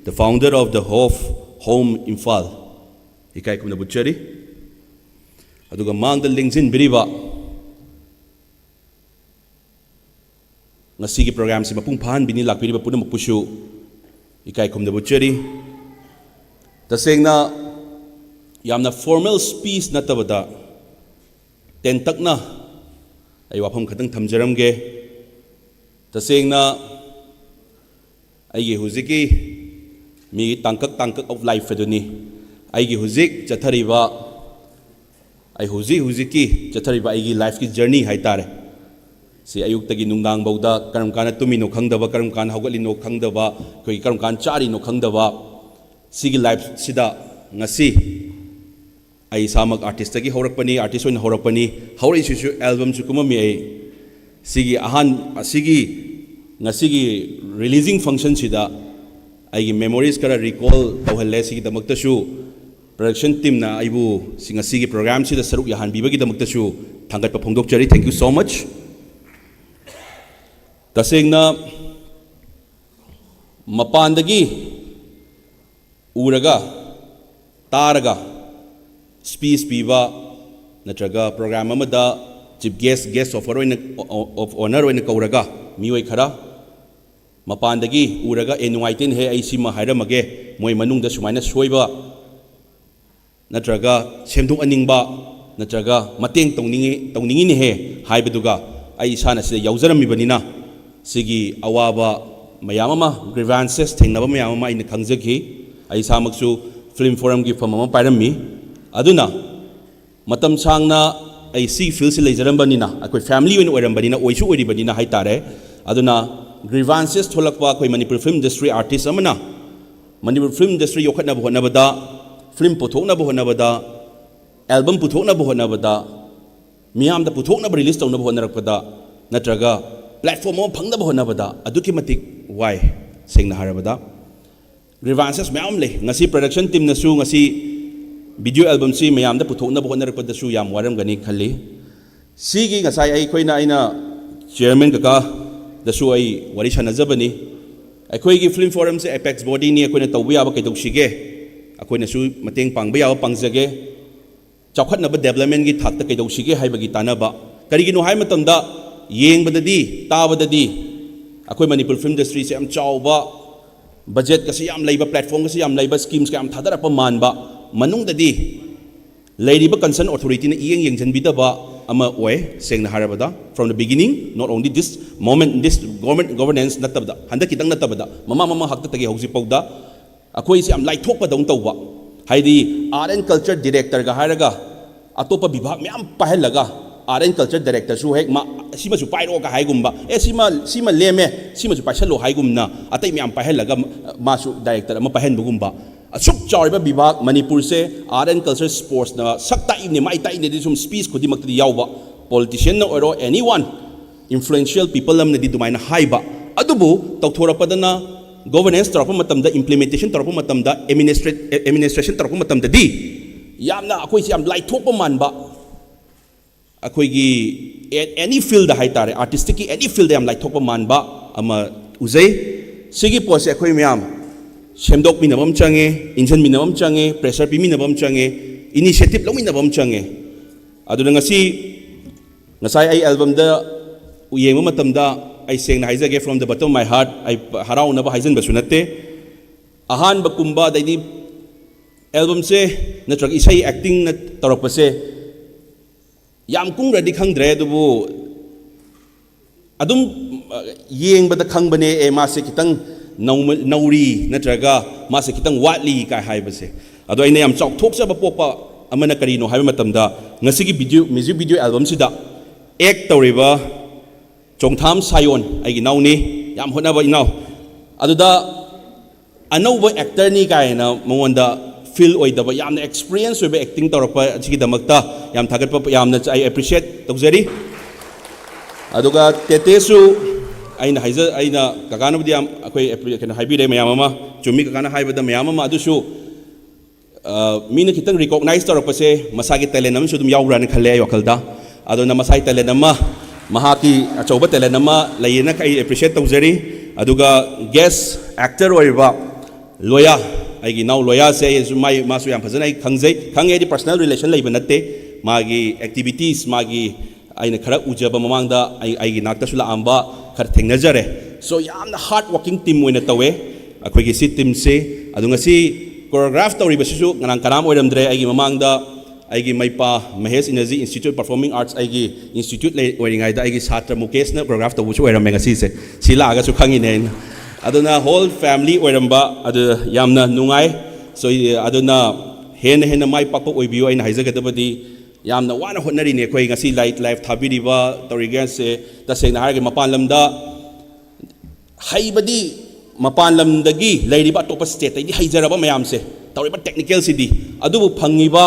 the founder of the Hope Home Imphal, ꯏꯀꯥꯏ ꯈꯨꯝꯅꯕ ꯎꯠꯆꯔꯤ꯫ ꯑꯗꯨꯒ ꯃꯥꯡꯗ ꯂꯦꯡꯁꯤꯟꯕꯤꯔꯤꯕ, ꯉꯁꯤꯒꯤ programꯁꯤ ꯃꯄꯨꯡ ꯐꯥꯍꯟꯕꯤꯅꯤ ꯂꯥꯛꯄꯤꯔꯤꯕ ꯄꯨꯝꯅꯃꯛꯄꯨꯁꯨ ꯏꯀꯥꯏ ꯈꯨꯝꯅꯕ ꯎꯠꯆꯔꯤ꯫ ꯇꯁꯦꯡꯅ ꯌꯥꯝꯅ formal speech ꯅꯠꯇꯕꯗ ꯇꯦꯟꯇꯛꯅ ꯑꯩ ꯋꯥꯐꯝ ꯈꯛꯇꯪ ꯊꯝꯖꯔꯝꯒꯦ꯫ ꯇꯁꯦꯡꯅ ꯑꯩꯒꯤ ꯍꯧꯖꯤꯛꯀꯤ ꯃꯤꯒꯤ ꯇꯥꯡꯀꯛ ꯇꯥꯡꯀꯛ of life ꯑꯗꯨꯅꯤ꯫ ꯑꯩꯒꯤ ꯍꯧꯖꯤꯛ ꯆꯠꯊꯔꯤꯕ, ꯑꯩ ꯍꯧꯖꯤꯛ ꯍꯧꯖꯤꯛꯀꯤ ꯆꯠꯊꯔꯤꯕ ꯑꯩꯒꯤ lifeꯀꯤ journey ꯍꯥꯏꯇꯥꯔꯦ꯫ ꯁꯤ ꯑꯌꯨꯛꯇꯒꯤ ꯅꯨꯡꯗꯥꯡꯐꯥꯎꯗ ꯀꯔꯝ ꯀꯥꯟꯗ ꯇꯨꯝꯃꯤꯅꯣ ꯈꯪꯗꯕ, ꯀꯔꯝ ꯀꯥꯟꯗ ꯍꯧꯒꯠꯂꯤꯅꯣ ꯈꯪꯗꯕ, ꯑꯩꯈꯣꯏꯒꯤ ꯀꯔꯝ ꯀꯥꯟꯗ ꯆꯥꯔꯤꯅꯣ ꯈꯪꯗꯕ, ꯁꯤꯒꯤ lifeꯁꯤꯗ ꯉꯁꯤ ꯑꯩ ꯏꯁꯥꯃꯛ artistꯇꯒꯤ ꯍꯧꯔꯛꯄꯅꯤ, artist ꯑꯣꯏꯅ ꯍꯧꯔꯛꯄꯅꯤ, ꯍꯧꯔꯛꯏꯁꯤꯁꯨ albumꯁꯨ ꯀꯨꯝꯃꯝꯃꯤ ꯑꯩ꯫ ꯁꯤꯒꯤ ꯑꯍꯥꯟ-, ꯑꯁꯤꯒꯤ ꯉꯁꯤꯒꯤ releasing functionꯁꯤꯗ ꯑꯩꯒꯤ memories ꯈꯔ recall ꯇꯧꯍꯜꯂꯦ꯫ ꯁꯤꯒꯤꯗꯃꯛꯇꯁꯨ production teamꯅ ꯑꯩꯕꯨ ꯁꯤ ꯉꯁꯤꯒꯤ programꯁꯤꯗ ꯁꯔꯨꯛ ꯌꯥꯍꯟꯕꯤꯕꯒꯤꯗꯃꯛꯇꯁꯨ ꯊꯥꯒꯠꯄ ꯐꯣꯡꯗꯣꯛꯆꯔꯤ꯫ Thank you so much. ꯇꯁꯦꯡꯅ ꯃꯄꯥꯟꯗꯒꯤ ꯎꯔꯒ ꯇꯥꯔꯒ speech ꯄꯤꯕ ꯅꯠꯇ꯭ꯔꯒ program ꯑꯃꯗ chief guest, guest of honor ꯑꯣꯏꯅ, of honor ꯑꯣꯏꯅ ꯀꯧꯔꯒ ꯃꯤꯑꯣꯏ ꯈꯔ ꯃꯄꯥꯟꯗꯒꯤ ꯎꯔꯒ "ꯑꯦ, ꯅꯨꯡꯉꯥꯏꯇꯦꯅꯦꯍꯦ, ꯑꯩ ꯁꯤꯃ ꯍꯥꯏꯔꯝꯃꯒꯦ, ꯃꯣꯏ ꯃꯅꯨꯡꯗ ꯁꯨꯃꯥꯏꯅ ꯁꯣꯏꯕ ꯅꯠꯇ꯭ꯔꯒ ꯁꯦꯝꯗꯣꯛꯍꯟꯅꯤꯡꯕ ꯅꯠꯇ꯭ꯔꯒ ꯃꯇꯦꯡ ꯇꯧꯅꯤꯡꯉꯤ, ꯇꯧꯅꯤꯡꯉꯤꯅꯦꯍꯦ" ꯍꯥꯏꯕꯗꯨꯒ ꯑꯩ ꯏꯁꯥꯅ ꯁꯤꯗ ꯌꯥꯎꯖꯔꯝꯃꯤꯕꯅꯤꯅ ꯁꯤꯒꯤ ꯑꯋꯥꯕ ꯃꯌꯥꯝ ꯑꯃ, grievances ꯊꯦꯡꯅꯕ ꯃꯌꯥꯝ ꯑꯃ ꯑꯩꯅ ꯈꯪꯖꯈꯤ꯫ ꯑꯩ ꯏꯁꯥꯃꯛꯁꯨ film forumꯒꯤ ꯐꯝ ꯑꯃ ꯄꯥꯏꯔꯝꯃꯤ꯫ ꯑꯗꯨꯅ ꯃꯇꯝ ꯁꯥꯡꯅ ꯑꯩ ꯁꯤ fieldꯁꯤ ꯂꯩꯖꯔꯝꯕꯅꯤꯅ, ꯑꯩꯈꯣꯏ family ꯑꯣꯏꯅ ꯑꯣꯏꯔꯝꯕꯅꯤꯅ, ꯑꯣꯏꯁꯨ ꯑꯣꯏꯔꯤꯕꯅꯤꯅ ꯍꯥꯏꯇꯥꯔꯦ꯫ ꯑꯗꯨꯅ grievances ꯊꯣꯛꯂꯛꯄ ꯑꯩꯈꯣꯏ ꯃꯅꯤꯄꯨꯔ film industry artist ꯑꯃꯅ ꯃꯅꯤꯄꯨꯔ film industry ꯌꯣꯛꯈꯠꯅꯕ ꯍꯣꯠꯅꯕꯗ, film ꯄꯨꯊꯣꯛꯅꯕ ꯍꯣꯠꯅꯕꯗ, album ꯄꯨꯊꯣꯛꯅꯕ ꯍꯣꯠꯅꯕꯗ, ꯃꯤꯌꯥꯝꯗ ꯄꯨꯊꯣꯛꯅꯕ, release ꯇꯧꯅꯕ ꯍꯣꯠꯅꯔꯛꯄꯗ ꯅꯠꯇ꯭ꯔꯒ platform ꯑꯃ ꯐꯪꯅꯕ ꯍꯣꯠꯅꯕꯗ ꯑꯗꯨꯛꯀꯤ ꯃꯇꯤꯛ ꯋꯥꯏ꯫ ꯁꯦꯡꯅ ꯍꯥꯏꯔꯕꯗ grievances ꯃꯌꯥꯝ ꯂꯩ꯫ ꯉꯁꯤ production teamꯅꯁꯨ ꯉꯁꯤ video albumꯁꯤ ꯃꯌꯥꯝꯗ ꯄꯨꯊꯣꯛꯅꯕ ꯍꯣꯠꯅꯔꯛꯄꯗꯁꯨ ꯌꯥꯝ ꯋꯥꯔꯝꯒꯅꯤ ꯈꯜꯂꯤ꯫ ꯁꯤꯒꯤ ꯉꯁꯥꯏ ꯑꯩꯈꯣꯏꯅ, ꯑꯩꯅ chairman ꯀꯀꯥꯗꯁꯨ ꯑꯩ ꯋꯥꯔꯤ ꯁꯥꯟꯅꯖꯕꯅꯤ꯫ ꯑꯩꯈꯣꯏꯒꯤ film forumꯁꯦ apex bodyꯅꯤ, ꯑꯩꯈꯣꯏꯅ ꯇꯧꯕ ꯌꯥꯕ ꯀꯩꯗꯧꯁꯤꯒꯦ, ꯑꯩꯈꯣꯏꯅꯁꯨ ꯃꯇꯦꯡ ꯄꯥꯡꯕ ꯌꯥꯕ ꯄꯥꯡꯖꯒꯦ, ꯆꯥꯎꯈꯠꯅꯕ developmentꯀꯤ ꯊꯥꯛꯇ ꯀꯩꯗꯧꯁꯤꯒꯦ ꯍꯥꯏꯕꯒꯤ ꯇꯥꯟꯅꯕ꯫ ꯀꯔꯤꯒꯤꯅꯣ ꯍꯥꯏꯕ ꯃꯇꯝꯗ, ꯌꯦꯡꯕꯗꯗꯤ, ꯇꯥꯕꯗꯗꯤ ꯑꯩꯈꯣꯏ ꯃꯅꯤꯄꯨꯔ film industryꯁꯦ ꯌꯥꯝ ꯆꯥꯎꯕ, budgetꯀꯁꯤ ꯌꯥꯝ ꯂꯩꯕ, platformꯒꯁꯤ ꯌꯌꯥꯝ ꯂꯩꯕ, schemesꯀ ꯌꯥꯝ ꯊꯥꯗꯔꯛꯄ ꯃꯥꯟꯕ, ꯃꯅꯨꯡꯗꯗꯤ ꯂꯩꯔꯤꯕ concern authorityꯅ ꯏꯌꯦꯡ ꯌꯦꯡꯁꯤꯟꯕꯤꯗꯕ ꯑꯃ ꯑꯣꯏ꯫ ꯁꯦꯡꯅ ꯍꯥꯏꯔꯕꯗ, from the beginning, not only this moment, this government governance ꯅꯠꯇꯕꯗ, ꯍꯟꯗꯛ ꯈꯤꯇꯪ ꯅꯠꯇꯕꯗ, ꯃꯃꯥꯡ ꯃꯃꯥꯡ ꯍꯥꯛꯇꯛꯇꯒꯤ ꯍꯧꯖꯤꯛꯐꯥꯎꯗ ꯑꯩꯈꯣꯏꯁꯦ ꯌꯥꯝ ꯂꯥꯏꯊꯣꯛꯄꯗꯧꯅ ꯇꯧꯕ꯫ ꯍꯥꯏꯗꯤ, art and culture directorꯒ ꯍꯥꯏꯔꯒ ꯑꯇꯣꯞꯄ ꯕꯤꯚꯥꯒ ꯃꯌꯥꯝ ꯄꯥꯏꯍꯜꯂꯒ, art and culture directorꯁꯨ ꯍꯦꯛ ꯃꯥ ꯁꯤꯃꯁꯨ ꯄꯥꯏꯔꯛꯑꯣꯒ ꯍꯥꯏꯒꯨꯝꯕ, "ꯑꯦ, ꯁꯤꯃ, ꯁꯤꯃ ꯂꯦꯝꯃꯦ, ꯁꯤꯃꯁꯨ ꯄꯥꯏꯁꯜꯂꯣ" ꯍꯥꯏꯒꯨꯝꯅ ꯑꯇꯩ ꯃꯌꯥꯝ ꯄꯥꯏꯍꯜꯂꯒ ꯃꯥꯁꯨ director ꯑꯃ ꯄꯥꯏꯍꯟꯕꯒꯨꯝꯕ꯫ ꯑꯁꯨꯛ ꯆꯥꯎꯔꯤꯕ ꯕꯤꯚꯥꯒ ꯃꯅꯤꯄꯨꯔꯁꯦ, art and culture, sportsꯅ ꯁꯛ ꯇꯥꯛꯏꯕꯅꯦ, ꯃꯥꯏ ꯇꯥꯛꯏꯕꯅꯦ, ꯑꯗꯨꯗꯤ ꯁꯨꯝ speech ꯈꯨꯗꯤꯡꯃꯛꯇꯗꯤ ꯌꯥꯎꯕ, politicianꯅ ꯑꯣꯏꯔꯣ, anyone, influential people ꯑꯃꯅꯗꯤ ꯑꯗꯨꯃꯥꯏꯅ ꯍꯥꯏꯕ꯫ ꯑꯗꯨꯕꯨ ꯇꯧꯊꯣꯔꯛꯄꯗꯅ ꯒꯣꯕꯔꯅꯦꯟꯁ ꯇꯧꯔꯛꯄ ꯃꯇꯝꯗ, ꯏꯝꯄ꯭ꯂꯤꯃꯦꯟꯇꯦꯁꯟ ꯇꯧꯔꯛꯄ ꯃꯇꯝꯗ, ꯑꯦꯗꯃꯤꯅꯤꯁꯇ꯭ꯔꯦꯁꯟ ꯇꯧꯔꯛꯄ ꯃꯇꯝꯗꯗꯤ ꯌꯥꯝꯅ ꯑꯩꯈꯣꯏꯁꯦ ꯌꯥꯝ ꯂꯥꯏꯊꯣꯛꯄ ꯃꯥꯟꯕ, ꯑꯩꯈꯣꯏꯒꯤ ꯑꯦꯅꯤ ꯐꯤꯜꯗ ꯍꯥꯏ ꯇꯥꯔꯦ, ꯑꯥꯔꯇꯤꯁꯇꯤꯛꯀꯤ ꯑꯦꯅꯤ ꯐꯤꯜꯗ ꯌꯥꯝ ꯂꯥꯏꯊꯣꯛꯄ ꯃꯥꯟꯕ ꯑꯃ ꯎꯖꯩ꯫ ꯁꯤꯒꯤ ꯄꯣꯠꯁꯦ ꯑꯩꯈꯣꯏ ꯃꯌꯥꯝ ꯁꯦꯝꯗꯣꯛꯃꯤꯟꯅꯕ ꯑꯃ ꯆꯪꯉꯦ, ꯏꯟꯁꯤꯟꯃꯤꯟꯅꯕ ꯑꯃ ꯆꯪꯉꯦ, ꯄ꯭ꯔꯦꯁꯔ ꯄꯤꯃꯤꯟꯅꯕ ꯑꯃ ꯆꯪꯉꯦ, ꯏꯅꯤꯁꯤꯌꯦꯇꯤꯞ ꯂꯧꯃꯤꯟꯅꯕ ꯑꯃ ꯆꯪꯉꯦ꯫ ꯑꯗꯨꯅ ꯉꯁꯤ, ꯉꯁꯥꯏ ꯑꯩ ꯑꯦꯜꯕꯝꯗ ꯌꯦꯡꯕ ꯃꯇꯝꯗ, ꯑꯩ ꯁꯦꯡꯅ ꯍꯥꯏꯖꯒꯦ, from the bottom of my heart, ꯑꯩ ꯍꯔꯥꯎꯅꯕ ꯍꯥꯏꯖꯟꯕꯁꯨ ꯅꯠꯇꯦ꯫ ꯑꯍꯥꯟꯕ ꯀꯨꯝꯕ, ꯑꯗꯩꯗꯤ ꯑꯦꯜꯕꯝꯁꯦ ꯅꯠꯇ꯭ꯔꯒ ꯏꯁꯩ ꯑꯦꯛꯇꯤꯡꯅ ꯇꯧꯔꯛꯄꯁꯦ ꯌꯥꯝ ꯀꯨꯡꯈ꯭ꯔꯗꯤ ꯈꯪꯗ꯭ꯔꯦ, ꯑꯗꯨꯕꯨ ꯑꯗꯨꯝ, ꯑ, ꯌꯦꯡꯕꯗ ꯈꯪꯕꯅꯦ, ꯑꯦ, ꯃꯥꯁꯦ ꯈꯤꯇꯪ ꯅꯧꯃ-, ꯅꯧꯔꯤ ꯅꯠꯇ꯭ꯔꯒ ꯃꯥꯁꯦ ꯈꯤꯇꯪ ꯋꯥꯠꯂꯤ ꯀꯥꯏ ꯍꯥꯏꯕꯁꯦ꯫ ꯑꯗꯣ ꯑꯩꯅ ꯌꯥꯝ ꯆꯥꯎꯊꯣꯛꯆꯕ ꯄꯣꯛꯄ ꯑꯃꯅ ꯀꯔꯤꯅꯣ ꯍꯥꯏꯕ ꯃꯇꯝꯗ, ꯉꯁꯤꯒꯤ ꯚꯤꯗꯤꯑꯣ, ꯃ꯭ꯌꯨꯖꯤꯛ ꯚꯤꯗꯤꯑꯣ ꯑꯦꯜꯕꯝꯁꯤꯗ ꯑꯦꯛ ꯇꯧꯔꯤꯕ ꯆꯣꯡꯊꯥꯝ ꯁꯥꯌꯣꯟ, ꯑꯩꯒꯤ ꯏꯅꯥꯎꯅꯤ, ꯌꯥꯝ ꯍꯣꯠꯅꯕ ꯏꯅꯥꯎ, ꯑꯗꯨꯗ ꯑꯅꯧꯕ ꯑꯦꯛꯇꯔꯅꯤ ꯀꯥꯏꯅ ꯃꯉꯣꯟꯗ ꯐꯤꯜ ꯑꯣꯏꯗꯕ, ꯌꯥꯝꯅ ꯑꯦꯛꯁꯄꯤꯔꯤꯌꯦꯟꯁ ꯑꯣꯏꯕ ꯑꯦꯛꯇꯤꯡ ꯇꯧꯔꯛꯄ ꯑꯁꯤꯒꯤꯗꯃꯛꯇ ꯌꯥꯝ ꯊꯥꯒꯠꯄ, ꯌꯥꯝꯅ ꯑꯩ ꯑꯦꯄ꯭ꯔꯤꯁꯤꯌꯦꯠ ꯇꯧꯖꯔꯤ꯫ ꯑꯗꯨꯒ ꯇꯦꯇꯦꯁꯨ ꯑꯩꯅ ꯍꯥꯏꯖ-, ꯑꯩꯅ, ꯀꯀꯥꯅꯕꯨꯗꯤ ꯌꯥꯝ ꯑꯩꯈꯣꯏ ꯑꯦꯄ꯭ꯔꯤ-, ꯀꯩꯅꯣ ꯍꯥꯏꯕꯤꯔꯦ ꯃꯌꯥꯝ ꯑꯃ, ꯆꯨꯝꯃꯤ ꯀꯀꯥꯅ ꯍꯥꯏꯕꯗ ꯃꯌꯥꯝ ꯑꯃ, ꯑꯗꯨꯁꯨ, ꯑ, ꯃꯤꯅ ꯈꯤꯇꯪ ꯔꯤꯀꯣꯛꯅꯥꯏꯖ ꯇꯧꯔꯛꯄꯁꯦ ꯃꯁꯥꯒꯤ ꯇꯦꯂꯦꯟ ꯑꯃꯁꯨ ꯑꯗꯨꯝ ꯌꯥꯎꯕ꯭ꯔꯥꯅ ꯈꯜꯂꯦ ꯑꯩ ꯋꯥꯈꯜꯗ꯫ ꯑꯗꯨꯅ ꯃꯁꯥꯒꯤ ꯇꯦꯂꯦꯟ ꯑꯃ, ꯃꯍꯥꯛꯀꯤ ꯑꯆꯧꯕ ꯇꯦꯂꯦꯟ ꯑꯃ ꯂꯩꯌꯦꯅ ꯑꯩ ꯑꯦꯄ꯭ꯔꯤꯁꯤꯌꯦꯠ ꯇꯧꯖꯔꯤ꯫ ꯑꯗꯨꯒ ꯒꯦꯁ ꯑꯦꯛꯇꯔ ꯑꯣꯏꯔꯤꯕ ꯂꯣꯌꯥ, ꯑꯩꯒꯤ ꯏꯅꯥꯎ ꯂꯣꯌꯥꯁꯦ ꯑꯩꯁꯨ, ꯃꯥꯏ, ꯃꯥꯁꯨ ꯌꯥꯝ ꯐꯖꯅ ꯑꯩ ꯈꯪꯖꯩ, ꯈꯪꯉꯦ ꯍꯥꯏꯗꯤ ꯄꯔꯁꯅꯦꯜ ꯔꯤꯂꯦꯁꯟ ꯂꯩꯕ ꯅꯠꯇꯦ꯫ ꯃꯥꯒꯤ ꯑꯦꯛꯇꯤꯚꯤꯇꯤꯁ, ꯃꯥꯒꯤ, ꯑꯩꯅ ꯈꯔ ꯎꯖꯕ ꯃꯃꯥꯡꯗ ꯑꯩ, ꯑꯩꯒꯤ ꯅꯥꯛꯇꯁꯨ ꯂꯥꯛꯑꯝꯕ ꯈꯔ ꯊꯦꯡꯅꯖꯔꯦ꯫ ꯁꯣ, ꯌꯥꯝꯅ ꯍꯥꯔꯗ ꯋꯥꯔꯀꯤꯡ ꯇꯤꯝ ꯑꯣꯏꯅ ꯇꯧꯋꯦ ꯑꯩꯈꯣꯏꯒꯤ ꯁꯤ ꯇꯤꯝꯁꯦ꯫ ꯑꯗꯣ ꯉꯁꯤ ꯀꯣꯔꯤꯌꯣꯒ꯭ꯔꯥꯐ ꯇꯧꯔꯤꯕꯁꯤꯁꯨ ꯉꯔꯥꯡ ꯀꯅꯥꯝ ꯑꯣꯏꯔꯝꯗ꯭ꯔꯦ꯫ ꯑꯩꯒꯤ ꯃꯃꯥꯡꯗ ꯑꯩꯒꯤ ꯃꯩꯄꯥ Mahesh energy institute performing arts, ꯑꯩꯒꯤ ꯏꯟꯁꯇꯤꯇ꯭ꯌꯨꯠ ꯂꯩ-, ꯑꯣꯏꯔꯤꯉꯩꯗ ꯑꯩꯒꯤ ꯁꯥꯇ꯭ꯔ ꯃꯨꯀꯦꯁꯅ ꯀꯣꯔꯤꯌꯣꯒ꯭ꯔꯥꯐ ꯇꯧꯕꯁꯨ ꯑꯣꯏꯔꯝꯃꯦ ꯉꯁꯤꯁꯦ꯫ ꯁꯤ ꯂꯥꯛꯑꯒꯁꯨ ꯈꯪꯉꯤꯅꯦ ꯑꯩꯅ꯫ ꯑꯗꯨꯅ ꯍꯣꯜ ꯐꯦꯃꯤꯂꯤ ꯑꯣꯏꯔꯝꯕ ꯑꯗꯨ ꯌꯥꯝꯅ ꯅꯨꯡꯉꯥꯏ꯫ ꯁꯣ, ꯑꯗꯨꯅ ꯍꯦꯟꯅ ꯍꯦꯟꯅ ꯃꯥꯏ ꯄꯥꯛꯄ ꯑꯣꯏꯕꯤꯌꯨ꯫ ꯑꯩꯅ ꯍꯥꯏꯖꯒꯗꯕꯗꯤ ꯌꯥꯝꯅ ꯋꯥꯅ ꯍꯣꯠꯅꯔꯤꯅꯦ ꯑꯩꯈꯣꯏ ꯉꯁꯤ ꯂꯥꯏꯠ ꯂꯥꯏꯐ ꯊꯥꯕꯤꯔꯤꯕ ꯇꯧꯔꯤꯒꯦꯁꯦ꯫ ꯇꯁꯦꯡꯅ ꯍꯥꯏꯔꯒ ꯃꯄꯥꯟ ꯂꯝꯗ ꯍꯩꯕꯗꯤ ꯃꯄꯥꯟ ꯂꯝꯗꯒꯤ ꯂꯩꯔꯤꯕ ꯑꯇꯣꯞꯄ ꯁ꯭ꯇꯦꯠꯇꯒꯤ ꯍꯩꯖꯔꯕ ꯃꯌꯥꯝꯁꯦ ꯇꯧꯔꯤꯕ ꯇꯦꯛꯅꯤꯀꯦꯜꯁꯤꯗꯤ, ꯑꯗꯨꯕꯨ ꯐꯪꯉꯤꯕ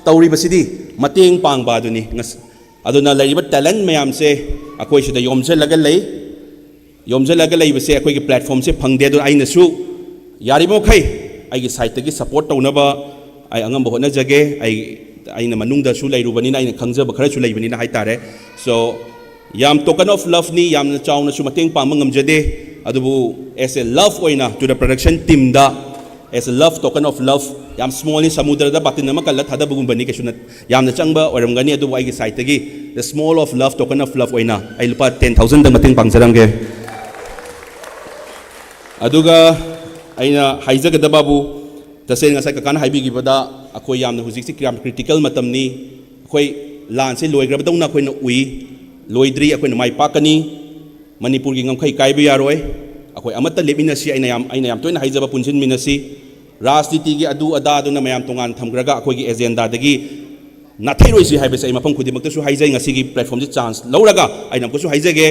ꯇꯧꯔꯤꯕꯁꯤꯗꯤ ꯃꯇꯦꯡ ꯄꯥꯡꯕ ꯑꯗꯨꯅꯤ꯫ ꯉꯁ-, ꯑꯗꯨꯅ ꯂꯩꯔꯤꯕ ꯇꯦꯂꯦꯟ ꯃꯌꯥꯝꯁꯦ ꯑꯩꯈꯣꯏ ꯁꯤꯗ ꯌꯣꯝꯁꯤꯜꯂꯒ ꯂꯩ꯫ ꯌꯣꯝꯁꯤꯜꯂꯒ ꯂꯩꯕꯁꯦ ꯑꯩꯈꯣꯏꯒꯤ ꯄ꯭ꯂꯦꯠꯐꯣꯝꯁꯦ ꯐꯪꯗꯦ꯫ ꯑꯗꯨꯅ ꯑꯩꯅꯁꯨ ꯌꯥꯔꯤꯕꯃꯈꯩ ꯑꯩꯒꯤ ꯁꯥꯏꯠꯇꯒꯤ ꯁꯞꯄꯣꯔꯠ ꯇꯧꯅꯕ ꯑꯩ ꯑꯉꯝꯕ ꯍꯣꯠꯅꯖꯒꯦ꯫ ꯑꯩ, ꯑꯩꯅ ꯃꯅꯨꯡꯗꯁꯨ ꯂꯩꯔꯨꯕꯅꯤꯅ ꯑꯩꯅ ꯈꯪꯖꯕ ꯈꯔꯁꯨ ꯂꯩꯕꯅꯤꯅ ꯍꯥꯏꯇꯥꯔꯦ꯫ So, ꯌꯥꯝ token of loveꯅꯤ, ꯌꯥꯝꯅ ꯆꯥꯎꯅꯁꯨ ꯃꯇꯦꯡ ꯄꯥꯡꯕ ꯉꯝꯖꯗꯦ, ꯑꯗꯨꯕꯨ as a love ꯑꯣꯏꯅ to the production teamꯗ, as a love, token of love, ꯌꯥꯝ smallꯅꯤ, ꯁꯃꯨꯗ꯭ꯔꯗ ꯕꯥꯇꯤꯟ ꯑꯃ ꯀꯜꯂ ꯊꯥꯗꯕꯒꯨꯝꯕꯅꯤ, ꯀꯩꯁꯨ ꯅꯠ-, ꯌꯥꯝꯅ ꯆꯪꯕ ꯑꯣꯏꯔꯝꯒꯅꯤ, ꯑꯗꯨꯕꯨ ꯑꯩꯒꯤ ꯁꯥꯏꯠꯇꯒꯤ the small of love, token of love ꯑꯣꯏꯅ ꯑꯩ ꯂꯨꯄꯥ ten thousandꯗ ꯃꯇꯦꯡ ꯄꯥꯡꯖꯔꯝꯒꯦ꯫ ꯑꯗꯨꯒ ꯑꯩꯅ ꯍꯥꯏꯖꯒꯗꯕꯕꯨ, ꯇꯁꯦꯡꯅ ꯉꯁꯥꯏ ꯀꯀꯥꯅ ꯍꯥꯏꯕꯤꯈꯤꯕꯗ, ꯑꯩꯈꯣꯏ ꯌꯥꯝꯅ ꯍꯧꯖꯤꯛꯁꯤ ꯌꯥꯝ critical ꯃꯇꯝꯅꯤ꯫ ꯑꯩꯈꯣꯏ ꯂꯥꯟꯁꯦ ꯂꯣꯏꯈ꯭ꯔꯕꯗꯧꯅ ꯑꯩꯈꯣꯏꯅ ꯎꯏ, ꯂꯣꯏꯗ꯭ꯔꯤ, ꯑꯩꯈꯣꯏꯅ ꯃꯥꯏ ꯄꯥꯛꯀꯅꯤ꯫ ꯃꯅꯤꯄꯨꯔꯒꯤ ꯉꯝꯈꯩ ꯀꯥꯏꯕ ꯌꯥꯔꯣꯏ꯫ ꯑꯩꯈꯣꯏ ꯑꯃꯠꯇ ꯂꯦꯞꯃꯤꯟꯅꯁꯤ, ꯑꯩꯅ ꯌꯥꯝ, ꯑꯩꯅ ꯌꯥꯝ ꯇꯣꯏꯅ ꯍꯥꯏꯖꯕ, ꯄꯨꯟꯁꯤꯟꯃꯤꯟꯅꯁꯤ꯫ ꯔꯥꯖꯅꯤꯇꯤꯒꯤ ꯑꯗꯨ ꯑꯗꯥꯗꯨꯅ ꯃꯌꯥꯝ ꯇꯣꯉꯥꯟ ꯊꯝꯈ꯭ꯔꯒ ꯑꯩꯈꯣꯏꯒꯤ ꯑꯦꯖꯦꯟꯗꯥꯗꯒꯤ ꯅꯥꯊꯩꯔꯣꯏꯁꯤ ꯍꯥꯏꯕꯁꯦ ꯑꯩ ꯃꯐꯝ ꯈꯨꯗꯤꯡꯃꯛꯇꯁꯨ ꯍꯥꯏꯖꯩ꯫ ꯉꯁꯤꯒꯤ ꯄ꯭ꯂꯦꯠꯐꯣꯝꯁꯤ ꯆꯥꯟꯁ ꯂꯧꯔꯒ ꯑꯩꯅ ꯑꯃꯨꯛꯀꯁꯨ ꯍꯥꯏꯖꯒꯦ,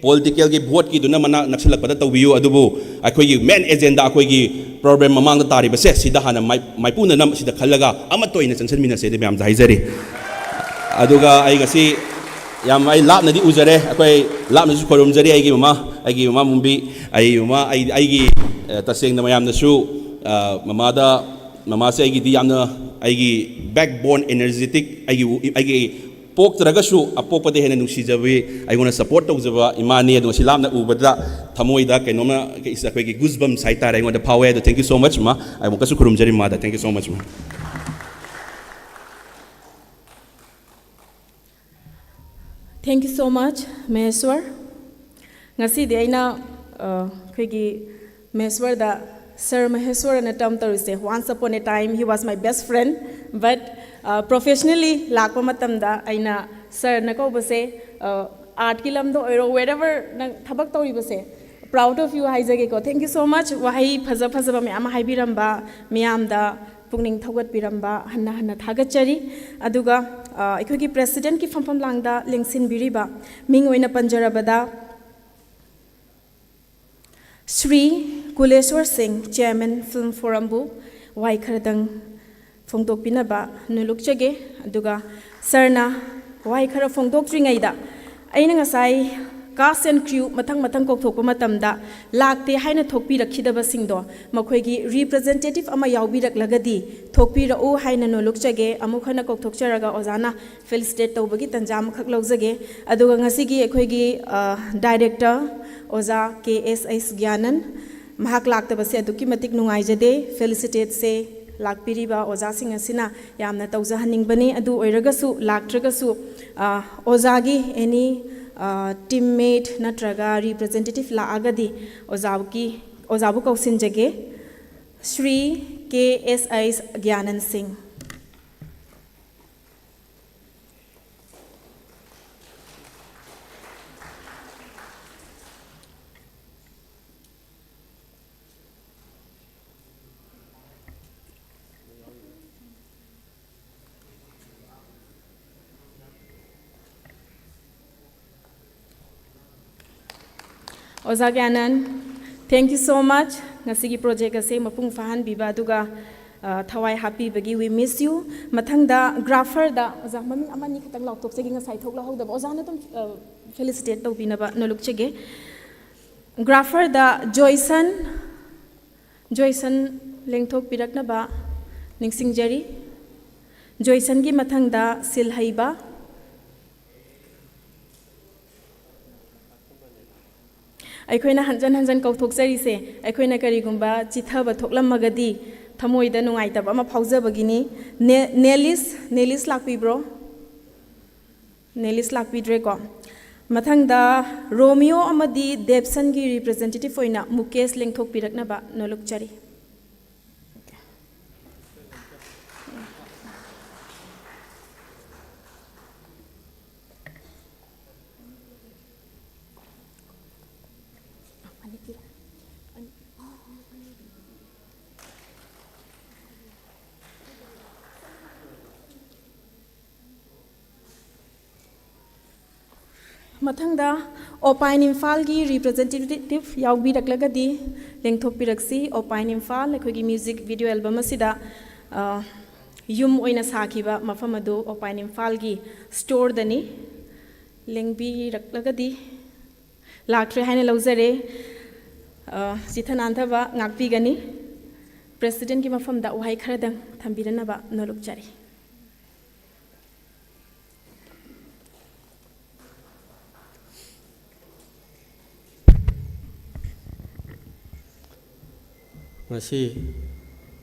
ꯄꯣꯂꯤꯇꯤꯀꯦꯜꯒꯤ ꯚꯣꯠꯀꯤꯗꯨꯅ ꯃꯅꯥꯛ ꯅꯛꯁꯤꯜꯂꯛꯄꯗ ꯇꯧꯕꯤꯌꯨ, ꯑꯗꯨꯕꯨ ꯑꯩꯈꯣꯏꯒꯤ ꯃꯦꯟ ꯑꯦꯖꯦꯟꯗꯥ, ꯑꯩꯈꯣꯏꯒꯤ ꯄ꯭ꯔꯣꯕ꯭ꯂꯦꯝ ꯃꯃꯥꯡꯗ ꯇꯥꯔꯤꯕꯁꯦ ꯁꯤꯗ ꯍꯥꯟꯅ ꯃꯥꯏ-, ꯃꯥꯏꯄꯨꯅꯅ ꯁꯤꯗ ꯈꯜꯂꯒ ꯑꯃꯠꯇ ꯑꯣꯏꯅ ꯆꯪꯁꯤꯟꯃꯤꯟꯅꯁꯦ ꯑꯗꯨ ꯃꯌꯥꯝꯗ ꯍꯥꯏꯖꯔꯤ꯫ ꯑꯗꯨꯒ ꯑꯩ ꯉꯁꯤ ꯌꯥꯝ ꯑꯩ ꯂꯥꯞꯅꯗꯤ ꯎꯖꯔꯦ, ꯑꯩꯈꯣꯏ ꯂꯥꯞꯅꯁꯨ ꯈꯣꯏꯔꯨꯝꯖꯔꯤ ꯑꯩꯒꯤ ꯃꯃꯥ, ꯑꯩꯒꯤ ꯃꯃꯥ ꯃꯨꯝꯕꯤ, ꯑꯩꯒꯤ ꯃꯃꯥ, ꯑꯩ, ꯑꯩꯒꯤ, ꯑ, ꯇꯁꯦꯡꯅ ꯃꯌꯥꯝꯅꯁꯨ, ꯑ, ꯃꯃꯥꯗ, ꯃꯃꯥꯁꯦ ꯑꯩꯒꯤꯗꯤ ꯌꯥꯝꯅ ꯑꯩꯒꯤ backbone, energetic, ꯑꯩꯒꯤ, ꯑꯩꯒꯤ ꯄꯣꯛꯇ꯭ꯔꯒꯁꯨ ꯑꯄꯣꯛꯄꯗ ꯍꯦꯟꯅ ꯅꯨꯡꯁꯤꯖꯕꯤ, ꯑꯩꯉꯣꯟꯗ ꯁꯞꯄꯣꯔꯠ ꯇꯧꯖꯕ ꯏꯃꯥꯅꯤ꯫ ꯑꯗꯣ ꯉꯁꯤ ꯂꯥꯞꯅ ꯎꯕꯗ ꯊꯃꯣꯏꯗ ꯀꯩꯅꯣꯝꯃ ꯑꯩꯈꯣꯏꯒꯤ goosebumps ꯍꯥꯏꯇꯥꯔꯦ ꯑꯩꯉꯣꯟꯗ ꯐꯥꯎꯋꯦ꯫ ꯑꯗꯣ thank you so much ꯃꯥ, ꯑꯩ ꯑꯃꯨꯛꯀꯁꯨ ꯈꯨꯔꯨꯝꯖꯔꯤ ꯃꯥꯗ, thank you so much ꯃꯥ꯫ Thank you so much, ꯃꯍꯦꯁ꯭ꯋꯔ꯫ ꯉꯁꯤꯗꯤ ꯑꯩꯅ, ꯑ, ꯑꯩꯈꯣꯏꯒꯤ ꯃꯍꯦꯁ꯭ꯋꯔꯗ, ꯁꯔ ꯃꯍꯦꯁ꯭ꯋꯔꯅ term ꯇꯧꯔꯤꯁꯦ, once upon a time he was my best friend, but, ꯑ, professionally ꯂꯥꯛꯄ ꯃꯇꯝꯗ ꯑꯩꯅ ꯁꯔꯅ ꯀꯧꯕꯁꯦ, ꯑ, ꯑꯥꯔꯠꯀꯤ ꯂꯝꯗ ꯑꯣꯏꯔꯣ, wherever ꯅꯪ ꯊꯕꯛ ꯇꯧꯔꯤꯕꯁꯦ, proud of you ꯍꯥꯏꯖꯒꯦꯀꯣ꯫ Thank you so much꯫ ꯋꯥꯍꯩ ꯐꯖ ꯐꯖꯕ ꯃꯌꯥꯝ ꯑꯃ ꯍꯥꯏꯕꯤꯔꯝꯕ, ꯃꯤꯌꯥꯝꯗ ꯄꯨꯛꯅꯤꯡ ꯊꯧꯒꯠꯄꯤꯔꯝꯕ ꯍꯟꯅ ꯍꯟꯅ ꯊꯥꯒꯠꯆꯔꯤ꯫ ꯑꯗꯨꯒ, ꯑ, ꯑꯩꯈꯣꯏꯒꯤ ꯄ꯭ꯔꯦꯁꯤꯗꯦꯟꯠꯀꯤ ꯐꯝꯐꯝ ꯂꯥꯡꯗ ꯂꯦꯡꯁꯤꯟꯕꯤꯔꯤꯕ ꯃꯤꯡ ꯑꯣꯏꯅ ꯄꯟꯖꯔꯕꯗ, ꯁ꯭ꯔꯤ ꯀꯨꯂꯦꯁ꯭ꯋꯔ ꯁꯤꯡ, ꯆꯤꯌꯔꯃꯦꯟ, ꯐꯤꯜꯝ ꯐꯣꯔꯝꯕꯨ ꯋꯥꯍꯩ ꯈꯔꯗꯪ ꯐꯣꯡꯗꯣꯛꯄꯤꯅꯕ ꯅꯣꯜꯂꯨꯛꯆꯒꯦ꯫ ꯑꯗꯨꯒ ꯁꯔꯅ ꯋꯥꯍꯩ ꯈꯔ ꯐꯣꯡꯗꯣꯛꯇ꯭ꯔꯤꯉꯩꯗ ꯑꯩꯅ ꯉꯁꯥꯏ Cast and crew ꯃꯊꯪ ꯃꯊꯪ ꯀꯧꯊꯣꯛꯄ ꯃꯇꯝꯗ ꯂꯥꯛꯇꯦ ꯍꯥꯏꯅ ꯊꯣꯛꯄꯤꯔꯛꯈꯤꯗꯕꯁꯤꯡꯗꯣ, ꯃꯈꯣꯏꯒꯤ representative ꯑꯃ ꯌꯥꯎꯕꯤꯔꯛꯂꯒꯗꯤ ꯊꯣꯛꯄꯤꯔꯛꯎ ꯍꯥꯏꯅ ꯅꯣꯂꯨꯛꯆꯒꯦ꯫ ꯑꯃꯨꯛ ꯍꯟꯅ ꯀꯧꯊꯣꯛꯆꯔꯒ ꯑꯣꯖꯥꯅ felicitate ꯇꯧꯕꯒꯤ ꯇꯥꯟꯖꯥ ꯑꯃꯈꯛ ꯂꯧꯖꯒꯦ꯫ ꯑꯗꯨꯒ ꯉꯁꯤꯒꯤ ꯑꯩꯈꯣꯏꯒꯤ, ꯑ, director ꯑꯣꯖꯥ ꯀꯦ ꯑꯦꯁ ꯑꯩꯁ ꯒ꯭ꯌꯥꯅꯟ, ꯃꯍꯥꯛ ꯂꯥꯛꯇꯕꯁꯦ ꯑꯗꯨꯛꯀꯤ ꯃꯇꯤꯛ ꯅꯨꯡꯉꯥꯏꯖꯗꯦ꯫ Felicitateꯁꯦ ꯂꯥꯛꯄꯤꯔꯤꯕ ꯑꯣꯖꯥꯁꯤꯡ ꯑꯁꯤꯅ ꯌꯥꯝꯅ ꯇꯧꯖꯍꯟꯅꯤꯡꯕꯅꯤ꯫ ꯑꯗꯨ ꯑꯣꯏꯔꯒꯁꯨ, ꯂꯥꯛꯇ꯭ꯔꯒꯁꯨ, ꯑ, ꯑꯣꯖꯥꯒꯤ any, ꯑ, teammate ꯅꯠꯇ꯭ꯔꯒ representative ꯂꯥꯛꯑꯒꯗꯤ ꯑꯣꯖꯥꯒꯤ, ꯑꯣꯖꯥꯕꯨ ꯀꯧꯁꯤꯟꯖꯒꯦ꯫ ꯁ꯭ꯔꯤ ꯀꯦ ꯑꯦꯁ ꯑꯩꯁ ꯒ꯭ꯌꯥꯅꯟ ꯁꯤꯡ꯫ ꯑꯣꯖꯥ ꯒ꯭ꯌꯥꯅꯟ, thank you so much꯫ ꯉꯁꯤꯒꯤ project ꯑꯁꯦ ꯃꯄꯨꯡ ꯐꯥꯍꯟꯕꯤꯕ ꯑꯗꯨꯒ, ꯑ, ꯊꯋꯥꯏ ꯍꯥꯞꯄꯤꯕꯒꯤ we miss you꯫ ꯃꯊꯪꯗ grapherꯗ, ꯑꯣꯖꯥ, ꯃꯃꯤꯡ ꯑꯃ ꯑꯅꯤ ꯈꯛꯇꯪ ꯂꯥꯎꯊꯣꯛꯆꯒꯦ, ꯉꯁꯥꯏ ꯊꯣꯛꯂꯍꯧꯗꯕ꯫ ꯑꯣꯖꯥꯅ ꯑꯗꯨꯝ, ꯑ, felicitate ꯇꯧꯕꯤꯅꯕ ꯅꯣꯂꯨꯛꯆꯒꯦ꯫ Grapherꯗ ꯖꯣꯏꯁꯟ, ꯖꯣꯏꯁꯟ ꯂꯦꯡꯊꯣꯛꯄꯤꯔꯛꯅꯕ ꯅꯤꯡꯁꯤꯡꯖꯔꯤ꯫ ꯖꯣꯏꯁꯟꯒꯤ ꯃꯊꯪꯗ ꯁꯤꯜꯍꯩꯕ꯫ ꯑꯩꯈꯣꯏꯅ ꯍꯟꯖꯟ ꯍꯟꯖꯟ ꯀꯧꯊꯣꯛꯆꯔꯤꯁꯦ, ꯑꯩꯈꯣꯏꯅ ꯀꯔꯤꯒꯨꯝꯕ ꯆꯤꯊꯕ ꯊꯣꯛꯂꯝꯃꯒꯗꯤ ꯊꯃꯣꯏꯗ ꯅꯨꯡꯉꯥꯏꯇꯕ ꯑꯃ ꯐꯥꯎꯖꯕꯒꯤꯅꯤ꯫ ꯅꯦ-, ꯅꯦꯂꯤꯁ, ꯅꯦꯂꯤꯁ ꯂꯥꯛꯄꯤꯕ꯭ꯔꯣ? ꯅꯦꯂꯤꯁ ꯂꯥꯛꯄꯤꯗ꯭ꯔꯦꯀꯣ꯫ ꯃꯊꯪꯗ ꯔꯣꯃꯤꯌꯣ ꯑꯃꯗꯤ ꯗꯦꯞꯁꯟꯒꯤ representative ꯑꯣꯏꯅ ꯃꯨꯀꯦꯁ ꯂꯦꯡꯊꯣꯛꯄꯤꯔꯛꯅꯕ ꯅꯣꯂꯨꯛꯆꯔꯤ꯫ ꯃꯊꯪꯗ ꯑꯣꯄꯥꯏꯟ ꯏꯝꯐꯥꯜꯒꯤ representative ꯌꯥꯎꯕꯤꯔꯛꯂꯒꯗꯤ ꯂꯦꯡꯊꯣꯛꯄꯤꯔꯛꯁꯤ꯫ ꯑꯣꯄꯥꯏꯟ ꯏꯝꯐꯥꯜ ꯑꯩꯈꯣꯏꯒꯤ music video album ꯑꯁꯤꯗ, ꯑ, ꯌꯨꯝ ꯑꯣꯏꯅ ꯁꯥꯈꯤꯕ ꯃꯐꯝ ꯑꯗꯨ ꯑꯣꯄꯥꯏꯟ ꯏꯝꯐꯥꯜꯒꯤ storeꯗꯅꯤ꯫ ꯂꯦꯡꯕꯤꯔꯛꯂꯒꯗꯤ ꯂꯥꯛꯇ꯭ꯔꯦ ꯍꯥꯏꯅ ꯂꯧꯖꯔꯦ꯫ ꯑ, ꯆꯤꯊ ꯅꯥꯟꯊꯕ ꯉꯥꯛꯄꯤꯒꯅꯤ꯫ ꯄ꯭ꯔꯦꯁꯤꯗꯦꯟꯠꯀꯤ ꯃꯐꯝꯗ ꯋꯥꯍꯩ ꯈꯔꯗꯪ ꯊꯝꯕꯤꯔꯅꯕ ꯅꯣꯜꯂꯨꯛꯆꯔꯤ꯫ ꯉꯁꯤ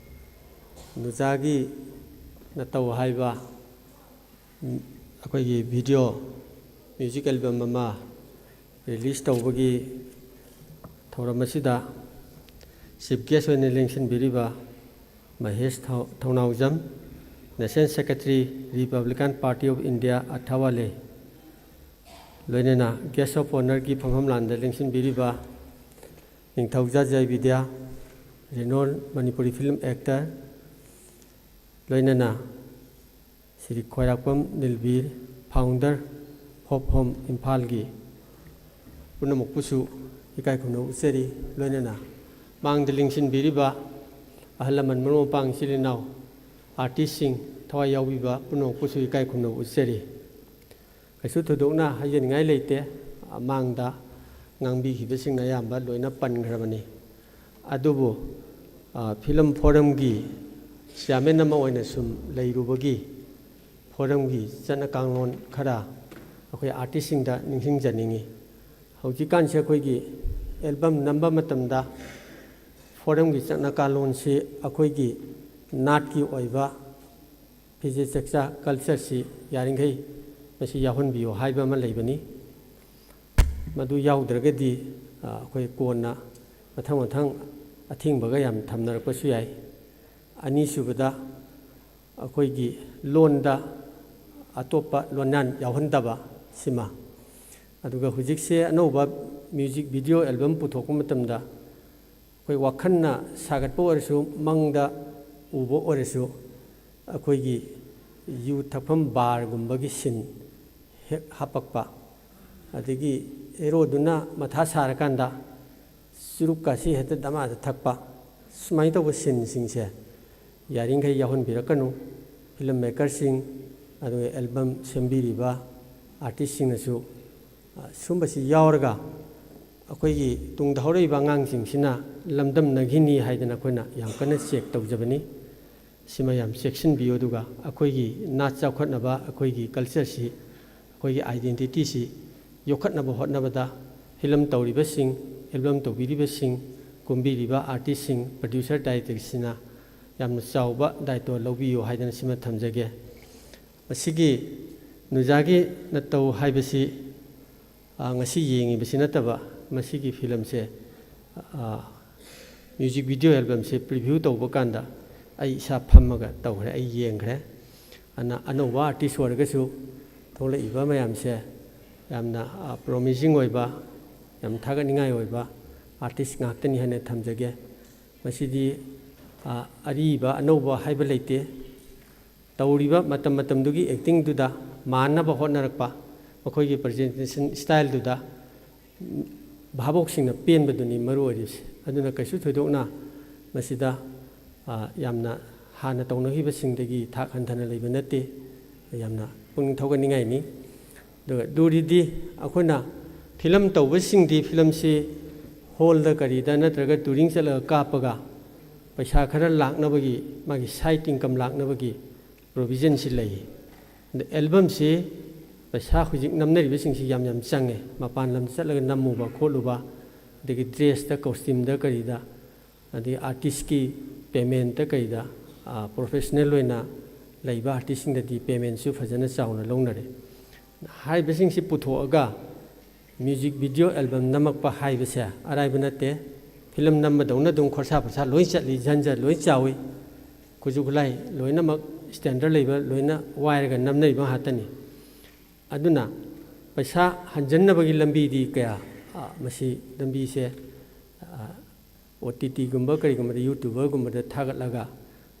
ꯅꯨꯖꯥꯒꯤ ꯅꯇꯧ ꯍꯥꯏꯕ ꯑꯩꯈꯣꯏꯒꯤ ꯚꯤꯗꯤꯑꯣ ꯃ꯭ꯌꯨꯖꯤꯛ ꯑꯦꯜꯕꯝ ꯑꯃ ꯔꯤꯂꯤꯁ ꯇꯧꯕꯒꯤ ꯊꯧꯔꯝ ꯑꯁꯤꯗ ꯆꯤꯐ ꯒꯦꯁ ꯑꯣꯏꯅ ꯂꯦꯡꯁꯤꯟꯕꯤꯔꯤꯕ ꯃꯍꯦꯁ ꯊꯧ-, Thounaojam, national secretary, republican party of India, ꯑꯊꯥꯋꯥꯂꯦ, ꯂꯣꯏꯅꯅ ꯒꯦꯁ ꯑꯣꯐ ꯑꯣꯅꯔꯒꯤ ꯐꯝꯐꯝ ꯂꯥꯟꯗ ꯂꯦꯡꯁꯤꯟꯕꯤꯔꯤꯕ Ningthoujam Jayvidya, renowned Manipuri film actor, ꯂꯣꯏꯅꯅ ꯁ꯭ꯔꯤ ꯈ꯭ꯋꯥꯏꯔꯥꯛꯄꯝ ꯅꯤꯜꯕꯤꯔ, ꯐꯥꯎꯟꯗꯔ, ꯍꯣꯞ ꯍꯣꯝ ꯏꯝꯐꯥꯜꯒꯤ ꯄꯨꯝꯅꯃꯛꯄꯨꯁꯨ ꯏꯀꯥꯏ ꯈꯨꯝꯅꯕ ꯎꯠꯆꯔꯤ꯫ ꯂꯣꯏꯅꯅ ꯃꯥꯡꯗ ꯂꯦꯡꯁꯤꯟꯕꯤꯔꯤꯕ ꯑꯍꯜ ꯂꯃꯟ, ꯃꯔꯨꯞ ꯃꯄꯥꯡ, ꯏꯆꯤꯜ ꯏꯅꯥꯎ, ꯑꯥꯔꯇꯤꯁꯁꯤꯡ, ꯊꯋꯥꯏ ꯌꯥꯎꯕꯤꯕ ꯄꯨꯝꯅꯃꯛꯄꯨꯁꯨ ꯏꯀꯥꯏ ꯈꯨꯝꯅꯕ ꯎꯠꯆꯔꯤ꯫ ꯀꯩꯁꯨ ꯊꯣꯏꯗꯣꯛꯅ ꯍꯥꯏꯖꯅꯤꯡꯉꯥꯏ ꯂꯩꯇꯦ꯫ ꯃꯥꯡꯗ ꯉꯥꯡꯕꯤꯈꯤꯕꯁꯤꯡꯅ ꯑꯌꯥꯝꯕ ꯂꯣꯏꯅ ꯄꯟꯈ꯭ꯔꯕꯅꯤ꯫ ꯑꯗꯨꯕꯨ, ꯑ, ꯐꯤꯂꯝ ꯐꯣꯔꯝꯒꯤ ꯆꯤꯌꯥꯔꯃꯦꯟ ꯑꯃ ꯑꯣꯏꯅ ꯁꯨꯝ ꯂꯩꯔꯨꯕꯒꯤ ꯐꯣꯔꯝꯒꯤ ꯆꯠꯅ ꯀꯥꯡꯂꯣꯟ ꯈꯔ ꯑꯩꯈꯣꯏ ꯑꯥꯔꯇꯤꯁꯁꯤꯡꯗ ꯅꯤꯡꯁꯤꯡꯖꯅꯤꯡꯏ꯫ ꯍꯧꯖꯤꯛꯀꯥꯟꯁꯤ ꯑꯩꯈꯣꯏꯒꯤ ꯑꯦꯜꯕꯝ ꯅꯝꯕ ꯃꯇꯝꯗ ꯐꯣꯔꯝꯒꯤ ꯆꯠꯅ ꯀꯥꯡꯂꯣꯟꯁꯤ ꯑꯩꯈꯣꯏꯒꯤ ꯅꯥꯠꯀꯤ ꯑꯣꯏꯕ ꯐꯤꯖꯦꯠ ꯆꯛꯆꯥ ꯀꯜꯆꯔꯁꯤ ꯌꯥꯔꯤꯈꯩ ꯃꯁꯤ ꯌꯥꯎꯍꯟꯕꯤꯌꯨ ꯍꯥꯏꯕ ꯑꯃ ꯂꯩꯕꯅꯤ꯫ ꯃꯗꯨ ꯌꯥꯎꯗ꯭ꯔꯒꯗꯤ, ꯑ, ꯑꯩꯈꯣꯏ ꯀꯣꯟꯅ ꯃꯊꯪ ꯃꯊꯪ ꯑꯊꯤꯡꯕꯒ ꯌꯥꯝ ꯊꯝꯅꯔꯛꯄꯁꯨ ꯌꯥꯏ꯫ ꯑꯅꯤꯁꯨꯕꯗ, ꯑꯩꯈꯣꯏꯒꯤ ꯂꯣꯟꯗ ꯑꯇꯣꯞꯄ ꯂꯣꯟꯌꯥꯟ ꯌꯥꯎꯍꯟꯗꯕ ꯁꯤꯃ꯫ ꯑꯗꯨꯒ ꯍꯧꯖꯤꯛꯁꯦ ꯑꯅꯧꯕ ꯃ꯭ꯌꯨꯖꯤꯛ ꯚꯤꯗꯤꯑꯣ ꯑꯦꯜꯕꯝ ꯄꯨꯊꯣꯛꯄ ꯃꯇꯝꯗ ꯑꯩꯈꯣꯏ ꯋꯥꯈꯜꯅ ꯁꯥꯒꯠꯄ ꯑꯣꯏꯔꯁꯨ, ꯃꯪꯗ ꯎꯕ ꯑꯣꯏꯔꯁꯨ, ꯑꯩꯈꯣꯏꯒꯤ ꯌꯨ ꯊꯛꯐꯝ ꯕꯥꯔꯒꯨꯝꯕꯒꯤ ꯁꯤꯟ ꯍꯦꯛ ꯍꯥꯞꯄꯛꯄ, ꯑꯗꯒꯤ ꯍꯦꯔꯣꯗꯨꯅ ꯃꯊꯥ ꯁꯥꯔꯀꯥꯟꯗ ꯆꯨꯔꯨꯞꯀꯁꯤ ꯍꯦꯛꯇ ꯗꯃꯥꯗ ꯊꯛꯄ, ꯁꯨꯃꯥꯏꯅ ꯇꯧꯕ ꯁꯤꯟꯁꯤꯡꯁꯦ ꯌꯥꯔꯤꯈꯩ ꯌꯥꯎꯍꯟꯕꯤꯔꯛꯀꯅꯨ꯫ ꯐꯤꯂꯝ ꯃꯦꯀꯔꯁꯤꯡ, ꯑꯗꯨꯒ ꯑꯦꯜꯕꯝ ꯁꯦꯝꯕꯤꯔꯤꯕ ꯑꯥꯔꯇꯤꯁꯁꯤꯡꯅꯁꯨ, ꯑ, ꯁꯨꯝꯕꯁꯤ ꯌꯥꯎꯔꯒ ꯑꯩꯈꯣꯏꯒꯤ ꯇꯨꯡꯗ ꯍꯧꯔꯛꯏꯕ ꯑꯉꯥꯡꯁꯤꯡꯁꯤꯅ ꯂꯝꯗꯝꯅꯈꯤꯅꯤ ꯍꯥꯏꯗꯅ ꯑꯩꯈꯣꯏꯅ ꯌꯥꯝ ꯀꯟꯅ ꯆꯦꯛ ꯇꯧꯖꯕꯅꯤ꯫ ꯁꯤꯃ ꯌꯥꯝ ꯆꯦꯛꯁꯤꯟꯕꯤꯌꯨ꯫ ꯑꯗꯨꯒ ꯑꯩꯈꯣꯏꯒꯤ ꯅꯥꯠ ꯆꯥꯎꯈꯠꯅꯕ, ꯑꯩꯈꯣꯏꯒꯤ ꯀꯜꯆꯔꯁꯤ, ꯑꯩꯈꯣꯏꯒꯤ ꯑꯥꯏꯗꯦꯟꯇꯤꯇꯤꯁꯤ ꯌꯣꯛꯈꯠꯅꯕ ꯍꯣꯠꯅꯕꯗ ꯐꯤꯂꯝ ꯇꯧꯔꯤꯕꯁꯤꯡ, ꯑꯦꯜꯕꯝ ꯇꯧꯕꯤꯔꯤꯕꯁꯤꯡ, ꯀꯨꯝꯕꯤꯔꯤꯕ ꯑꯥꯔꯇꯤꯁꯁꯤꯡ, ꯄ꯭ꯔꯗ꯭ꯌꯨꯁꯔ ꯗꯥꯏꯔꯦꯛꯇꯔꯁꯤꯡꯅ ꯌꯥꯝꯅ ꯆꯥꯎꯕ ꯗꯥꯏꯇ꯭ꯋ ꯂꯧꯕꯤꯌꯨ ꯍꯥꯏꯗꯅ ꯁꯤꯃ ꯊꯝꯖꯒꯦ꯫ ꯃꯁꯤꯒꯤ ꯅꯨꯖꯥꯒꯤ ꯅꯇꯧ ꯍꯥꯏꯕꯁꯤ, ꯑ, ꯉꯁꯤ ꯌꯦꯡꯉꯤꯕꯁꯤ ꯅꯠꯇꯕ, ꯃꯁꯤꯒꯤ ꯐꯤꯂꯝꯁꯦ, ꯑ, ꯃ꯭ꯌꯨꯖꯤꯛ ꯚꯤꯗꯤꯑꯣ ꯑꯦꯜꯕꯝꯁꯦ ꯄ꯭ꯔꯤꯚ꯭ꯌꯨ ꯇꯧꯕ ꯀꯥꯟꯗ ꯑꯩ ꯏꯁꯥ ꯐꯝꯃꯒ ꯇꯧꯈ꯭ꯔꯦ, ꯑꯩ ꯌꯦꯡꯈ꯭ꯔꯦ꯫ ꯑꯗꯨꯅ ꯑꯅꯧꯕ ꯑꯥꯔꯇꯤꯁ ꯑꯣꯏꯔꯒꯁꯨ ꯊꯣꯛꯂꯛꯏꯕ ꯃꯌꯥꯝꯁꯦ ꯌꯥꯝꯅ, ꯑ, ꯄ꯭ꯔꯣꯃꯤꯁꯤꯡ ꯑꯣꯏꯕ, ꯌꯥꯝ ꯊꯥꯒꯠꯅꯤꯡꯉꯥꯏ ꯑꯣꯏꯕ ꯑꯥꯔꯇꯤꯁ ꯉꯥꯛꯇꯅꯤ ꯍꯥꯏꯅ ꯊꯝꯖꯒꯦ꯫ ꯃꯁꯤꯗꯤ, ꯑ, ꯑꯔꯤꯕ ꯑꯅꯧꯕ ꯍꯥꯏꯕ ꯂꯩꯇꯦ꯫ ꯇꯧꯔꯤꯕ ꯃꯇꯝ ꯃꯇꯝꯗꯨꯒꯤ ꯑꯦꯛꯇꯤꯡꯗꯨꯗ ꯃꯥꯟꯅꯕ ꯍꯣꯠꯅꯔꯛꯄ, ꯃꯈꯣꯏꯒꯤ ꯄ꯭ꯔꯖꯦꯟꯇꯦꯁꯟ ꯁ꯭ꯇꯥꯏꯜꯗꯨꯗ ꯚꯥꯕꯣꯛꯁꯤꯡꯅ ꯄꯦꯟꯕꯗꯨꯅꯤ ꯃꯔꯨ ꯑꯣꯏꯔꯤꯕꯁꯦ꯫ ꯑꯗꯨꯅ ꯀꯩꯁꯨ ꯊꯣꯏꯗꯣꯛꯅ ꯃꯁꯤꯗ, ꯑ, ꯌꯥꯝꯅ ꯍꯥꯟꯅ ꯇꯧꯅꯈꯤꯕꯁꯤꯡꯗꯒꯤ ꯊꯥꯛ ꯍꯟꯊꯅ ꯂꯩꯕ ꯅꯠꯇꯦ꯫ ꯌꯥꯝꯅ ꯄꯨꯛꯅꯤꯡ ꯊꯧꯒꯠꯅꯤꯡꯉꯥꯏꯅꯤ꯫ ꯑꯗꯨꯒ ꯂꯨꯔꯤꯗꯤ ꯑꯩꯈꯣꯏꯅ ꯐꯤꯂꯝ ꯇꯧꯕꯁꯤꯡꯗꯤ ꯐꯤꯂꯝꯁꯤ ꯍꯣꯜꯗ ꯀꯔꯤꯗ ꯅꯠꯇ꯭ꯔꯒ ꯇꯨꯔꯤꯡ ꯆꯠꯂꯒ ꯀꯥꯞꯄꯒ ꯄꯩꯁꯥ ꯈꯔ ꯂꯥꯛꯅꯕꯒꯤ, ꯃꯥꯒꯤ ꯁꯥꯏꯠ ꯏꯟꯀꯝ ꯂꯥꯛꯅꯕꯒꯤ ꯄ꯭ꯔꯣꯕꯤꯖꯟꯁꯤ ꯂꯩ꯫ ꯑꯗ ꯑꯦꯜꯕꯝꯁꯤ ꯄꯩꯁꯥ ꯍꯧꯖꯤꯛ ꯅꯝꯅꯔꯤꯕꯁꯤꯡꯁꯤ ꯌꯥꯝ ꯌꯥꯝ ꯆꯪꯉꯦ꯫ ꯃꯄꯥꯟ ꯂꯝꯗ ꯆꯠꯂꯒ ꯅꯝꯃꯨꯕ ꯈꯣꯠꯂꯨꯕ, ꯑꯗꯒꯤ ꯗ꯭ꯔꯦꯁꯇ, ꯀꯣꯁꯇ꯭ꯌꯨꯝꯗ, ꯀꯔꯤꯗ, ꯑꯗꯒꯤ ꯑꯥꯔꯇꯤꯁꯀꯤ ꯄꯦꯃꯦꯟꯇ ꯀꯔꯤꯗ, ꯑ, ꯄ꯭ꯔꯣꯐꯦꯁꯅꯦꯜ ꯑꯣꯏꯅ ꯂꯩꯕ ꯑꯥꯔꯇꯤꯁꯁꯤꯡꯗꯗꯤ ꯄꯦꯃꯦꯟꯁꯨ ꯐꯖꯅ ꯆꯥꯎꯅ ꯂꯧꯅꯔꯦ꯫ ꯍꯥꯏꯔꯤꯕꯁꯤꯡꯁꯤ ꯄꯨꯊꯣꯛꯑꯒ ꯃ꯭ꯌꯨꯖꯤꯛ ꯚꯤꯗꯤꯑꯣ ꯑꯦꯜꯕꯝ ꯅꯝꯃꯛꯄ ꯍꯥꯏꯕꯁꯦ ꯑꯔꯥꯏꯕ ꯅꯠꯇꯦ꯫ ꯐꯤꯂꯝ ꯅꯝꯕꯗꯧꯅ ꯑꯗꯨꯝ ꯈꯣꯔꯁꯥ ꯄꯣꯔꯁꯥ ꯂꯣꯏ ꯆꯠꯂꯤ, ꯖꯟꯖ ꯂꯣꯏ ꯆꯥꯎꯏ꯫ ꯈꯨꯠꯁꯨ ꯈꯨꯠꯂꯥꯏ ꯂꯣꯏꯅꯃꯛ ꯁ꯭ꯇꯦꯟꯗꯔꯗ ꯂꯩꯕ ꯂꯣꯏꯅ ꯋꯥꯏꯔꯒ ꯅꯝꯅꯔꯤꯕ ꯉꯥꯛꯇꯅꯤ꯫ ꯑꯗꯨꯅ ꯄꯩꯁꯥ ꯍꯟꯖꯟꯅꯕꯒꯤ ꯂꯝꯕꯤꯗꯤ ꯀꯌꯥ, ꯑ, ꯃꯁꯤ ꯂꯝꯕꯤꯁꯦ, ꯑ, ꯑꯣ ꯇꯤ ꯇꯤꯒꯨꯝꯕ ꯀꯔꯤꯒꯨꯝꯕꯗ, ꯌꯨꯇ꯭ꯌꯨꯕꯔꯒꯨꯝꯕꯗ ꯊꯥꯒꯠꯂꯒ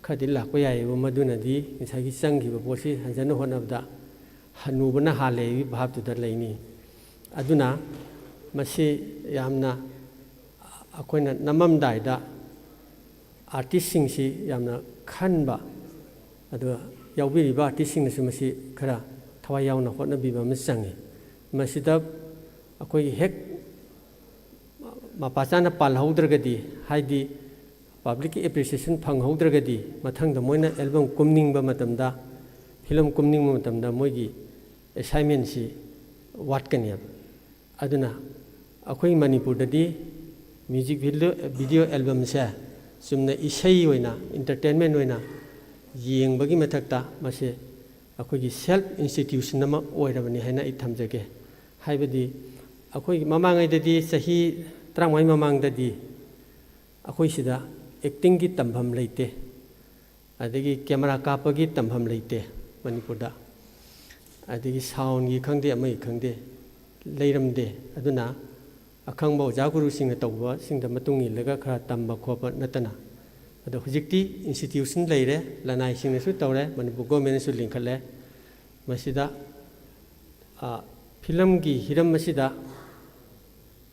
ꯈꯔꯗꯤ ꯂꯥꯛꯄ ꯌꯥꯏꯌꯦꯕ꯫ ꯃꯗꯨꯅꯗꯤ ꯉꯁꯥꯏꯒꯤ ꯆꯪꯈꯤꯕ ꯄꯣꯠꯁꯤ ꯍꯟꯖꯟꯅ ꯍꯣꯠꯅꯕꯗ ꯍꯟꯅꯨꯕꯅ ꯍꯥꯜꯂꯦ ꯍꯥꯏꯕꯒꯤ ꯚꯥꯞꯇꯨꯗ ꯂꯩꯅꯤ꯫ ꯑꯗꯨꯅ ꯃꯁꯤ ꯌꯥꯝꯅ ꯑꯩꯈꯣꯏꯅ ꯅꯝꯃꯝꯗꯥꯏꯗ ꯑꯥꯔꯇꯤꯁꯁꯤꯡꯁꯤ ꯌꯥꯝꯅ ꯈꯟꯕ, ꯑꯗꯨꯒ ꯌꯥꯎꯕꯤꯔꯤꯕ ꯑꯥꯔꯇꯤꯁꯁꯤꯡꯅꯁꯨ ꯃꯁꯤ ꯈꯔ ꯊꯋꯥꯏ ꯌꯥꯎꯅ ꯍꯣꯠꯅꯕꯤꯕ ꯑꯃ ꯆꯪꯉꯤ꯫ ꯃꯁꯤꯗ ꯑꯩꯈꯣꯏꯒꯤ ꯍꯦꯛ ꯃꯄꯥ ꯆꯥꯅ ꯄꯥꯜꯍꯧꯗ꯭ꯔꯒꯗꯤ, ꯍꯥꯏꯗꯤ ꯄꯕ꯭ꯂꯤꯛꯀꯤ ꯑꯦꯄ꯭ꯔꯤꯁꯤꯌꯦꯁꯟ ꯐꯪꯍꯧꯗ꯭ꯔꯒꯗꯤ, ꯃꯊꯪꯗ ꯃꯣꯏꯅ ꯑꯦꯜꯕꯝ ꯀꯨꯝꯅꯤꯡꯕ ꯃꯇꯝꯗ, ꯐꯤꯂꯝ ꯀꯨꯝꯅꯤꯡꯕ ꯃꯇꯝꯗ ꯃꯣꯏꯒꯤ ꯑꯦꯁꯥꯏꯟꯃꯦꯟꯁꯤ ꯋꯥꯠꯀꯅꯦꯕ꯫ ꯑꯗꯨꯅ ꯑꯩꯈꯣꯏ ꯃꯅꯤꯄꯨꯔꯗꯗꯤ ꯃ꯭ꯌꯨꯖꯤꯛ ꯚꯤꯗꯤꯑꯣ, ꯚꯤꯗꯤꯑꯣ ꯑꯦꯜꯕꯝꯁꯦ ꯆꯨꯝꯅ ꯏꯁꯩ ꯑꯣꯏꯅ, ꯏꯟꯇꯔꯇꯦꯟꯃꯦꯟ ꯑꯣꯏꯅ ꯌꯦꯡꯕꯒꯤ ꯃꯊꯛꯇ ꯃꯁꯤ ꯑꯩꯈꯣꯏꯒꯤ ꯁꯦꯜꯐ ꯏꯟꯁꯇꯤꯇ꯭ꯌꯨꯁꯟ ꯑꯃ ꯑꯣꯏꯔꯕꯅꯤ ꯍꯥꯏꯅ ꯑꯩ ꯊꯝꯖꯒꯦ꯫ ꯍꯥꯏꯕꯗꯤ ꯑꯩꯈꯣꯏꯒꯤ ꯃꯃꯥꯡꯉꯩꯗꯗꯤ ꯆꯍꯤ ꯇꯔꯥꯃꯉꯥꯒꯤ ꯃꯃꯥꯡꯗꯗꯤ ꯑꯩꯈꯣꯏ ꯁꯤꯗ ꯑꯦꯛꯇꯤꯡꯒꯤ ꯇꯝꯐꯝ ꯂꯩꯇꯦ, ꯑꯗꯒꯤ ꯀꯦꯃꯦꯔꯥ ꯀꯥꯞꯄꯒꯤ ꯇꯝꯐꯝ ꯂꯩꯇꯦ ꯃꯅꯤꯄꯨꯔꯗ, ꯑꯗꯒꯤ ꯁꯥꯎꯟꯒꯤ ꯈꯪꯗꯦ, ꯑꯃꯒꯤ ꯈꯪꯗꯦ, ꯂꯩꯔꯝꯗꯦ꯫ ꯑꯗꯨꯅ ꯑꯈꯪꯕ ꯑꯣꯖꯥ ꯒꯨꯔꯨꯁꯤꯡꯅ ꯇꯧꯕꯁꯤꯡꯗ ꯃꯇꯨꯡ ꯏꯜꯂꯒ ꯈꯔ ꯇꯝꯕ ꯈꯣꯠꯄ ꯅꯠꯇꯅ꯫ ꯑꯗꯣ ꯍꯧꯖꯤꯛꯇꯤ ꯏꯟꯁꯇꯤꯇ꯭ꯌꯨꯁꯟ ꯂꯩꯔꯦ, ꯂꯅꯥꯏꯁꯤꯡꯅꯁꯨ ꯇꯧꯔꯦ, ꯃꯅꯤꯄꯨꯔ ꯒꯣꯔꯃꯦꯟꯅꯁꯨ ꯂꯤꯡꯈꯠꯂꯦ꯫ ꯃꯁꯤꯗ, ꯑ, ꯐꯤꯂꯝꯒꯤ ꯍꯤꯔꯝ ꯑꯁꯤꯗ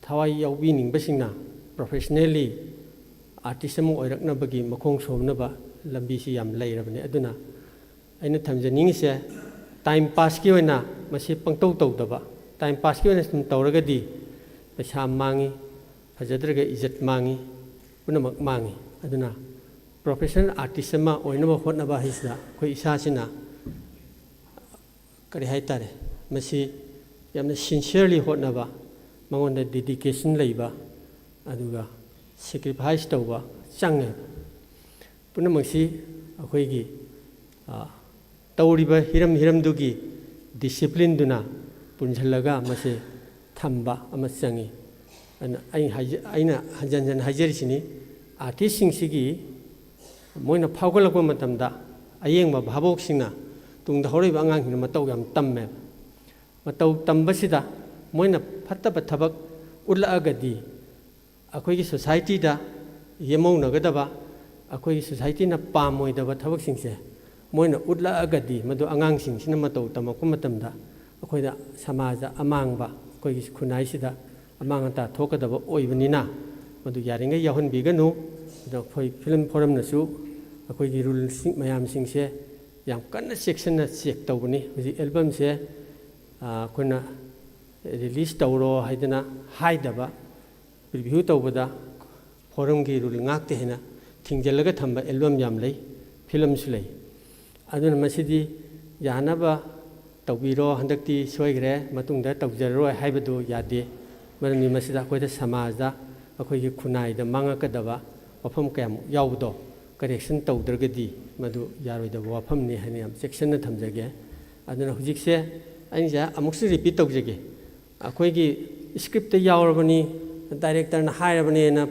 ꯊꯋꯥꯏ ꯌꯥꯎꯕꯤꯅꯤꯡꯕꯁꯤꯡꯅ ꯄ꯭ꯔꯣꯐꯦꯁꯅꯦꯜꯂꯤ ꯑꯥꯔꯇꯤꯁ ꯑꯃ ꯑꯣꯏꯔꯛꯅꯕꯒꯤ ꯃꯈꯣꯡ ꯁꯣꯝꯅꯕ ꯂꯝꯕꯤꯁꯤ ꯌꯥꯝ ꯂꯩꯔꯕꯅꯤ꯫ ꯑꯗꯨꯅ ꯑꯩꯅ ꯊꯝꯖꯅꯤꯡꯉꯤꯁꯦ, ꯇꯥꯏꯝ ꯄꯥꯁꯀꯤ ꯑꯣꯏꯅ ꯃꯁꯤ ꯄꯪꯇꯧ ꯇꯧꯗꯕ, ꯇꯥꯏꯝ ꯄꯥꯁꯀꯤ ꯑꯣꯏꯅ ꯁꯨꯝ ꯇꯧꯔꯒꯗꯤ ꯄꯩꯁꯥ ꯃꯥꯡꯉꯤ, ꯐꯖꯗ꯭ꯔꯒ ꯏꯖꯠ ꯃꯥꯡꯉꯤ, ꯄꯨꯝꯅꯃꯛ ꯃꯥꯡꯉꯤ꯫ ꯑꯗꯨꯅ ꯄ꯭ꯔꯣꯐꯦꯁꯅꯦꯜ ꯑꯥꯔꯇꯤꯁ ꯑꯃ ꯑꯣꯏꯅꯕ ꯍꯣꯠꯅꯕ ꯍꯥꯏꯁꯤꯗ ꯑꯩꯈꯣꯏ ꯏꯁꯥꯁꯤꯅ, ꯀꯔꯤ ꯍꯥꯏ ꯇꯥꯔꯦ, ꯃꯁꯤ ꯌꯥꯝꯅ ꯁꯤꯟꯁꯤꯌꯔꯂꯤ ꯍꯣꯠꯅꯕ, ꯃꯉꯣꯟꯗ ꯗꯦꯗꯤꯀꯦꯁꯟ ꯂꯩꯕ, ꯑꯗꯨꯒ ꯁꯦꯀ꯭ꯔꯤꯐꯥꯏꯁ ꯇꯧꯕ ꯆꯪꯉꯦ꯫ ꯄꯨꯝꯅꯃꯛꯁꯤ ꯑꯩꯈꯣꯏꯒꯤ, ꯑ, ꯇꯧꯔꯤꯕ ꯍꯤꯔꯝ ꯍꯤꯔꯝꯗꯨꯒꯤ ꯗꯤꯁꯤꯄ꯭ꯂꯤꯟꯗꯨꯅ ꯄꯨꯟꯁꯤꯜꯂꯒ ꯃꯁꯤ ꯊꯝꯕ ꯑꯃ ꯆꯪꯉꯤ꯫ ꯑꯗꯨꯅ ꯑꯩ ꯍꯥꯏꯖ-, ꯑꯩꯅ ꯍꯟꯖꯟ ꯍꯟꯖꯟ ꯍꯥꯏꯖꯔꯤꯁꯤꯅꯤ, ꯑꯥꯔꯇꯤꯁꯁꯤꯡꯁꯤꯒꯤ ꯃꯣꯏꯅ ꯐꯥꯎꯒꯠꯂꯛꯄ ꯃꯇꯝꯗ ꯑꯌꯦꯡꯕ ꯚꯥꯕꯣꯛꯁꯤꯡꯅ ꯇꯨꯡꯗ ꯍꯧꯔꯛꯏꯕ ꯑꯉꯥꯡꯁꯤꯡꯗ ꯃꯇꯧ ꯌꯥꯝ ꯇꯝꯃꯦꯕ꯫ ꯃꯇꯧ ꯇꯝꯕꯁꯤꯗ ꯃꯣꯏꯅ ꯐꯠꯇꯕ ꯊꯕꯛ ꯎꯠꯂꯛꯑꯒꯗꯤ ꯑꯩꯈꯣꯏꯒꯤ ꯁꯣꯁꯥꯏꯇꯤꯗ ꯌꯦꯝꯍꯧꯅꯒꯗꯕ, ꯑꯩꯈꯣꯏꯒꯤ ꯁꯣꯁꯥꯏꯇꯤꯅ ꯄꯥꯝꯃꯣꯏꯗꯕ ꯊꯕꯛꯁꯤꯡꯁꯦ ꯃꯣꯏꯅ ꯎꯠꯂꯛꯑꯒꯗꯤ ꯃꯗꯨ ꯑꯉꯥꯡꯁꯤꯡꯁꯤꯅ ꯃꯇꯧ ꯇꯝꯃꯛꯄ ꯃꯇꯝꯗ ꯑꯩꯈꯣꯏꯗ ꯁꯃꯥꯖꯗ ꯑꯃꯥꯡꯕ, ꯑꯩꯈꯣꯏꯒꯤ ꯈꯨꯟꯅꯥꯏꯁꯤꯗ ꯑꯃꯥꯡ ꯑꯇꯥ ꯊꯣꯛꯀꯗꯕ ꯑꯣꯏꯕꯅꯤꯅ ꯃꯗꯨ ꯌꯥꯔꯤꯉꯩ ꯌꯥꯎꯍꯟꯕꯤꯒꯅꯨ꯫ ꯑꯗꯣ ꯑꯩꯈꯣꯏ ꯐꯤꯂꯝ ꯐꯣꯔꯝꯅꯁꯨ ꯑꯩꯈꯣꯏꯒꯤ ꯔꯨꯜꯁꯤꯡ ꯃꯌꯥꯝꯁꯤꯡꯁꯦ ꯌꯥꯝ ꯀꯟꯅ ꯆꯦꯛꯁꯤꯟꯅ ꯆꯦꯛ ꯇꯧꯕꯅꯤ꯫ ꯍꯧꯖꯤꯛ ꯑꯦꯜꯕꯝꯁꯦ, ꯑ, ꯑꯩꯈꯣꯏꯅ ꯔꯤꯂꯤꯁ ꯇꯧꯔꯣ ꯍꯥꯏꯗꯅ ꯍꯥꯏꯗꯕ, ꯔꯤꯚ꯭ꯌꯨ ꯇꯧꯕꯗ ꯐꯣꯔꯝꯒꯤ ꯔꯨꯜ ꯉꯥꯛꯇꯦ ꯍꯥꯏꯅ ꯊꯤꯡꯖꯤꯜꯂꯒ ꯊꯝꯕ ꯑꯦꯜꯕꯝ ꯌꯥꯝ ꯂꯩ, ꯐꯤꯂꯝꯁꯨ ꯂꯩ꯫ ꯑꯗꯨꯅ ꯃꯁꯤꯗꯤ ꯌꯥꯅꯕ ꯇꯧꯕꯤꯔꯣ, ꯍꯟꯗꯛꯇꯤ ꯁꯣꯏꯈ꯭ꯔꯦ, ꯃꯇꯨꯡꯗ ꯇꯧꯖꯔꯔꯣꯏ ꯍꯥꯏꯕꯗꯨ ꯌꯥꯗꯦ꯫ ꯃꯔꯝꯗꯤ ꯃꯁꯤꯗ ꯑꯩꯈꯣꯏꯗ ꯁꯃꯥꯖꯗ, ꯑꯩꯈꯣꯏꯒꯤ ꯈꯨꯟꯅꯥꯏꯗ ꯃꯥꯡꯉꯛꯀꯗꯕ ꯋꯥꯐꯝ ꯀꯌꯥꯃꯨꯛ ꯌꯥꯎꯕꯗꯣ ꯀꯔꯦꯛꯁꯟ ꯇꯧꯗ꯭ꯔꯒꯗꯤ ꯃꯗꯨ ꯌꯥꯔꯣꯏꯗꯕ ꯋꯥꯐꯝꯅꯤ ꯍꯥꯏꯅ ꯌꯥꯝ ꯆꯦꯛꯁꯤꯟꯅ ꯊꯝꯖꯒꯦ꯫ ꯑꯗꯨꯅ ꯍꯧꯖꯤꯛꯁꯦ ꯑꯩꯅꯁꯦ ꯑꯃꯨꯛꯁꯨ ꯔꯤꯄꯤꯠ ꯇꯧꯖꯒꯦ꯫ ꯑꯩꯈꯣꯏꯒꯤ ꯁ꯭ꯀ꯭ꯔꯤꯞꯇ ꯌꯥꯎꯔꯕꯅꯤ, ꯗꯥꯏꯔꯦꯛꯇꯔꯅ ꯍꯥꯏꯔꯕꯅꯦꯅ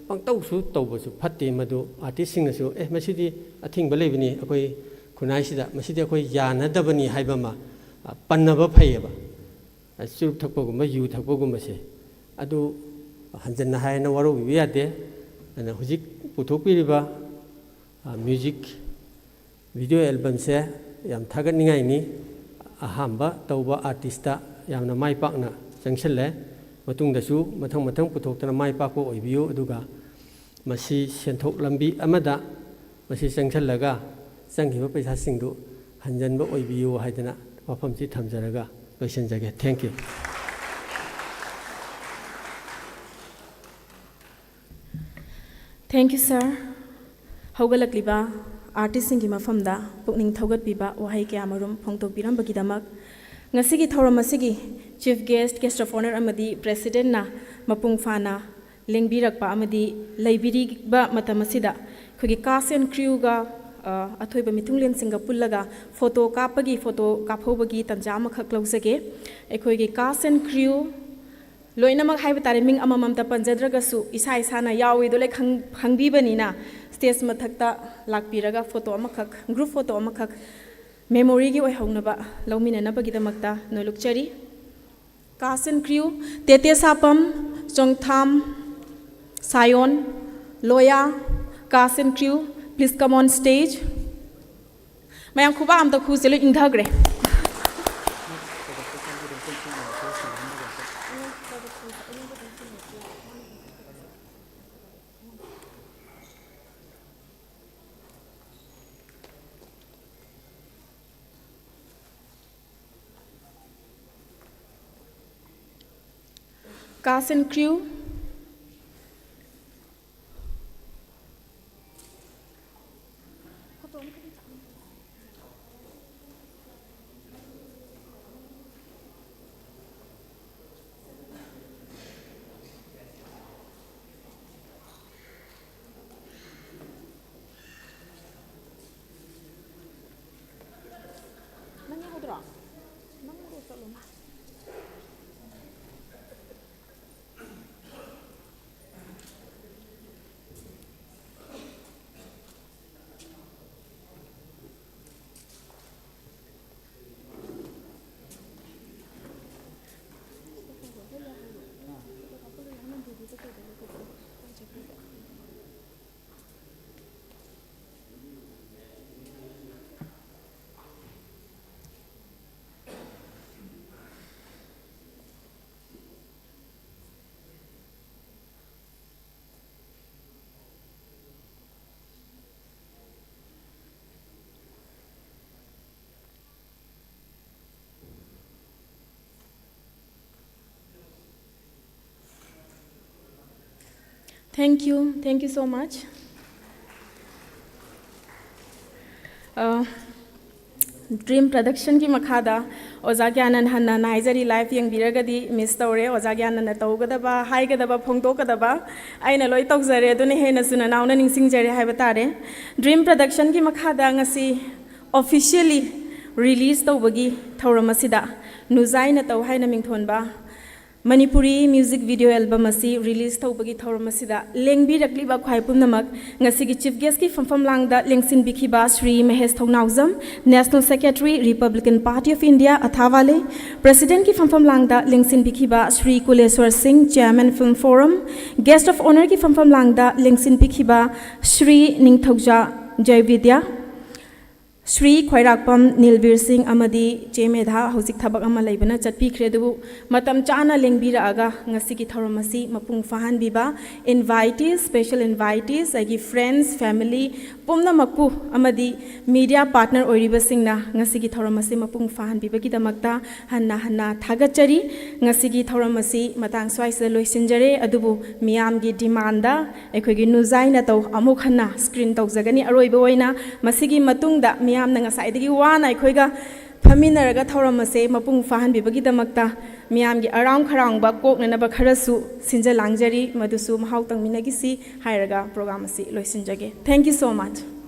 ꯄꯪꯇꯧꯁꯨ ꯇꯧꯕꯁꯨ ꯐꯠꯇꯦ꯫ ꯃꯗꯨ ꯑꯥꯔꯇꯤꯁꯁꯤꯡꯅꯁꯨ, "ꯑꯦ, ꯃꯁꯤꯗꯤ ꯑꯊꯤꯡꯕ ꯂꯩꯕꯅꯤ ꯑꯩꯈꯣꯏ ꯈꯨꯟꯅꯥꯏꯁꯤꯗ, ꯃꯁꯤꯗꯤ ꯑꯩꯈꯣꯏ ꯌꯥꯅꯗꯕꯅꯤ" ꯍꯥꯏꯕ ꯑꯃ, ꯑ, ꯄꯟꯅꯕ ꯐꯩꯌꯦꯕ꯫ ꯑ, ꯆꯨꯔꯨꯞ ꯊꯛꯄꯒꯨꯝꯕ, ꯌꯨ ꯊꯛꯄꯒꯨꯝꯕꯁꯦ, ꯑꯗꯨ ꯍꯟꯖꯟꯅ ꯍꯥꯏꯅ ꯋꯥꯔꯧꯕꯤꯕ ꯌꯥꯗꯦ꯫ ꯑꯗꯨꯅ ꯍꯧꯖꯤꯛ ꯄꯨꯊꯣꯛꯄꯤꯔꯤꯕ, ꯑ, ꯃ꯭ꯌꯨꯖꯤꯛ ꯚꯤꯗꯤꯑꯣ ꯑꯦꯜꯕꯝꯁꯦ ꯌꯥꯝ ꯊꯥꯒꯠꯅꯤꯡꯉꯥꯏꯅꯤ꯫ ꯑꯍꯥꯟꯕ ꯇꯧꯕ ꯑꯥꯔꯇꯤꯁꯇ ꯌꯥꯝꯅ ꯃꯥꯏ ꯄꯥꯛꯅ ꯆꯪꯁꯤꯜꯂꯦ꯫ ꯃꯇꯨꯡꯗꯁꯨ ꯃꯊꯪ ꯃꯊꯪ ꯄꯨꯊꯣꯛꯇꯅ ꯃꯥꯏ ꯄꯥꯛꯄ ꯑꯣꯏꯕꯤꯌꯨ꯫ ꯑꯗꯨꯒ ꯃꯁꯤ ꯁꯦꯟꯊꯣꯛ ꯂꯝꯕꯤ ꯑꯃꯗ ꯃꯁꯤ ꯆꯪꯁꯤꯜꯂꯒ ꯆꯪꯈꯤꯕ ꯄꯩꯁꯥꯁꯤꯡꯗꯨ ꯍꯟꯖꯤꯟꯕ ꯑꯣꯏꯕꯤꯌꯨ ꯍꯥꯏꯗꯅ ꯋꯥꯐꯝꯁꯤ ꯊꯝꯖꯔꯒ ꯂꯣꯏꯁꯤꯟꯖꯒꯦ꯫ Thank you꯫ Thank you, sir꯫ ꯍꯧꯒꯠꯂꯛꯂꯤꯕ ꯑꯥꯔꯇꯤꯁꯁꯤꯡꯒꯤ ꯃꯐꯝꯗ ꯄꯨꯛꯅꯤꯡ ꯊꯧꯒꯠꯄꯤꯕ ꯋꯥꯍꯩ ꯀꯌꯥꯃꯔꯨꯝ ꯐꯣꯡꯗꯣꯛꯄꯤꯔꯝꯕꯒꯤꯗꯃꯛ꯫ ꯉꯁꯤꯒꯤ ꯊꯧꯔꯝ ꯑꯁꯤꯒꯤ chief guest, guest of honour ꯑꯃꯗꯤ ꯄ꯭ꯔꯦꯁꯤꯗꯦꯟꯠꯅ ꯃꯄꯨꯡ ꯐꯥꯅ ꯂꯦꯡꯕꯤꯔꯛꯄ ꯑꯃꯗꯤ ꯂꯩꯕꯤꯔꯤꯕ ꯃꯇꯝ ꯑꯁꯤꯗ ꯑꯩꯈꯣꯏꯒꯤ cast and crew ꯒ, ꯑ, ꯑꯊꯣꯏꯕ ꯃꯤꯊꯨꯡꯂꯦꯟꯁꯤꯡꯒ ꯄꯨꯜꯂꯒ ꯐꯣꯇꯣ ꯀꯥꯞꯄꯒꯤ, ꯐꯣꯇꯣ ꯀꯥꯞꯍꯧꯕꯒꯤ ꯇꯥꯟꯖꯥ ꯑꯃꯈꯛ ꯂꯧꯖꯒꯦ꯫ ꯑꯩꯈꯣꯏꯒꯤ cast and crew ꯂꯣꯏꯅꯃꯛ ꯍꯥꯏꯕ ꯇꯥꯔꯦ, ꯃꯤꯡ ꯑꯃꯃꯝꯇ ꯄꯟꯖꯗ꯭ꯔꯒꯁꯨ ꯏꯁꯥ ꯏꯁꯥꯅ ꯌꯥꯎꯏꯗꯣ ꯂꯣꯏ ꯈꯪ-, ꯈꯪꯕꯤꯕꯅꯤꯅ, ꯁ꯭ꯇꯦꯖ ꯃꯊꯛꯇ ꯂꯥꯛꯄꯤꯔꯒ ꯐꯣꯇꯣ ꯑꯃꯈꯛ, ꯒ꯭ꯔꯨꯞ ꯐꯣꯇꯣ ꯑꯃꯈꯛ ꯃꯦꯃꯣꯔꯤꯒꯤ ꯑꯣꯏꯍꯧꯅꯕ ꯂꯧꯃꯤꯟꯅꯅꯕꯒꯤꯗꯃꯛꯇ ꯅꯣꯜꯂꯨꯛꯆꯔꯤ꯫ Cast and crew, ꯇꯦꯇꯦ ꯁꯥꯄꯝ, Chongtham ꯁꯥꯌꯣꯟ, ꯂꯣꯌꯥ, cast and crew, please come on stage꯫ ꯃꯌꯥꯝ ꯈꯨꯕꯥꯛ ꯑꯝꯇ ꯈꯨꯁꯦ, ꯂꯣꯏ ꯏꯪꯊꯈ꯭ꯔꯦ꯫ Cast and crew, Thank you, thank you so much. Dream ꯄ꯭ꯔꯗꯛꯁꯟꯒꯤ ꯃꯈꯥꯗ ꯑꯣꯖꯥ ꯒ꯭ꯌꯥꯅꯟ ꯍꯟꯅ ꯍꯥꯏꯖꯔꯤ, ꯂꯥꯏꯚ ꯌꯦꯡꯕꯤꯔꯒꯗꯤ ꯃꯤꯁ ꯇꯧꯔꯦ꯫ ꯑꯣꯖꯥ ꯒ꯭ꯌꯥꯅꯟꯅ ꯇꯧꯒꯗꯕ, ꯍꯥꯏꯒꯗꯕ, ꯐꯣꯡꯗꯣꯛꯀꯗꯕ ꯑꯩꯅ ꯂꯣꯏ ꯇꯧꯖꯔꯦ, ꯑꯗꯨꯅ ꯍꯦꯟꯅꯁꯨ ꯅꯅꯥꯎꯅ ꯅꯤꯡꯁꯤꯡꯖꯔꯦ ꯍꯥꯏꯕ ꯇꯥꯔꯦ꯫ ꯗ꯭ꯔꯤꯝ ꯄ꯭ꯔꯗꯛꯁꯟꯒꯤ ꯃꯈꯥꯗ ꯉꯁꯤ ꯑꯣꯐꯤꯁꯤꯌꯦꯜꯂꯤ ꯔꯤꯂꯤꯁ ꯇꯧꯕꯒꯤ ꯊꯧꯔꯝ ꯑꯁꯤꯗ ꯅꯨꯖꯥꯏꯅ ꯇꯧ ꯍꯥꯏꯅ ꯃꯤꯡꯊꯣꯟꯕ ꯃꯅꯤꯄꯨꯔꯤ ꯃ꯭ꯌꯨꯖꯤꯛ ꯚꯤꯗꯤꯑꯣ ꯑꯦꯜꯕꯝ ꯑꯁꯤ ꯔꯤꯂꯤꯁ ꯇꯧꯕꯒꯤ ꯊꯧꯔꯝ ꯑꯁꯤꯗ ꯂꯦꯡꯕꯤꯔꯛꯂꯤꯕ ꯈ꯭ꯋꯥꯏ ꯄꯨꯝꯅꯃꯛ, ꯉꯁꯤꯒꯤ ꯆꯤꯐ ꯒꯦꯁꯀꯤ ꯐꯝꯐꯝ ꯂꯥꯡꯗ ꯂꯦꯡꯁꯤꯟꯕꯤꯈꯤꯕ Shri Mahesh Thounaojam, national secretary, republican party of India, ꯑꯊꯥꯋꯥꯂꯦ, ꯄ꯭ꯔꯦꯁꯤꯗꯦꯟꯠꯀꯤ ꯐꯝꯐꯝ ꯂꯥꯡꯗ ꯂꯦꯡꯁꯤꯟꯕꯤꯈꯤꯕ Shri Kuleshwar Singh, chairman film forum, guest of ꯑꯣꯅꯔꯒꯤ ꯐꯝꯐꯝ ꯂꯥꯡꯗ ꯂꯦꯡꯁꯤꯟꯕꯤꯈꯤꯕ ꯁ꯭ꯔꯤ ꯅꯤꯡꯊꯧꯖꯥ ꯖꯌꯕꯤꯗ꯭ꯌꯥ, ꯁ꯭ꯔꯤ ꯈ꯭ꯋꯥꯏꯔꯥꯛꯄꯝ ꯅꯤꯜꯕꯤꯔ ꯁꯤꯡ ꯑꯃꯗꯤ ꯆꯦ ꯃꯦꯙꯥ ꯍꯧꯖꯤꯛ ꯊꯕꯛ ꯑꯃ ꯂꯩꯕꯅ ꯆꯠꯄꯤꯈ꯭ꯔꯦ, ꯑꯗꯨꯕꯨ ꯃꯇꯝ ꯆꯥꯅ ꯂꯦꯡꯕꯤꯔꯛꯑꯒ ꯉꯁꯤꯒꯤ ꯊꯧꯔꯝ ꯑꯁꯤ ꯃꯄꯨꯡ ꯐꯥꯍꯟꯕꯤꯕ ꯏꯟꯚꯥꯏꯇꯤꯁ, ꯁ꯭ꯄꯦꯁꯦꯜ ꯏꯟꯚꯥꯏꯇꯤꯁ, ꯑꯩꯒꯤ ꯐ꯭ꯔꯦꯟꯁ, ꯐꯦꯃꯤꯂꯤ ꯄꯨꯝꯅꯃꯛꯄꯨ ꯑꯃꯗꯤ ꯃꯤꯗꯤꯌꯥ ꯄꯥꯔꯠꯅꯔ ꯑꯣꯏꯔꯤꯕꯁꯤꯡꯅ ꯉꯁꯤꯒꯤ ꯊꯧꯔꯝ ꯑꯁꯤ ꯃꯄꯨꯡ ꯐꯥꯍꯟꯕꯤꯕꯒꯤꯗꯃꯛꯇ ꯍꯟꯅ ꯍꯟꯅ ꯊꯥꯒꯠꯆꯔꯤ꯫ ꯉꯁꯤꯒꯤ ꯊꯧꯔꯝ ꯑꯁꯤ ꯃꯇꯥꯡ ꯁ꯭ꯋꯥꯏꯁꯤꯗ ꯂꯣꯏꯁꯤꯟꯖꯔꯦ, ꯑꯗꯨꯕꯨ ꯃꯤꯌꯥꯝꯒꯤ ꯗꯤꯃꯥꯟꯗ ꯑꯩꯈꯣꯏꯒꯤ ꯅꯨꯖꯥꯏꯅ ꯇꯧ ꯑꯃꯨꯛ ꯍꯟꯅ ꯁ꯭ꯀ꯭ꯔꯤꯟ ꯇꯧꯖꯒꯅꯤ꯫ ꯑꯔꯣꯏꯕ ꯑꯣꯏꯅ ꯃꯁꯤꯒꯤ ꯃꯇꯨꯡꯗ ꯃꯤꯌꯥꯝꯅ ꯉꯁꯥꯏꯗꯒꯤ ꯋꯥꯅ ꯑꯩꯈꯣꯏꯒ ꯐꯝꯃꯤꯟꯅꯔꯒ ꯊꯧꯔꯝ ꯑꯁꯦ ꯃꯄꯨꯡ ꯐꯥꯍꯟꯕꯤꯕꯒꯤꯗꯃꯛꯇ ꯃꯤꯌꯥꯝꯒꯤ ꯑꯔꯥꯝ ꯈꯧꯔꯥꯡꯕ ꯀꯣꯛꯅꯅꯕ ꯈꯔꯁꯨ ꯁꯤꯟꯖ ꯂꯥꯡꯖꯔꯤ, ꯃꯗꯨꯁꯨ ꯃꯍꯥꯎ ꯇꯪꯃꯤꯟꯅꯈꯤꯁꯤ ꯍꯥꯏꯔꯒ ꯄ꯭ꯔꯣꯒ꯭ꯔꯥꯝ ꯑꯁꯤ ꯂꯣꯏꯁꯤꯟꯖꯒꯦ꯫ Thank you so much.